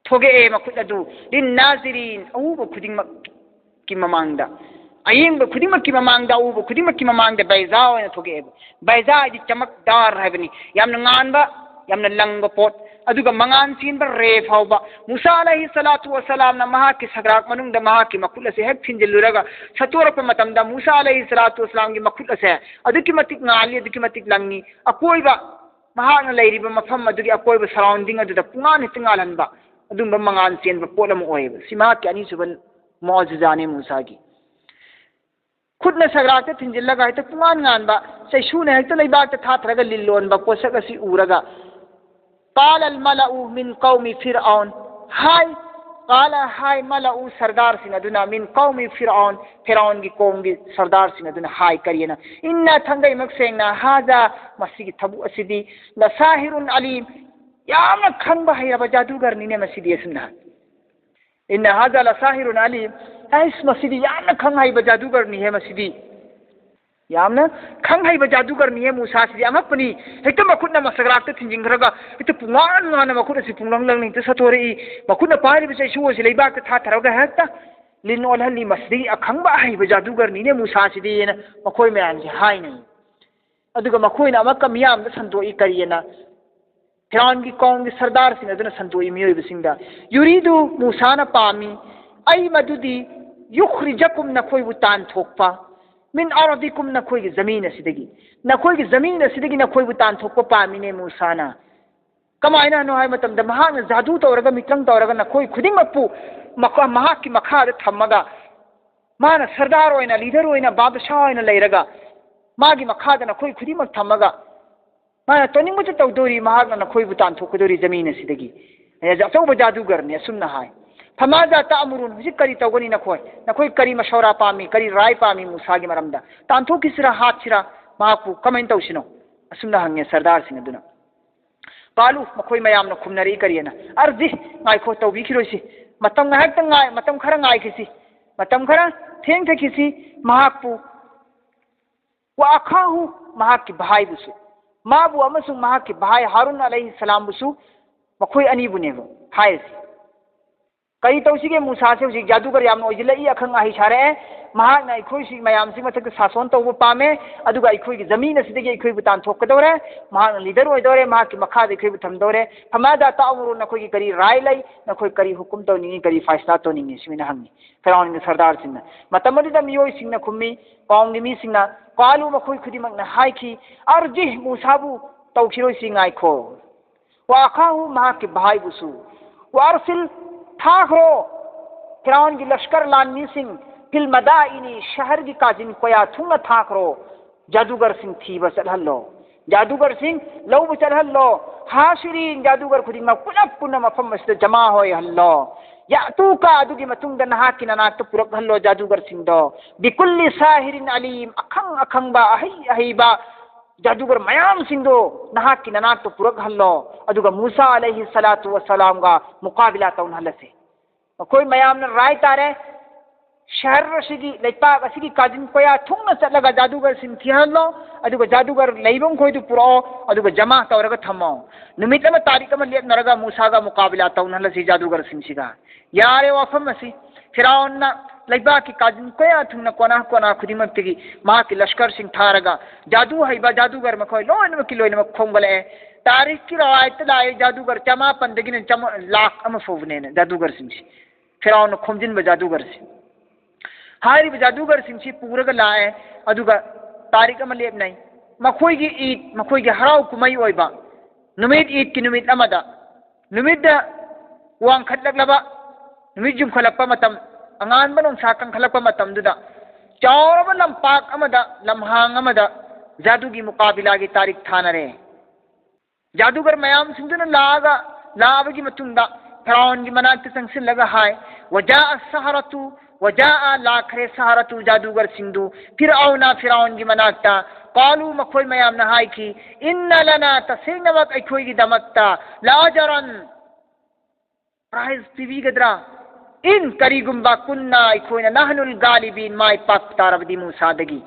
ꯊꯣꯛꯂꯛꯑꯦ ꯃꯈꯨꯠ ꯑꯗꯨ ꯂꯤꯟꯅꯥꯖꯤꯔꯤꯟ ꯑꯎꯕ ꯈꯨꯗꯤꯡꯃꯛꯀꯤ ꯃꯃꯥꯡꯗ, ꯑꯌꯦꯡꯕ ꯈꯨꯗꯤꯡꯃꯛꯀꯤ ꯃꯃꯥꯡꯗ, ꯑꯎꯕ ꯈꯨꯗꯤꯡꯃꯛꯀꯤ ꯃꯃꯥꯡꯗ ꯕꯩꯖꯥ ꯑꯣꯏꯅ ꯊꯣꯛꯂꯛꯑꯦꯕ꯫ ꯕꯩꯖꯥ ꯍꯥꯏꯗꯤ ꯆꯃꯛꯗꯥꯔ ꯍꯥꯏꯕꯅꯤ, ꯌꯥꯝꯅ ꯉꯥꯟꯕ, ꯌꯥꯝꯅ ꯂꯪꯕ ꯄꯣꯠ, ꯑꯗꯨꯒ ꯃꯉꯥꯟ ꯆꯦꯟꯕ ꯔꯦ ꯐꯥꯎꯕ꯫ ꯃꯨꯁꯥ ꯑꯂꯩꯍꯤ ꯁꯂꯥꯇꯨ ꯋꯁꯂꯥꯝꯅ ꯃꯍꯥꯛꯀꯤ ꯁꯒ꯭ꯔꯥꯛ ꯃꯅꯨꯡꯗ ꯃꯍꯥꯛꯀꯤ ꯃꯈꯨꯠ ꯑꯁꯤ ꯍꯦꯛ ꯊꯤꯟꯖꯤꯜꯂꯨꯔꯒ ꯁꯠꯇꯣꯔꯛꯄ ꯃꯇꯝꯗ ꯃꯨꯁꯥ ꯑꯂꯩꯍꯤ ꯁꯂꯥꯇꯨ ꯋꯁꯂꯥꯝꯒꯤ ꯃꯈꯨꯠ ꯑꯁꯦ ꯑꯗꯨꯛꯀꯤ ꯃꯇꯤꯛ ꯉꯥꯜꯂꯤ, ꯑꯗꯨꯛꯀꯤ ꯃꯇꯤꯛ ꯂꯪꯉꯤ, ꯑꯀꯣꯏꯕ ꯃꯍꯥꯛꯅ ꯂꯩꯔꯤꯕ ꯃꯐꯝ ꯑꯗꯨꯒꯤ ꯑꯀꯣꯏꯕ ꯁꯔꯥꯎꯟꯗꯤꯡ ꯑꯗꯨꯗ ꯄꯨꯡꯉꯥꯟ ꯍꯦꯛꯇ ꯉꯥꯜꯍꯟꯕ, ꯑꯗꯨꯝꯕ ꯃꯉꯥꯜ ꯆꯦꯟꯕ ꯄꯣꯠ ꯑꯃ ꯑꯣꯏꯌꯦꯕ꯫ ꯁꯤ ꯃꯍꯥꯛꯀꯤ ꯑꯅꯤꯁꯨꯕ ꯃꯣꯖꯤꯖꯥꯅꯦ ꯃꯨꯁꯥꯒꯤ꯫ ꯈꯨꯠꯅ ꯁꯒ꯭ꯔꯥꯛꯇ ꯊꯤꯟꯖꯤꯜꯂꯒ ꯍꯦꯛꯇ ꯄꯨꯡꯉꯥꯟ ꯉꯥꯟꯕ, ꯆꯩꯁꯨꯅ ꯍꯦꯛꯇ ꯂꯩꯕꯥꯛꯇ ꯊꯥꯊꯔꯒ ꯂꯤꯟ ꯂꯣꯟꯕ ꯄꯣꯠꯁꯛ ꯑꯁꯤ ꯎꯔꯒ, قال الملأ من قوم فرعون، ꯍꯥꯏ، قال ꯍꯥꯏ، ملأ ꯁꯔꯗꯥꯔꯁꯤꯡ ꯑꯗꯨꯅ، من قوم فرعون، ꯐꯤꯔꯥꯎꯟꯒꯤ ꯀꯣꯝꯒꯤ ꯁꯔꯗꯥꯔꯁꯤꯡ ꯑꯗꯨꯅ ꯍꯥꯏ ꯀꯔꯤꯅ؟ إن ꯊꯥꯡꯒꯩꯃꯛ ꯁꯦꯡꯅ هذا ꯃꯁꯤꯒꯤ ꯊꯕꯛ ꯑꯁꯤꯗꯤ لساحر عليم ꯌꯥꯝꯅ ꯈꯪꯕ ꯍꯩꯔꯕ ꯖꯥꯗꯨꯒꯔꯅꯤꯅꯦ ꯃꯁꯤꯗꯤ ꯑꯁꯨꯝꯅ ꯍꯥꯏ꯫ إن هذا لساحر عليم ꯑꯩꯁ ꯃꯁꯤꯗꯤ ꯌꯥꯝꯅ ꯈꯪ ꯍꯩꯕ ꯖꯥꯗꯨꯒꯔꯅꯤꯍꯦ ꯃꯁꯤꯗꯤ꯫ ꯌꯥꯝꯅ ꯈꯪ ꯍꯩꯕ ꯖꯥꯗꯨꯒꯔꯅꯤꯍꯦ ꯃꯨꯁꯥꯁꯤꯗꯤ꯫ ꯑꯉꯛꯄꯅꯤ꯫ ꯍꯦꯛꯇ ꯃꯈꯨꯠꯅ ꯃꯁꯒ꯭ꯔꯥꯛꯇ ꯊꯤꯟꯖꯤꯟꯈ꯭ꯔꯒ ꯍꯦꯛꯇ ꯄꯨꯡꯉꯥꯟ ꯉꯥꯟꯅ ꯃꯈꯨꯠ ꯑꯁꯤ ꯄꯨꯡꯂꯪ ꯂꯪꯅ ꯍꯦꯛꯇ ꯁꯠꯇꯣꯔꯛꯏ꯫ ꯃꯈꯨꯠꯅ ꯄꯥꯏꯔꯤꯕ ꯆꯩꯁꯨ ꯑꯁꯤ ꯂꯩꯕꯥꯛꯇ ꯊꯥꯊꯔꯒ ꯍꯦꯛꯇ ꯂꯤꯟ ꯑꯣꯜꯍꯜꯂꯤ꯫ ꯃꯁꯤꯗꯒꯤ ꯑꯈꯪꯕ ꯑꯍꯩꯕ ꯖꯥꯗꯨꯒꯔꯅꯤꯅꯦ ꯃꯨꯁꯥꯁꯤꯗꯤꯅ ꯃꯈꯣꯏ ꯃꯌꯥꯝꯁꯦ ꯍꯥꯏꯅꯩ꯫ ꯑꯗꯨꯒ ꯃꯈꯣꯏꯅ ꯑꯃꯨꯛꯀ ꯃꯤꯌꯥꯝꯗ ꯁꯟꯗꯣꯛꯏ ꯀꯔꯤꯑꯅ? ꯐꯤꯔꯥꯎꯟꯒꯤ ꯀꯧꯝꯒꯤ ꯁꯔꯗꯥꯔꯁꯤꯡ ꯑꯗꯨꯅ ꯁꯟꯗꯣꯛꯏ ꯃꯤꯑꯣꯏꯕꯁꯤꯡꯗ꯫ ꯌꯨꯔꯤꯗꯨ ꯃꯨꯁꯥꯅ ꯄꯥꯝꯃꯤ꯫ ꯑꯩ ꯃꯗꯨꯗꯤ ꯌꯨꯈ꯭ꯔꯤꯖꯀꯨꯝ ꯅꯈꯣꯏꯕꯨ ꯇꯥꯟꯊꯣꯛꯄ꯫ ꯃꯤꯟ ꯑꯔꯗꯤꯀꯨꯝ ꯅꯈꯣꯏꯒꯤ ꯖꯃꯤꯟ ꯑꯁꯤꯗꯒꯤ꯫ ꯅꯈꯣꯏꯒꯤ ꯖꯃꯤꯟ ꯑꯁꯤꯗꯒꯤ ꯅꯈꯣꯏꯕꯨ ꯇꯥꯟꯊꯣꯛꯄ ꯄꯥꯝꯃꯤꯅꯦ ꯃꯨꯁꯥꯅ꯫ ꯀꯃꯥꯏꯅꯅꯣ ꯍꯥꯏꯕ ꯃꯇꯝꯗ ꯃꯍꯥꯛꯅ ꯖꯥꯗꯨ ꯇꯧꯔꯒ ꯃꯤꯇ꯭ꯔꯪ ꯇꯧꯔꯒ ꯅꯈꯣꯏ ꯈꯨꯗꯤꯡꯃꯛꯄꯨ ꯃꯈ-, ꯃꯍꯥꯛꯀꯤ ꯃꯈꯥꯗ ꯊꯝꯃꯒ ꯃꯥꯅ ꯁꯔꯗꯥꯔ ꯑꯣꯏꯅ, ꯂꯤꯗꯔ ꯑꯣꯏꯅ, ꯕꯥꯗꯁꯥꯍ ꯑꯣꯏꯅ ꯂꯩꯔꯒ ꯃꯥꯒꯤ ꯃꯈꯥꯗ ꯅꯈꯣꯏ ꯈꯨꯗꯤꯡꯃꯛ ꯊꯝꯃꯒ ꯃꯥꯅ ꯇꯧꯅꯤꯡꯕꯇ ꯇꯧꯗꯣꯔꯤ, ꯃꯍꯥꯛꯅ ꯅꯈꯣꯏꯕꯨ ꯇꯥꯟꯊꯣꯛꯀꯗꯣꯔꯤ ꯖꯃꯤꯟ ꯑꯁꯤꯗꯒꯤ꯫ ꯑꯆꯧꯕ ꯖꯥꯗꯨꯒꯔꯅꯤ ꯑꯁꯨꯝꯅ ꯍꯥꯏ꯫ ꯐꯃꯥꯖꯥ ꯇꯥꯃꯨꯔꯨꯟ, ꯍꯧꯖꯤꯛ ꯀꯔꯤ ꯇꯧꯒꯅꯤ ꯅꯈꯣꯏ? ꯅꯈꯣꯏ ꯀꯔꯤ ꯃꯁꯧꯔꯥ ꯄꯥꯝꯃꯤ, ꯀꯔꯤ ꯔꯥꯏ ꯄꯥꯝꯃꯤ ꯃꯨꯁꯥꯒꯤ ꯃꯔꯝꯗ? ꯇꯥꯟꯊꯣꯛꯈꯤꯁꯤꯔꯥ, ꯍꯥꯠꯁꯤꯔꯥ? ꯃꯍꯥꯛꯄꯨ ꯀꯃꯥꯏꯅ ꯇꯧꯁꯤꯅꯣ? ꯑꯁꯨꯝꯅ ꯍꯪꯉꯦ ꯁꯔꯗꯥꯔꯁꯤꯡ ꯑꯗꯨꯅ꯫ ꯀꯥꯂꯨ, ꯃꯈꯣꯏ ꯃꯌꯥꯝꯅ ꯈꯨꯝꯅꯔꯛꯏ ꯀꯔꯤ ꯍꯥꯏꯅ? ꯑꯔꯖꯤ, ꯉꯥꯏꯈꯣ, ꯇꯧꯕꯤꯈꯤꯔꯣꯏꯁꯤ꯫ ꯃꯇꯝ ꯉꯥꯏꯍꯥꯛꯇꯪ ꯉꯥꯏ, ꯃꯇꯝ ꯈꯔ ꯉꯥꯏꯈꯤꯁꯤ, ꯃꯇꯝ ꯈꯔ ꯊꯦꯡꯊꯈꯤꯁꯤ꯫ ꯃꯍꯥꯛꯄꯨ, ꯋꯥ ꯑꯈꯥꯍꯨ, ꯃꯍꯥꯛꯀꯤ ꯚꯥꯏꯕꯨꯁꯨ, ꯃꯥꯕꯨ ꯑꯃꯁꯨꯡ ꯃꯍꯥꯛꯀꯤ ꯚꯥꯏ ꯍꯥꯔꯨꯟ ꯑꯂꯩꯍꯤ ꯁꯂꯥꯝꯕꯨꯁꯨ, ꯃꯈꯣꯏ ꯑꯅꯤꯕꯨꯅꯦꯕ ꯍꯥꯏꯔꯤꯁꯤ꯫ ꯀꯔꯤ ꯇꯧꯁꯤꯒꯦ? ꯃꯨꯁꯥꯁꯦ ꯍꯧꯖꯤꯛ ꯖꯥꯗꯨꯒꯔ ꯌꯥꯝꯅ ꯑꯣꯏꯁꯤꯜꯂꯛꯏ, ꯑꯈꯪ ꯑꯍꯩ ꯁꯥꯔꯛꯑꯦ꯫ ꯃꯍꯥꯛꯅ ꯑꯩꯈꯣꯏꯁꯤ ꯃꯌꯥꯝꯁꯤ ꯃꯊꯛꯇ ꯁꯥꯁꯣꯟ ꯇꯧꯕ ꯄꯥꯝꯃꯦ, ꯑꯗꯨꯒ ꯑꯩꯈꯣꯏꯒꯤ ꯖꯃꯤꯟ ꯑꯁꯤꯗꯒꯤ ꯑꯩꯈꯣꯏꯕꯨ ꯇꯥꯟꯊꯣꯛꯀꯗꯧꯔꯦ, ꯃꯍꯥꯛꯅ ꯂꯤꯗꯔ ꯑꯣꯏꯗꯧꯔꯦ, ꯃꯍꯥꯛꯀꯤ ꯃꯈꯥꯗ ꯑꯩꯈꯣꯏꯕꯨ ꯊꯝꯗꯧꯔꯦ꯫ ꯐꯃꯥꯗꯥ ꯇꯥꯎꯃꯨꯔꯨ, ꯅꯈꯣꯏꯒꯤ ꯀꯔꯤ ꯔꯥꯏ ꯂꯩ, ꯅꯈꯣꯏ ꯀꯔꯤ ꯍꯨꯀꯨꯝ ꯇꯧꯅꯤꯡꯉꯤ, ꯀꯔꯤ ꯐꯥꯏꯁꯂꯥ ꯇꯧꯅꯤꯡꯉꯤ, ꯁꯨꯃꯥꯏꯅ ꯍꯪꯉꯤ ꯐꯤꯔꯥꯎꯟꯒꯤ ꯁꯔꯗꯥꯔꯁꯤꯡꯅ꯫ ꯃꯇꯝ ꯑꯗꯨꯗ ꯃꯤꯑꯣꯏꯁꯤꯡꯅ ꯈꯨꯝꯃꯤ, ꯀꯥꯎꯝꯒꯤ ꯃꯤꯁꯤꯡꯅ, ꯀꯥꯂꯨ, ꯃꯈꯣꯏ ꯈꯨꯗꯤꯡꯃꯛꯅ ꯍꯥꯏꯈꯤ, ꯑꯔꯖꯤꯍ, ꯃꯨꯁꯥꯕꯨ ꯇꯧꯈꯤꯔꯣꯏꯁꯤ, ꯉꯥꯏꯈꯣ꯫ ꯋꯥ ꯑꯈꯥꯍꯨ, ꯃꯍꯥꯛꯀꯤ ꯚꯥꯏꯕꯨꯁꯨ꯫ ꯋꯥ ꯑꯔꯁꯤꯜ, ꯊꯥꯈ꯭ꯔꯣ꯫ ꯐꯤꯔꯥꯎꯟꯒꯤ ꯂꯁꯀꯔ ꯂꯥꯟꯃꯤꯁꯤꯡ, ꯐꯤꯜ ꯃꯗꯥꯏꯅꯤ, ꯁꯍꯔꯒꯤ ꯀꯥꯆꯤꯟ ꯀꯣꯌꯥ ꯊꯨꯡꯅ ꯊꯥꯈ꯭ꯔꯣ꯫ ꯖꯥꯗꯨꯒꯔꯁꯤꯡ ꯊꯤꯕ ꯆꯠꯍꯜꯂꯣ꯫ ꯖꯥꯗꯨꯒꯔꯁꯤꯡ ꯂꯧꯕ ꯆꯠꯍꯜꯂꯣ꯫ ꯍꯥꯁꯤꯔꯤꯟ, ꯖꯥꯗꯨꯒꯔ ꯈꯨꯗꯤꯡꯃꯛ ꯄꯨꯂꯞ ꯄꯨꯟꯅ ꯃꯐꯝ ꯑꯁꯤꯗ ꯖꯃꯥ ꯑꯣꯏꯍꯜꯂꯣ꯫ ꯌꯥꯇꯨꯀꯥ, ꯑꯗꯨꯒꯤ ꯃꯇꯨꯡꯗ ꯅꯍꯥꯛꯀꯤ ꯅꯅꯥꯛꯇ ꯄꯨꯔꯛꯍꯜꯂꯣ ꯖꯥꯗꯨꯒꯔꯁꯤꯡꯗꯣ꯫ ꯕꯤꯀꯨꯜꯂꯤ ꯁꯥꯍꯤꯔꯤꯟ ꯑꯂꯤꯝ, ꯑꯈꯪ ꯑꯈꯪꯕ, ꯑꯍꯩ ꯑꯍꯩꯕ ꯖꯥꯗꯨꯒꯔ ꯃꯌꯥꯝꯁꯤꯡꯗꯣ ꯅꯍꯥꯛꯀꯤ ꯅꯅꯥꯛꯇ ꯄꯨꯔꯛꯍꯜꯂꯣ꯫ ꯑꯗꯨꯒ ꯃꯨꯁꯥ ꯑꯂꯩꯍꯤ ꯁꯂꯥꯇꯨ ꯋꯁꯂꯥꯝꯒ ꯃꯨꯀꯥꯕꯤꯂꯥ ꯇꯧꯅꯍꯜꯂꯁꯤ꯫ ꯃꯈꯣꯏ ꯃꯌꯥꯝꯅ ꯔꯥꯏ ꯇꯥꯔꯦ꯫ ꯁꯍꯔ ꯑꯁꯤꯒꯤ, ꯂꯩꯄꯥꯛ ꯑꯁꯤꯒꯤ ꯀꯥꯆꯤꯟ ꯀꯣꯌꯥ ꯊꯨꯡꯅ ꯆꯠꯂꯒ ꯖꯥꯗꯨꯒꯔꯁꯤꯡ ꯊꯤꯍꯜꯂꯣ, ꯑꯗꯨꯒ ꯖꯥꯗꯨꯒꯔ ꯂꯩꯕ ꯃꯈꯣꯏꯗꯨ ꯄꯨꯔꯛꯑꯣ, ꯑꯗꯨꯒ ꯖꯃꯥ ꯇꯧꯔꯒ ꯊꯝꯃꯣ꯫ ꯅꯨꯃꯤꯠ ꯑꯃ, ꯇꯥꯔꯤꯛ ꯑꯃ ꯂꯦꯞꯅꯔꯒ ꯃꯨꯁꯥꯒ ꯃꯨꯀꯥꯕꯤꯂꯥ ꯇꯧꯅꯍꯜꯂꯁꯤ ꯖꯥꯗꯨꯒꯔꯁꯤꯡꯁꯤꯒ꯫ ꯌꯥꯔꯦ ꯋꯥꯐꯝ ꯑꯁꯤ꯫ ꯐꯤꯔꯥꯎꯟꯅ ꯂꯩꯕꯥꯛꯀꯤ ꯀꯥꯆꯤꯟ ꯀꯣꯌꯥ ꯊꯨꯡꯅ ꯀꯣꯅꯥ ꯀꯣꯅꯥ ꯈꯨꯗꯤꯡꯃꯛꯇꯒꯤ ꯃꯍꯥꯛꯀꯤ ꯂꯁꯀꯔꯁꯤꯡ ꯊꯥꯔꯒ ꯖꯥꯗꯨ ꯍꯩꯕ ꯖꯥꯗꯨꯒꯔ ꯃꯈꯣꯏ ꯂꯣꯏꯅꯃꯛꯀꯤ ꯂꯣꯏꯅꯃꯛ ꯈꯣꯝꯒꯠꯂꯛꯑꯦ꯫ ꯇꯥꯔꯤꯛꯀꯤ ꯔꯋꯥꯌꯠꯇ ꯂꯥꯛꯑꯦ, ꯖꯥꯗꯨꯒꯔ ꯆꯃꯥꯄꯟꯗꯒꯤꯅ ꯆꯃ-, ꯂꯥꯈ ꯑꯃ ꯐꯥꯎꯕꯅꯦꯅ ꯖꯥꯗꯨꯒꯔꯁꯤꯡꯁꯤ꯫ ꯐꯤꯔꯥꯎꯟꯅ ꯈꯣꯝꯖꯤꯟꯕ ꯖꯥꯗꯨꯒꯔꯁꯤ꯫ ꯍꯥꯏꯔꯤꯕ ꯖꯥꯗꯨꯒꯔꯁꯤꯡꯁꯤ ꯄꯨꯔꯒ ꯂꯥꯛꯑꯦ, ꯑꯗꯨꯒ ꯇꯥꯔꯤꯛ ꯑꯃ ꯂꯦꯞꯅꯩ꯫ ꯃꯈꯣꯏꯒꯤ ꯏꯗ, ꯃꯈꯣꯏꯒꯤ ꯍꯔꯥꯎ ꯀꯨꯝꯍꯩ ꯑꯣꯏꯕ ꯅꯨꯃꯤꯠ, ꯏꯗꯀꯤ ꯅꯨꯃꯤꯠ ꯑꯃꯗ, ꯅꯨꯃꯤꯠꯇ ꯋꯥꯡꯈꯠꯂꯛꯂꯕ, ꯅꯨꯃꯤꯠ ꯌꯨꯝꯈꯠꯂꯛꯄ ꯃꯇꯝ, ꯑꯉꯥꯟꯕ ꯅꯣꯡꯁꯥ ꯀꯟꯈꯠꯂꯛꯄ ꯃꯇꯝꯗꯨꯗ, ꯆꯥꯎꯔꯕ ꯂꯝꯄꯥꯛ ꯑꯃꯗ, ꯂꯝꯍꯥꯡ ꯑꯃꯗ ꯖꯥꯗꯨꯒꯤ ꯃꯨꯀꯥꯕꯤꯂꯥꯒꯤ ꯇꯥꯔꯤꯛ ꯊꯥꯅꯔꯦ꯫ ꯖꯥꯗꯨꯒꯔ ꯃꯌꯥꯝꯁꯤꯡꯗꯨꯅ ꯂꯥꯛꯑꯒ, ꯂꯥꯛꯑꯕꯒꯤ ꯃꯇꯨꯡꯗ ꯐꯤꯔꯥꯎꯟꯒꯤ ꯃꯅꯥꯛꯇ ꯆꯪꯁꯤꯜꯂꯒ ꯍꯥꯏ, "ꯋꯖꯥ ꯑꯁ-ꯁꯍꯔꯥꯇꯨ ꯋꯥꯖꯥꯑ, ꯂꯥꯛꯈ꯭ꯔꯦ, ꯁꯍꯔꯇꯨ, ꯖꯥꯗꯨꯒꯔꯁꯤꯡꯗꯨ, ꯐꯤꯔꯥꯎꯅ, ꯐꯤꯔꯥꯎꯟꯒꯤ ꯃꯅꯥꯛꯇ꯫ ꯀꯥꯂꯨ, ꯃꯈꯣꯏ ꯃꯌꯥꯝꯅ ꯍꯥꯏꯈꯤ, ꯏꯟꯅ ꯂꯅꯥ, ꯇꯁꯦꯡꯅꯃꯛ ꯑꯩꯈꯣꯏꯒꯤꯗꯃꯛꯇ, ꯂꯥ ꯑꯖꯔꯟ, ꯄ꯭ꯔꯥꯏꯖ ꯄꯤꯕꯤꯒꯗ꯭ꯔꯥ? ꯏꯟ, ꯀꯔꯤꯒꯨꯝꯕ, ꯀꯨꯟꯅ, ꯑꯩꯈꯣꯏꯅ, ꯅꯍꯅꯨꯜ ꯒꯥꯂꯤꯕꯤꯟ, ꯃꯥꯏ ꯄꯥꯛꯄ ꯇꯥꯔꯕꯗꯤ ꯃꯨꯁꯥꯗꯒꯤ,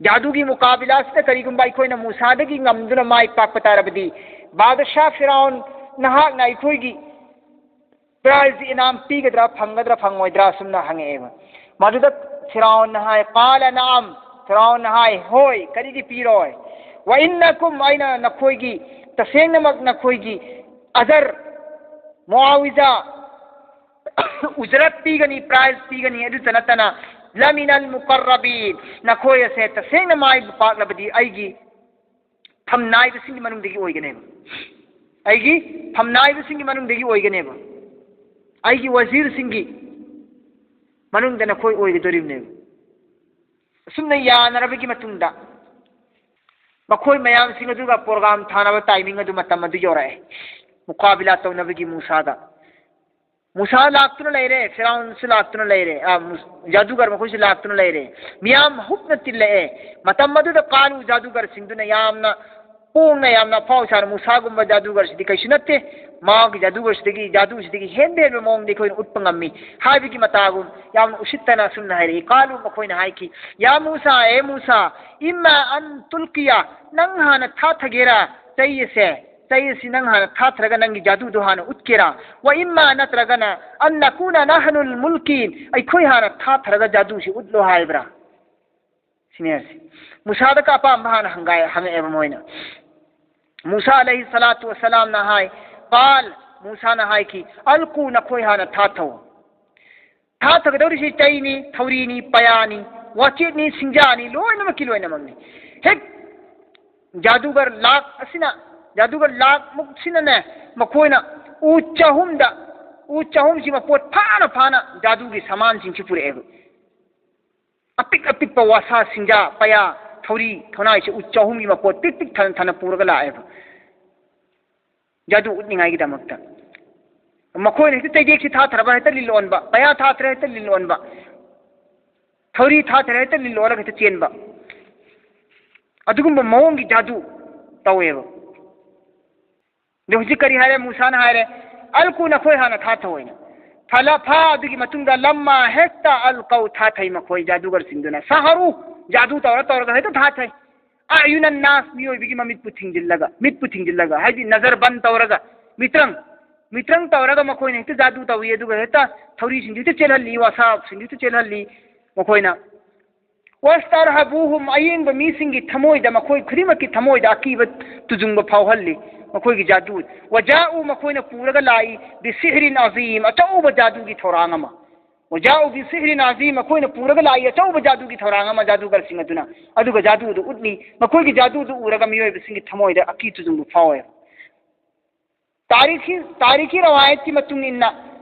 ꯖꯥꯗꯨꯒꯤ ꯃꯨꯀꯥꯕꯤꯂꯥꯁꯤꯗ ꯀꯔꯤꯒꯨꯝꯕ ꯑꯩꯈꯣꯏꯅ ꯃꯨꯁꯥꯗꯒꯤ ꯉꯝꯗꯨꯅ ꯃꯥꯏ ꯄꯥꯛꯄ ꯇꯥꯔꯕꯗꯤ, ꯕꯥꯗꯁꯥ ꯐꯤꯔꯥꯎꯟ, ꯅꯍꯥꯛꯅ ꯑꯩꯈꯣꯏꯒꯤ ꯄ꯭ꯔꯥꯏꯖ, ꯏꯅꯥꯝ ꯄꯤꯒꯗ꯭ꯔꯥ, ꯐꯪꯒꯗ꯭ꯔꯥ, ꯐꯪꯉꯣꯏꯗ꯭ꯔꯥ, ꯑꯁꯨꯝꯅ ꯍꯪꯉꯛꯑꯦꯕ꯫ ꯃꯗꯨꯗ ꯐꯤꯔꯥꯎꯟꯅ ꯍꯥꯏ, ꯀꯥꯂ ꯅꯥꯝ, ꯐꯤꯔꯥꯎꯟꯅ ꯍꯥꯏ, ꯍꯣꯏ, ꯀꯔꯤꯒꯤ ꯄꯤꯔꯣꯏ? ꯋ ꯏꯟꯅꯀꯨꯝ, ꯑꯩꯅ ꯅꯈꯣꯏꯒꯤ, ꯇꯁꯦꯡꯅꯃꯛ ꯅꯈꯣꯏꯒꯤ ꯑꯖꯔ, ꯃꯨꯑꯥꯋꯤꯖꯥ, ꯎꯖꯔꯠ ꯄꯤꯒꯅꯤ, ꯄ꯭ꯔꯥꯏꯖ ꯄꯤꯒꯅꯤ꯫ ꯑꯗꯨꯇ ꯅꯠꯇꯅ, ꯂꯃꯤꯅꯜ ꯃꯨꯀꯔꯔꯕꯤꯟ, ꯅꯈꯣꯏ ꯑꯁꯦ ꯇꯁꯦꯡꯅ ꯃꯥꯏ ꯄꯥꯛꯂꯕꯗꯤ ꯑꯩꯒꯤ ꯐꯝꯅꯥꯏꯕꯁꯤꯡꯒꯤ ꯃꯅꯨꯡꯗꯒꯤ ꯑꯣꯏꯒꯅꯦꯕ꯫ ꯑꯩꯒꯤ ꯐꯝꯅꯥꯏꯕꯁꯤꯡꯒꯤ ꯃꯅꯨꯡꯗꯒꯤ ꯑꯣꯏꯒꯅꯦꯕ꯫ ꯑꯩꯒꯤ ꯋꯖꯤꯔꯁꯤꯡꯒꯤ ꯃꯅꯨꯡꯗ ꯅꯈꯣꯏ ꯑꯣꯏꯒꯗꯧꯔꯤꯕꯅꯦꯕ꯫ ꯑꯁꯨꯝꯅ ꯌꯥꯅꯔꯕꯒꯤ ꯃꯇꯨꯡꯗ ꯃꯈꯣꯏ ꯃꯌꯥꯝꯁꯤꯡ ꯑꯗꯨꯒ ꯄ꯭ꯔꯣꯒ꯭ꯔꯥꯝ ꯊꯥꯅꯕ ꯇꯥꯏꯃꯤꯡ ꯑꯗꯨ, ꯃꯇꯝ ꯑꯗꯨ ꯌꯧꯔꯛꯑꯦ꯫ ꯃꯨꯀꯥꯕꯤꯂꯥ ꯇꯧꯅꯕꯒꯤ ꯃꯨꯁꯥꯗ꯫ ꯃꯨꯁꯥ ꯂꯥꯛꯇꯨꯅ ꯂꯩꯔꯦ, ꯐꯤꯔꯥꯎꯟꯁꯨ ꯂꯥꯛꯇꯨꯅ ꯂꯩꯔꯦ, ꯑ, ꯃꯨꯁ-, ꯖꯥꯗꯨꯒꯔ ꯃꯈꯣꯏꯁꯨ ꯂꯥꯛꯇꯨꯅ ꯂꯩꯔꯦ꯫ ꯃꯤꯌꯥꯝ ꯍꯨꯞꯅ ꯇꯤꯜꯂꯛꯑꯦ꯫ ꯃꯇꯝ ꯑꯗꯨꯗ ꯀꯥꯂꯨ ꯖꯥꯗꯨꯒꯔꯁꯤꯡꯗꯨꯅ ꯌꯥꯝꯅ ꯄꯣꯡꯅ, ꯌꯥꯝꯅ ꯑꯐꯥꯎ ꯁꯥꯅ, ꯃꯨꯁꯥꯒꯨꯝꯕ ꯖꯥꯗꯨꯒꯔꯁꯤꯗꯤ ꯀꯩꯁꯨ ꯅꯠꯇꯦ, ꯃꯥꯒꯤ ꯖꯥꯗꯨꯒꯔꯁꯤꯗꯒꯤ, ꯖꯥꯗꯨꯁꯤꯗꯒꯤ ꯍꯦꯟꯕ ꯍꯦꯟꯕ ꯃꯑꯣꯡꯗ ꯑꯩꯈꯣꯏꯅ ꯎꯠꯄ ꯉꯝꯃꯤ ꯍꯥꯏꯕꯒꯤ ꯃꯇꯥꯒꯨꯝ ꯌꯥꯝꯅ ꯎꯁꯤꯠꯇꯅ ꯑꯁꯨꯝꯅ ꯍꯥꯏꯔꯛꯏ꯫ ꯀꯥꯂꯨ, ꯃꯈꯣꯏꯅ ꯍꯥꯏꯈꯤ, ꯌꯥ ꯃꯨꯁꯥ, ꯑꯦ ꯃꯨꯁꯥ, ꯏꯝꯃꯥ ꯑꯟ ꯇꯨꯜꯀꯤꯌꯥ, ꯅꯪ ꯍꯥꯟꯅ ꯊꯥꯊꯒꯦꯔꯥ ꯆꯩ ꯑꯁꯦ? ꯆꯩ ꯑꯁꯤ ꯅꯪ ꯍꯥꯟꯅ ꯊꯥꯊꯔꯒ ꯅꯪꯒꯤ ꯖꯥꯗꯨꯗꯣ ꯍꯥꯟꯅ ꯎꯠꯀꯦꯔꯥ? ꯋ ꯏꯝꯃꯥ, ꯅꯠꯇ꯭ꯔꯒꯅ, ꯑꯟ ꯅꯀꯨꯅ ꯅꯍꯅꯨꯜ ꯃꯨꯜꯀꯤꯟ, ꯑꯩꯈꯣꯏ ꯍꯥꯟꯅ ꯊꯥꯊꯔꯒ ꯖꯥꯗꯨꯁꯤ ꯎꯠꯂꯣ ꯍꯥꯏꯕ꯭ꯔꯥ? ꯁꯤꯅꯦ ꯍꯥꯏꯁꯦ꯫ ꯃꯨꯁꯥꯗꯒ ꯑꯄꯥꯝꯕ ꯍꯥꯟꯅ ꯍꯪꯒꯥꯏ-, ꯍꯪꯉꯛꯑꯦꯕ ꯃꯣꯏꯅ꯫ ꯃꯨꯁꯥ ꯑꯂꯩꯍꯤ ꯁꯂꯥꯇꯨ ꯋꯁꯁꯂꯥꯝꯅ ꯍꯥꯏ, ꯀꯥꯜ, ꯃꯨꯁꯥꯅ ꯍꯥꯏꯈꯤ, ꯑꯜꯀꯨ, ꯅꯈꯣꯏ ꯍꯥꯟꯅ ꯊꯥꯊꯧ꯫ ꯊꯥꯊꯒꯗꯧꯔꯤꯁꯤ ꯆꯩꯅꯤ, ꯊꯧꯔꯤꯅꯤ, ꯄꯌꯥꯅꯤ, ꯋꯥꯆꯦꯠꯅꯤ, ꯁꯤꯡꯖꯥꯅꯤ, ꯂꯣꯏꯅꯃꯛꯀꯤ ꯂꯣꯏꯅꯃꯛꯅꯤ꯫ ꯍꯦꯛ ꯖꯥꯗꯨꯒꯔ ꯂꯥꯛ ꯑꯁꯤꯅ, ꯖꯥꯗꯨꯒꯔ ꯂꯥꯛꯃꯨꯛꯁꯤꯅꯅꯦ, ꯃꯈꯣꯏꯅ ꯎ ꯆꯍꯨꯝꯗ, ꯎ ꯆꯍꯨꯝꯁꯤ ꯃꯄꯣꯠ ꯐꯥꯅ ꯐꯥꯅ ꯖꯥꯗꯨꯒꯤ ꯁꯃꯥꯟꯁꯤꯡꯁꯤ ꯄꯨꯔꯛꯑꯦꯕ꯫ ꯑꯄꯤꯛ ꯑꯄꯤꯛꯄ ꯋꯥꯁꯥ, ꯁꯤꯡꯖꯥ, ꯄꯌꯥ, ꯊꯧꯔꯤ, ꯊꯧꯅꯥꯏꯁꯦ ꯎ ꯆꯍꯨꯝꯒꯤ ꯃꯄꯣꯠ ꯄꯤꯛ ꯄꯤꯛ ꯊꯟ ꯊꯟꯅ ꯄꯨꯔꯒ ꯂꯥꯛꯑꯦꯕ꯫ ꯖꯥꯗꯨ ꯎꯠꯅꯤꯡꯉꯥꯏꯒꯤꯗꯃꯛꯇ꯫ ꯃꯈꯣꯏꯅ ꯍꯦꯛꯇ ꯆꯩꯗꯦꯛꯁꯤ ꯊꯥꯊꯔꯕ ꯍꯦꯛꯇ ꯂꯤꯟ ꯑꯣꯟꯕ, ꯄꯌꯥ ꯊꯥꯊꯔ ꯍꯦꯛꯇ ꯂꯤꯟ ꯑꯣꯟꯕ꯫ ꯊꯧꯔꯤ ꯊꯥꯊꯔꯦ, ꯍꯦꯛꯇ ꯂꯤꯜ ꯑꯣꯜꯂꯒ ꯍꯦꯛꯇ ꯆꯦꯟꯕ, ꯑꯗꯨꯒꯨꯝꯕ ꯃꯑꯣꯡꯒꯤ ꯖꯥꯗꯨ ꯇꯧꯋꯦꯕ꯫ ꯑꯗꯣ ꯍꯧꯖꯤꯛ ꯀꯔꯤ ꯍꯥꯏꯔꯦ? ꯃꯨꯁꯥꯅ ꯍꯥꯏꯔꯦ, "ꯑꯜꯀꯨ, ꯅꯈꯣꯏ ꯍꯥꯟꯅ ꯊꯥꯊꯧ" ꯍꯥꯏꯅ꯫ ꯐꯂ ꯐꯥ ꯑꯗꯨꯒꯤ ꯃꯇꯨꯡꯗ ꯂꯝꯃꯥ ꯍꯦꯛꯇ ꯑꯜꯀꯧ ꯊꯥꯊꯩ ꯃꯈꯣꯏ ꯖꯥꯗꯨꯒꯔꯁꯤꯡꯗꯨꯅ꯫ ꯁꯍꯔꯨ, ꯖꯥꯗꯨ ꯇꯧꯔ ꯇꯧꯔꯒ ꯍꯦꯛꯇ ꯊꯥꯊꯩ꯫ ꯑꯌꯨꯅꯟ ꯅꯥꯁ, ꯃꯤꯑꯣꯏꯕꯒꯤ ꯃꯃꯤꯠꯄꯨ ꯊꯤꯡꯖꯤꯜꯂꯒ, ꯃꯤꯠꯄꯨ ꯊꯤꯡꯖꯤꯜꯂꯒ, ꯍꯥꯏꯗꯤ ꯅꯖꯔ ꯕꯟ ꯇꯧꯔꯒ, ꯃꯤꯇ꯭ꯔꯪ, ꯃꯤꯇ꯭ꯔꯪ ꯇꯧꯔꯒ ꯃꯈꯣꯏꯅ ꯍꯦꯛꯇ ꯖꯥꯗꯨ ꯇꯧꯏ꯫ ꯑꯗꯨꯒ ꯍꯦꯛꯇ ꯊꯧꯔꯤꯁꯤꯡꯁꯨ ꯍꯦꯛꯇ ꯆꯦꯜꯍꯜꯂꯤ, ꯋꯥꯁꯥꯞꯁꯤꯡꯁꯨ ꯍꯦꯛꯇ ꯆꯦꯜꯍꯜꯂꯤ ꯃꯈꯣꯏꯅ꯫ ꯋꯥꯁꯇꯔꯍꯕꯨꯍꯨꯝ, ꯑꯌꯦꯡꯕ ꯃꯤꯁꯤꯡꯒꯤ ꯊꯃꯣꯏꯗ, ꯃꯈꯣꯏ ꯈꯨꯗꯤꯡꯃꯛꯀꯤ ꯊꯃꯣꯏꯗ ꯑꯀꯤꯕ ꯇꯨꯖꯨꯡꯕ ꯐꯥꯎꯍꯜꯂꯤ ꯃꯈꯣꯏꯒꯤ ꯖꯥꯗꯨ꯫ ꯋꯖꯥꯎ, ꯃꯈꯣꯏꯅ ꯄꯨꯔꯒ ꯂꯥꯛꯏ, ꯕꯤꯁꯤꯍ꯭ꯔꯤꯟ ꯑꯖꯤꯝ, ꯑꯆꯧꯕ ꯖꯥꯗꯨꯒꯤ ꯊꯧꯔꯥꯡ ꯑꯃ꯫ ꯋꯖꯥꯎ ꯕꯤꯁꯤꯍ꯭ꯔꯤꯟ ꯑꯖꯤꯝ, ꯃꯈꯣꯏꯅ ꯄꯨꯔꯒ ꯂꯥꯛꯏ ꯑꯆꯧꯕ ꯖꯥꯗꯨꯒꯤ ꯊꯧꯔꯥꯡ ꯑꯃ, ꯖꯥꯗꯨꯒꯔꯁꯤꯡ ꯑꯗꯨꯅ꯫ ꯑꯗꯨꯒ ꯖꯥꯗꯨꯗꯨ ꯎꯠꯂꯤ, ꯃꯈꯣꯏꯒꯤ ꯖꯥꯗꯨꯗꯨ ꯎꯔꯒ ꯃꯤꯑꯣꯏꯕꯁꯤꯡꯒꯤ ꯊꯃꯣꯏꯗ ꯑꯀꯤ ꯇꯨꯖꯨꯡꯕ ꯐꯥꯎꯋꯦ꯫ ꯇꯥꯔꯤꯈꯤ, ꯇꯥꯔꯤꯈꯤ ꯔꯋꯥꯌꯠꯀꯤ ꯃꯇꯨꯡ ꯏꯟꯅ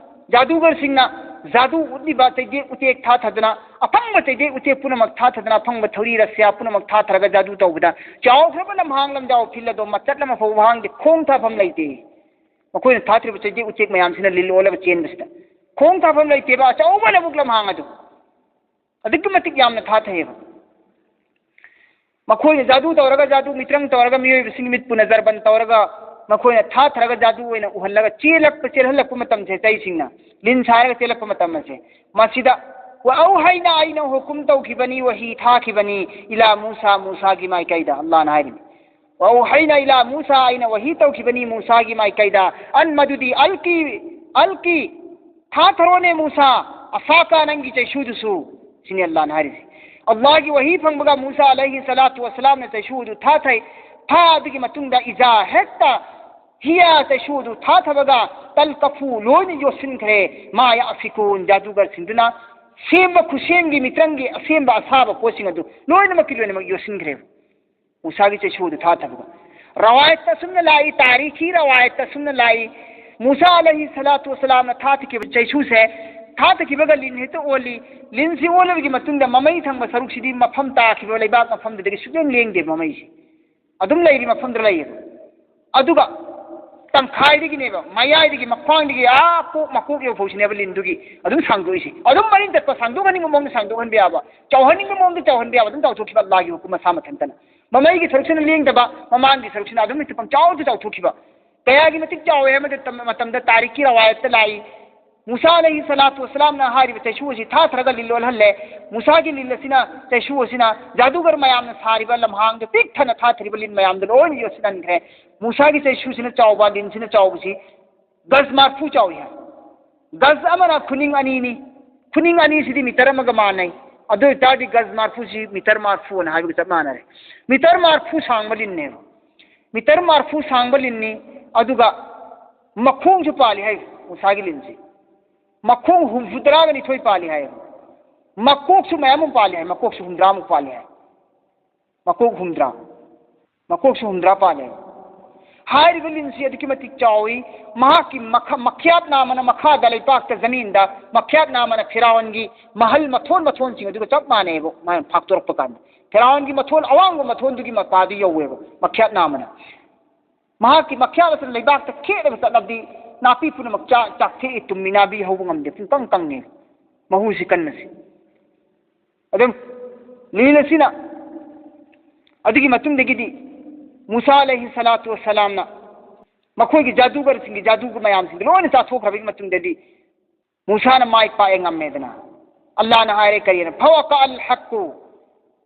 ꯖꯥꯗꯨꯒꯔꯁꯤꯡꯅ ꯖꯥꯗꯨ ꯎꯠꯂꯤꯕ ꯆꯩꯗꯦꯛ ꯎꯇꯦꯛ ꯊꯥꯊꯗꯅ, ꯑꯐꯪꯕ ꯆꯩꯗꯦꯛ ꯎꯇꯦꯛ ꯄꯨꯝꯅꯃꯛ ꯊꯥꯊꯗꯅ, ꯑꯐꯪꯕ ꯊꯧꯔꯤ ꯔꯁꯤꯌꯥ ꯄꯨꯝꯅꯃꯛ ꯊꯥꯊꯔꯒ ꯖꯥꯗꯨ ꯇꯧꯕꯗ, ꯆꯥꯎꯈ꯭ꯔꯕ ꯂꯝꯍꯥꯡ ꯂꯝꯖꯥꯎ ꯐꯤꯜ ꯑꯗꯣ ꯃꯆꯠ ꯑꯃ ꯐꯥꯎꯕ ꯍꯥꯡꯗꯦ, ꯈꯣꯡ ꯊꯥꯐꯝ ꯂꯩꯇꯦ꯫ ꯃꯈꯣꯏꯅ ꯊꯥꯊꯔꯤꯕ ꯆꯩꯗꯦꯛ ꯎꯇꯦꯛ ꯃꯌꯥꯝꯁꯤꯅ ꯂꯤꯜ ꯑꯣꯜꯂꯒ ꯆꯦꯟꯕꯁꯤꯗ ꯈꯣꯡ ꯊꯥꯐꯝ ꯂꯩꯇꯦꯕ, ꯑꯆꯧꯕ ꯂꯧꯕꯨꯛ ꯂꯝꯍꯥꯡ ꯑꯗꯨ꯫ ꯑꯗꯨꯛꯀꯤ ꯃꯇꯤꯛ ꯌꯥꯝꯅ ꯊꯥꯊꯩꯌꯦꯕ꯫ ꯃꯈꯣꯏꯅ ꯖꯥꯗꯨ ꯇꯧꯔꯒ, ꯖꯥꯗꯨ ꯃꯤꯇ꯭ꯔꯪ ꯇꯧꯔꯒ, ꯃꯤꯑꯣꯏꯕꯁꯤꯡꯒꯤ ꯃꯤꯠꯄꯨ ꯅꯖꯔꯕꯟ ꯇꯧꯔꯒ, ꯃꯈꯣꯏꯅ ꯊꯥꯊꯔꯒ ꯖꯥꯗꯨ ꯑꯣꯏꯅ ꯎꯍꯜꯂꯒ ꯆꯦꯜꯂꯛꯄ, ꯆꯦꯜꯍꯜꯂꯛꯄ ꯃꯇꯝꯁꯦ, ꯆꯩꯁꯤꯡꯅ ꯂꯤꯟ ꯁꯥꯔꯒ ꯆꯦꯜꯂꯛꯄ ꯃꯇꯝ ꯑꯁꯦ, ꯃꯁꯤꯗ "ꯋ ꯑꯧꯍꯩꯅꯥ", ꯑꯩꯅ ꯍꯨꯀꯨꯝ ꯇꯧꯈꯤꯕꯅꯤ, ꯋꯥꯍꯤ ꯊꯥꯈꯤꯕꯅꯤ, "ꯏꯂꯥ ꯃꯨꯁꯥ", ꯃꯨꯁꯥꯒꯤ ꯃꯥꯏꯀꯩꯗ, ꯑꯜꯂꯥꯍꯅ ꯍꯥꯏꯔꯤꯅꯤ꯫ "ꯋ ꯑꯧꯍꯩꯅꯥ ꯏꯂꯥ ꯃꯨꯁꯥ", ꯑꯩꯅ ꯋꯥꯍꯤ ꯇꯧꯈꯤꯕꯅꯤ ꯃꯨꯁꯥꯒꯤ ꯃꯥꯏꯀꯩꯗ, "ꯑꯟ", ꯃꯗꯨꯗꯤ, "ꯑꯜꯀꯤ", "ꯑꯜꯀꯤ", ꯊꯥꯊꯔꯣꯅꯦ ꯃꯨꯁꯥ, "ꯑꯁꯥꯀ", ꯅꯪꯒꯤ ꯆꯩꯁꯨꯗꯨꯁꯨ꯫ ꯁꯤꯅꯤ ꯑꯜꯂꯥꯍꯅ ꯍꯥꯏꯔꯤꯁꯤ꯫ ꯑꯜꯂꯥꯍꯒꯤ ꯋꯥꯍꯤ ꯐꯪꯕꯒ ꯃꯨꯁꯥ ꯑꯂꯩꯍꯤ ꯁꯂꯥꯇꯨ ꯋꯁꯂꯥꯝꯅ ꯆꯩꯁꯨ ꯑꯗꯨ ꯊꯥꯊꯩ꯫ ꯊꯥ ꯑꯗꯨꯒꯤ ꯃꯇꯨꯡꯗ ꯏꯖꯥ, ꯍꯦꯛꯇ ꯍꯤꯌꯥ, ꯆꯩꯁꯨ ꯑꯗꯨ ꯊꯥꯊꯕꯒ, "ꯇꯜꯀꯐꯨ", ꯂꯣꯏꯅ ꯌꯣꯠꯁꯤꯟꯈ꯭ꯔꯦ, "ꯃꯥ ꯌꯥꯐꯤꯀꯨꯟ", ꯖꯥꯗꯨꯒꯔꯁꯤꯡꯗꯨꯅ ꯁꯦꯝꯕ ꯈꯨꯠꯁꯦꯝꯒꯤ, ꯃꯤꯇ꯭ꯔꯪꯒꯤ ꯑꯁꯦꯝꯕ ꯑꯁꯥꯕ ꯄꯣꯠꯁꯤꯡ ꯑꯗꯨ ꯂꯣꯏꯅꯃꯛꯀꯤ ꯂꯣꯏꯅꯃꯛ ꯌꯣꯠꯁꯤꯟꯈ꯭ꯔꯦ꯫ ꯃꯨꯁꯥꯒꯤ ꯆꯩꯁꯨ ꯑꯗꯨ ꯊꯥꯊꯕꯗ꯫ ꯔꯋꯥꯌꯠꯇ ꯑꯁꯨꯝꯅ ꯂꯥꯛꯏ, ꯇꯥꯔꯤꯈꯤ ꯔꯋꯥꯌꯠꯇ ꯑꯁꯨꯝꯅ ꯂꯥꯛꯏ, ꯃꯨꯁꯥ ꯑꯂꯩꯍꯤ ꯁꯂꯥꯇꯨ ꯋꯁꯂꯥꯝꯅ ꯊꯥꯊꯈꯤꯕ ꯆꯩꯁꯨꯁꯦ, ꯊꯥꯊꯈꯤꯕꯒ ꯂꯤꯟ ꯍꯦꯛꯇ ꯑꯣꯜꯂꯤ꯫ ꯂꯤꯟꯁꯤ ꯑꯣꯜꯂꯕꯒꯤ ꯃꯇꯨꯡꯗ ꯃꯃꯩ ꯊꯪꯕ ꯁꯔꯨꯛꯁꯤꯗꯤ ꯃꯐꯝ ꯇꯥꯈꯤꯕ ꯂꯩꯕꯥꯛ ꯃꯐꯝꯗꯨꯗꯒꯤ ꯁꯨꯛꯂꯦꯡ ꯂꯦꯡꯗꯦ ꯃꯃꯩꯁꯤ꯫ ꯑꯗꯨꯝ ꯂꯩꯔꯤ, ꯃꯐꯝꯗ ꯂꯩꯌꯦꯕ꯫ ꯑꯗꯨꯒ ꯇꯪꯈꯥꯏꯗꯒꯤꯅꯦꯕ, ꯃꯌꯥꯏꯗꯒꯤ, ꯃꯈ꯭ꯋꯥꯡꯗꯒꯤ ꯑꯥ ꯀꯣꯛ ꯃꯀꯣꯛ ꯌꯧꯐꯥꯎꯁꯤꯅꯦꯕ ꯂꯤꯟꯗꯨꯒꯤ ꯑꯗꯨꯝ ꯁꯥꯡꯗꯣꯛꯏꯁꯦ꯫ ꯑꯗꯨꯝ ꯃꯔꯤꯟ ꯆꯠꯄ, ꯁꯥꯡꯗꯣꯛꯍꯟꯅꯤꯡꯕ ꯃꯑꯣꯡꯗ ꯁꯥꯡꯗꯣꯛꯍꯟꯕ ꯌꯥꯕ, ꯆꯥꯎꯍꯟꯅꯤꯡꯕ ꯃꯑꯣꯡꯗ ꯆꯥꯎꯍꯟꯕ ꯌꯥꯕ, ꯑꯗꯨꯝ ꯆꯥꯎꯊꯣꯛꯈꯤꯕ ꯑꯜꯂꯥꯍꯒꯤ ꯍꯨꯀꯨꯝ ꯃꯁꯥ ꯃꯊꯟꯇꯅ꯫ ꯃꯃꯩꯒꯤ ꯁꯔꯨꯛꯁꯤꯅ ꯂꯦꯡꯗꯕ, ꯃꯃꯥꯡꯒꯤ ꯁꯔꯨꯛꯁꯤꯅ ꯑꯗꯨꯝ ꯍꯦꯛꯇ ꯄꯪꯆꯥꯎꯗ ꯆꯥꯎꯊꯣꯛꯈꯤꯕ꯫ ꯀꯌꯥꯒꯤ ꯃꯇꯤꯛ ꯆꯥꯎꯋꯦ ꯍꯥꯏꯕ ꯃꯇꯝ-, ꯃꯇꯝꯗ ꯇꯥꯔꯤꯛꯀꯤ ꯔꯋꯥꯌꯠꯇ ꯂꯥꯛꯏ, ꯃꯨꯁꯥ ꯑꯂꯩꯍꯤ ꯁꯂꯥꯇꯨ ꯋꯁꯂꯥꯝꯅ ꯍꯥꯏꯔꯤꯕ ꯆꯩꯁꯨ ꯑꯁꯤ ꯊꯥꯊꯔꯒ ꯂꯤꯟ ꯑꯣꯜꯍꯜꯂꯦ꯫ ꯃꯨꯁꯥꯒꯤ ꯂꯤꯟ ꯑꯁꯤꯅ, ꯆꯩꯁꯨ ꯑꯁꯤꯅ ꯖꯥꯗꯨꯒꯔ ꯃꯌꯥꯝꯅ ꯁꯥꯔꯤꯕ ꯂꯝꯍꯥꯡꯗ ꯄꯤꯛ ꯊꯟꯅ ꯊꯥꯊꯔꯤꯕ ꯂꯤꯟ ꯃꯌꯥꯝꯗꯣ ꯂꯣꯏꯅ ꯌꯣꯠꯁꯤꯟꯍꯟꯈ꯭ꯔꯦ꯫ ꯃꯨꯁꯥꯒꯤ ꯆꯩꯁꯨꯁꯤꯅ ꯆꯥꯎꯕ, ꯂꯤꯟꯁꯤꯅ ꯆꯥꯎꯕꯁꯤ ꯒꯖ ꯃꯔꯐꯨ ꯆꯥꯎꯏ ꯍꯥꯏ꯫ ꯒꯖ ꯑꯃꯅ ꯈꯨꯅꯤꯡ ꯑꯅꯤꯅꯤ꯫ ꯈꯨꯅꯤꯡ ꯑꯅꯤꯁꯤꯗꯤ ꯃꯤꯇꯔ ꯑꯃꯒ ꯃꯥꯟꯅꯩ꯫ ꯑꯗꯨ ꯑꯣꯏ ꯇꯥꯔꯗꯤ ꯒꯖ ꯃꯔꯐꯨꯁꯤ ꯃꯤꯇꯔ ꯃꯔꯐꯨ ꯑꯅ ꯍꯥꯏꯕꯒ ꯆꯞ ꯃꯥꯟꯅꯔꯦ꯫ ꯃꯤꯇꯔ ꯃꯔꯐꯨ ꯁꯥꯡꯕ ꯂꯤꯟꯅꯦꯕ꯫ ꯃꯤꯇꯔ ꯃꯔꯐꯨ ꯁꯥꯡꯕ ꯂꯤꯟꯅꯤ꯫ ꯑꯗꯨꯒ ꯃꯈꯣꯡꯁꯨ ꯄꯥꯜꯂꯤ ꯍꯥꯏ ꯃꯨꯁꯥꯒꯤ ꯂꯤꯟꯁꯤ꯫ ꯃꯈꯣꯡ ꯍꯨꯝꯐꯨꯇꯔꯥꯒ ꯅꯤꯊꯣꯏ ꯄꯥꯜꯂꯤ ꯍꯥꯏ꯫ ꯃꯀꯣꯛꯁꯨ ꯃꯌꯥꯝ ꯑꯃ ꯄꯥꯜꯂꯤ ꯍꯥꯏ꯫ ꯃꯀꯣꯛꯁꯨ ꯍꯨꯝꯗ꯭ꯔꯥꯃꯨꯛ ꯄꯥꯜꯂꯤ ꯍꯥꯏ꯫ ꯃꯀꯣꯛ ꯍꯨꯝꯗ꯭ꯔꯥ꯫ ꯃꯀꯣꯛꯁꯨ ꯍꯨꯝꯗ꯭ꯔꯥ ꯄꯥꯜꯂꯦ꯫ ꯍꯥꯏꯔꯤꯕ ꯂꯤꯟꯁꯤ ꯑꯗꯨꯛꯀꯤ ꯃꯇꯤꯛ ꯆꯥꯎꯏ꯫ ꯃꯍꯥꯛꯀꯤ ꯃꯈ-, ꯃꯈ꯭ꯌꯥꯠ ꯅꯥꯃꯅ ꯃꯈꯥꯗ ꯂꯩꯄꯥꯛꯇ, ꯖꯃꯤꯟꯗ, ꯃꯈ꯭ꯌꯥꯠ ꯅꯥꯃꯅ ꯐꯤꯔꯥꯎꯟꯒꯤ ꯃꯍꯜ ꯃꯊꯣꯟ ꯃꯊꯣꯟꯁꯤꯡ ꯑꯗꯨꯒ ꯆꯞ ꯃꯥꯟꯅꯩꯕ, ꯃꯥꯅ ꯐꯥꯛꯇꯣꯔꯛꯄ ꯀꯥꯟꯗ꯫ ꯐꯤꯔꯥꯎꯟꯒꯤ ꯃꯊꯣꯟ, ꯑꯋꯥꯡꯕ ꯃꯊꯣꯟꯗꯨꯒꯤ ꯃꯄꯥꯗꯨ ꯌꯧꯋꯦꯕ, ꯃꯈ꯭ꯌꯥꯠ ꯅꯥꯃꯅ꯫ ꯃꯍꯥꯛꯀꯤ ꯃꯈ꯭ꯌꯥꯠ ꯑꯁꯤꯅ ꯂꯩꯕꯥꯛꯇ ꯈꯦꯠꯂꯒ ꯆꯠꯂꯕꯗꯤ ꯅꯥꯄꯤ ꯄꯨꯝꯅꯃꯛ ꯆꯥ-, ꯆꯥꯛꯊꯦꯛꯏ, ꯇꯨꯝꯃꯤ, ꯅꯥꯄꯤ ꯍꯧꯕ ꯉꯝꯗꯦ, ꯄꯨꯡꯀꯪ ꯀꯪꯉꯦ꯫ ꯃꯍꯨꯁꯤ ꯀꯟꯕꯁꯤ꯫ ꯑꯗꯨꯝ ꯂꯤꯟ ꯑꯁꯤꯅ ꯑꯗꯨꯒꯤ ꯃꯇꯨꯡꯗꯒꯤꯗꯤ ꯃꯨꯁꯥ ꯑꯂꯩꯍꯤ ꯁꯂꯥꯇꯨ ꯋꯁꯁꯂꯥꯝꯅ ꯃꯈꯣꯏꯒꯤ ꯖꯥꯗꯨꯒꯔꯁꯤꯡꯒꯤ ꯖꯥꯗꯨ ꯃꯌꯥꯝꯁꯤꯡꯗꯨ ꯂꯣꯏꯅ ꯆꯥꯊꯣꯛꯈ꯭ꯔꯕꯒꯤ ꯃꯇꯨꯡꯗꯗꯤ ꯃꯨꯁꯥꯅ ꯃꯥꯏ ꯄꯥꯛꯑꯦ, ꯉꯝꯃꯦꯗꯅ꯫ ꯑꯜꯂꯥꯍꯅ ꯍꯥꯏꯔꯦ ꯀꯔꯤꯅ? "ꯐꯋꯥꯀꯥ ꯑꯜ ꯍꯛꯀꯨ"꯫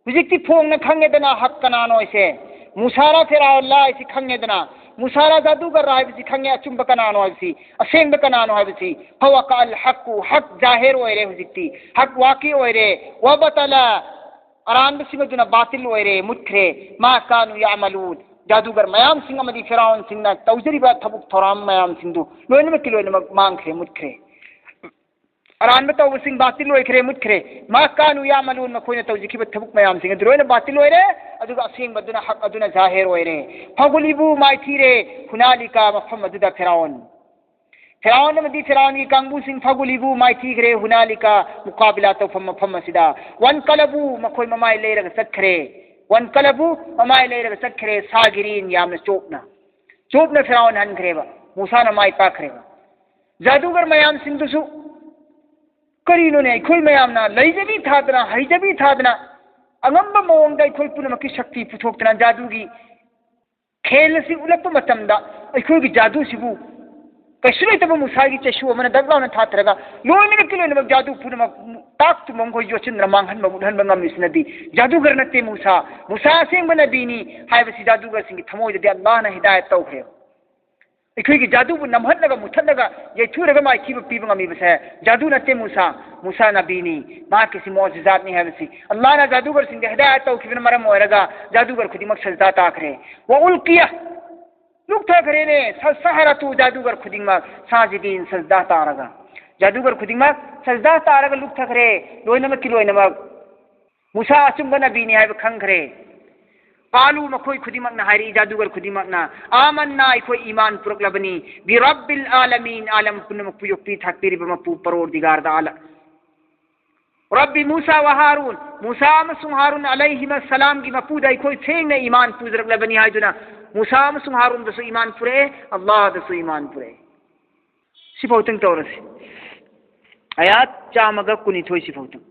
ꯍꯧꯖꯤꯛꯇꯤ ꯐꯣꯡꯅ ꯈꯪꯉꯦꯗꯅ ꯍꯛ ꯀꯅꯥꯅꯣ ꯍꯥꯏꯁꯦ꯫ ꯃꯨꯁꯥꯔꯥ ꯐꯤꯔꯥꯎꯟꯂꯥ ꯍꯥꯏꯁꯤ ꯈꯪꯉꯦꯗꯅ꯫ ꯃꯨꯁꯥꯔꯥ ꯖꯥꯗꯨꯒꯔ ꯍꯥꯏꯕꯁꯤ ꯈꯪꯉꯦ, ꯑꯆꯨꯝꯕ ꯀꯅꯥꯅꯣ ꯍꯥꯏꯕꯁꯤ, ꯑꯁꯦꯡꯕ ꯀꯅꯥꯅꯣ ꯍꯥꯏꯕꯁꯤ꯫ "ꯐꯋꯥꯀꯥ ꯑꯜ ꯍꯛꯀꯨ", ꯍꯛ ꯖꯥꯍꯤꯔ ꯑꯣꯏꯔꯦ ꯍꯧꯖꯤꯛꯇꯤ, ꯍꯛ ꯋꯥꯀꯤ ꯑꯣꯏꯔꯦ꯫ "ꯋꯥꯕꯇꯂꯥ", ꯑꯔꯥꯟꯕꯁꯤꯡ ꯑꯗꯨꯅ ꯕꯥꯇꯤꯜ ꯑꯣꯏꯔꯦ, ꯃꯨꯠꯈ꯭ꯔꯦ꯫ "ꯃꯥ ꯀꯥꯅꯨ ꯌꯥꯃꯂꯨꯟ", ꯖꯥꯗꯨꯒꯔ ꯃꯌꯥꯝꯁꯤꯡ ꯑꯃꯗꯤ ꯐꯤꯔꯥꯎꯟꯁꯤꯡꯅ ꯇꯧꯖꯔꯤꯕ ꯊꯕꯛ ꯊꯧꯔꯝ ꯃꯌꯥꯝꯁꯤꯡꯗꯨ ꯂꯣꯏꯅꯃꯛꯀꯤ ꯂꯣꯏꯅꯃꯛ ꯃꯥꯡꯈ꯭ꯔꯦ, ꯃꯨꯠꯈ꯭ꯔꯦ꯫ ꯑꯔꯥꯟꯕ ꯇꯧꯕꯁꯤꯡ ꯕꯥꯇꯤꯜ ꯑꯣꯏꯈ꯭ꯔꯦ, ꯃꯨꯠꯈ꯭ꯔꯦ꯫ "ꯃꯥ ꯀꯥꯅꯨ ꯌꯥꯃꯂꯨꯟ", ꯃꯈꯣꯏꯅ ꯇꯧꯖꯈꯤꯕ ꯊꯕꯛ ꯃꯌꯥꯝꯁꯤꯡ ꯑꯗꯨ ꯂꯣꯏꯅ ꯕꯥꯇꯤꯜ ꯑꯣꯏꯔꯦ, ꯑꯗꯨꯒ ꯑꯁꯦꯡꯕ ꯑꯗꯨꯅ, ꯍꯛ ꯑꯗꯨꯅ ꯖꯥꯍꯤꯔ ꯑꯣꯏꯔꯦ꯫ "ꯐꯒꯨꯂꯤꯕꯨ", ꯃꯥꯏꯊꯤꯔꯦ, "ꯍꯨꯅꯥꯂꯤꯀꯥ", ꯃꯐꯝ ꯑꯗꯨꯗ ꯐꯤꯔꯥꯎꯟ꯫ ꯐꯤꯔꯥꯎꯟ ꯑꯃꯗꯤ ꯐꯤꯔꯥꯎꯟꯒꯤ ꯀꯥꯡꯕꯨꯁꯤꯡ "ꯐꯒꯨꯂꯤꯕꯨ", ꯃꯥꯏꯊꯤꯈ꯭ꯔꯦ, "ꯍꯨꯅꯥꯂꯤꯀꯥ", ꯃꯨꯀꯥꯕꯤꯂꯥ ꯇꯧꯐꯝ ꯃꯐꯝ ꯑꯁꯤꯗ꯫ "ꯋꯥꯟ ꯀꯂꯕꯨ", ꯃꯈꯣꯏ ꯃꯃꯥꯏ ꯂꯩꯔꯒ ꯆꯠꯈ꯭ꯔꯦ꯫ "ꯋꯥꯟ ꯀꯂꯕꯨ", ꯃꯃꯥꯏ ꯂꯩꯔꯒ ꯆꯠꯈ꯭ꯔꯦ, "ꯁꯥꯒꯤꯔꯤꯟ", ꯌꯥꯝꯅ ꯆꯣꯞꯅ꯫ ꯖꯣꯕꯅ ꯐꯤꯔꯥꯎꯟ ꯍꯟꯈ꯭ꯔꯦꯕ, ꯃꯨꯁꯥꯅ ꯃꯥꯏ ꯄꯥꯛꯈ꯭ꯔꯦꯕ꯫ ꯖꯥꯗꯨꯒꯔ ꯃꯌꯥꯝꯁꯤꯡꯗꯨꯁꯨ ꯀꯔꯤꯅꯣꯅꯦ, ꯑꯩꯈꯣꯏ ꯃꯌꯥꯝꯅ ꯂꯩꯖꯕꯤ ꯊꯥꯗꯅ, ꯍꯩꯖꯕꯤ ꯊꯥꯗꯅ, ꯑꯉꯝꯕ ꯃꯑꯣꯡꯗ ꯑꯩꯈꯣꯏ ꯄꯨꯝꯅꯃꯛꯀꯤ ꯁꯛꯇꯤ ꯄꯨꯊꯣꯛꯇꯅ ꯖꯥꯗꯨꯒꯤ ꯈꯦꯜ ꯑꯁꯤ ꯎꯠꯂꯛꯄ ꯃꯇꯝꯗ, ꯑꯩꯈꯣꯏꯒꯤ ꯖꯥꯗꯨꯁꯤꯕꯨ ꯀꯩꯁꯨ ꯂꯩꯇꯕ ꯃꯨꯁꯥꯒꯤ ꯆꯩꯁꯨ ꯑꯃꯅ ꯗꯛ ꯂꯥꯎꯅ ꯊꯥꯊꯔꯒ, ꯂꯣꯏꯅꯃꯛꯀꯤ ꯂꯣꯏꯅꯃꯛ ꯖꯥꯗꯨ ꯄꯨꯝꯅꯃꯛ ꯇꯥꯛ ꯇꯨꯝꯕ ꯃꯈꯣꯏ ꯌꯣꯠꯁꯤꯟꯗꯅ ꯃꯥꯡꯍꯟꯕ, ꯃꯨꯠꯍꯟꯕ ꯉꯝꯃꯤꯁꯤꯅꯗꯤ ꯖꯥꯗꯨꯒꯔ ꯅꯠꯇꯦ ꯃꯨꯁꯥ꯫ ꯃꯨꯁꯥ ꯑꯁꯦꯡꯕ ꯅꯕꯤꯅꯤ ꯍꯥꯏꯕꯁꯤ ꯖꯥꯗꯨꯒꯔꯁꯤꯡꯒꯤ ꯊꯃꯣꯏꯗꯗꯤ ꯑꯜꯂꯥꯍꯅ ꯍꯤꯗꯥꯌꯠ ꯇꯧꯈ꯭ꯔꯦ꯫ ꯑꯩꯈꯣꯏꯒꯤ ꯖꯥꯗꯨꯕꯨ ꯅꯝꯍꯠꯂꯒ, ꯃꯨꯊꯠꯂꯒ, ꯌꯩꯊꯨꯔꯒ ꯃꯥꯏꯊꯤꯕ ꯄꯤꯕ ꯉꯝꯃꯤꯕꯁꯦ ꯖꯥꯗꯨ ꯅꯠꯇꯦ ꯃꯨꯁꯥ꯫ ꯃꯨꯁꯥ ꯅꯕꯤꯅꯤ, ꯃꯍꯥꯛꯀꯤꯁꯤ ꯃꯣꯖꯤꯖꯥꯠꯅꯤ ꯍꯥꯏꯕꯁꯤ ꯑꯜꯂꯥꯍꯅ ꯖꯥꯗꯨꯒꯔꯁꯤꯡꯗ ꯍꯤꯗꯥꯌꯠ ꯇꯧꯈꯤꯕꯅ ꯃꯔꯝ ꯑꯣꯏꯔꯒ ꯖꯥꯗꯨꯒꯔ ꯈꯨꯗꯤꯡꯃꯛ ꯁꯖꯗꯥ ꯇꯥꯈ꯭ꯔꯦ꯫ ꯋꯥ ꯎꯜꯀꯤꯌꯥ, ꯂꯨꯞꯊꯈ꯭ꯔꯦꯅꯦ꯫ ꯁ-, ꯁꯍꯔꯥꯇꯨ, ꯖꯥꯗꯨꯒꯔ ꯈꯨꯗꯤꯡꯃꯛ, ꯁꯥꯖꯤꯗꯤꯟ, ꯁꯖꯗꯥ ꯇꯥꯔꯒ꯫ ꯖꯥꯗꯨꯒꯔ ꯈꯨꯗꯤꯡꯃꯛ ꯁꯖꯗꯥ ꯇꯥꯔꯒ ꯂꯨꯞꯊꯈ꯭ꯔꯦ, ꯂꯣꯏꯅꯃꯛꯀꯤ ꯂꯣꯏꯅꯃꯛ꯫ ꯃꯨꯁꯥ ꯑꯆꯨꯝꯕ ꯅꯕꯤꯅꯤ ꯍꯥꯏꯕ ꯈꯪꯈ꯭ꯔꯦ꯫ ꯀꯥꯂꯨ, ꯃꯈꯣꯏ ꯈꯨꯗꯤꯡꯃꯛꯅ ꯍꯥꯏꯔꯛꯏ, ꯖꯥꯗꯨꯒꯔ ꯈꯨꯗꯤꯡꯃꯛꯅ, "ꯑꯥꯃꯟꯅꯥ, ꯑꯩꯈꯣꯏ ꯏꯃꯥꯟ ꯄꯨꯔꯛꯂꯕꯅꯤ, ꯕꯤꯔꯕꯤꯜ ꯑꯥꯂꯃꯤꯟ, ꯑꯥꯂꯝ ꯄꯨꯝꯅꯃꯛꯄꯨ ꯌꯣꯛꯄꯤ ꯊꯥꯛꯄꯤꯔꯤꯕ ꯃꯄꯨ ꯄꯔꯣꯔꯗꯤꯒꯥꯔꯗ ꯑꯥꯂꯝ, ꯔꯕꯤ ꯃꯨꯁꯥ ꯋꯥ ꯍꯥꯔꯨꯟ, ꯃꯨꯁꯥ ꯑꯃꯁꯨꯡ ꯍꯥꯔꯨꯟ ꯑꯂꯩꯍꯤꯃ ꯁꯂꯥꯝꯒꯤ ꯃꯄꯨꯗ ꯑꯩꯈꯣꯏ ꯊꯦꯡꯅ ꯏꯃꯥꯟ ꯄꯨꯖꯔꯛꯂꯕꯅꯤ" ꯍꯥꯏꯗꯨꯅ ꯃꯨꯁꯥ ꯑꯃꯁꯨꯡ ꯍꯥꯔꯨꯟꯗꯁꯨ ꯏꯃꯥꯟ ꯄꯨꯔꯛꯑꯦ, ꯑꯜꯂꯥꯍꯗꯁꯨ ꯏꯃꯥꯟ ꯄꯨꯔꯛꯑꯦ꯫ ꯁꯤꯐꯥꯎꯇꯪ ꯇꯧꯔꯁꯤ꯫ ꯑꯌꯥꯠ ꯆꯥꯝꯃꯒ ꯀꯨꯟꯅꯤꯊꯣꯏ ꯁꯤꯐꯥꯎꯇꯪ꯫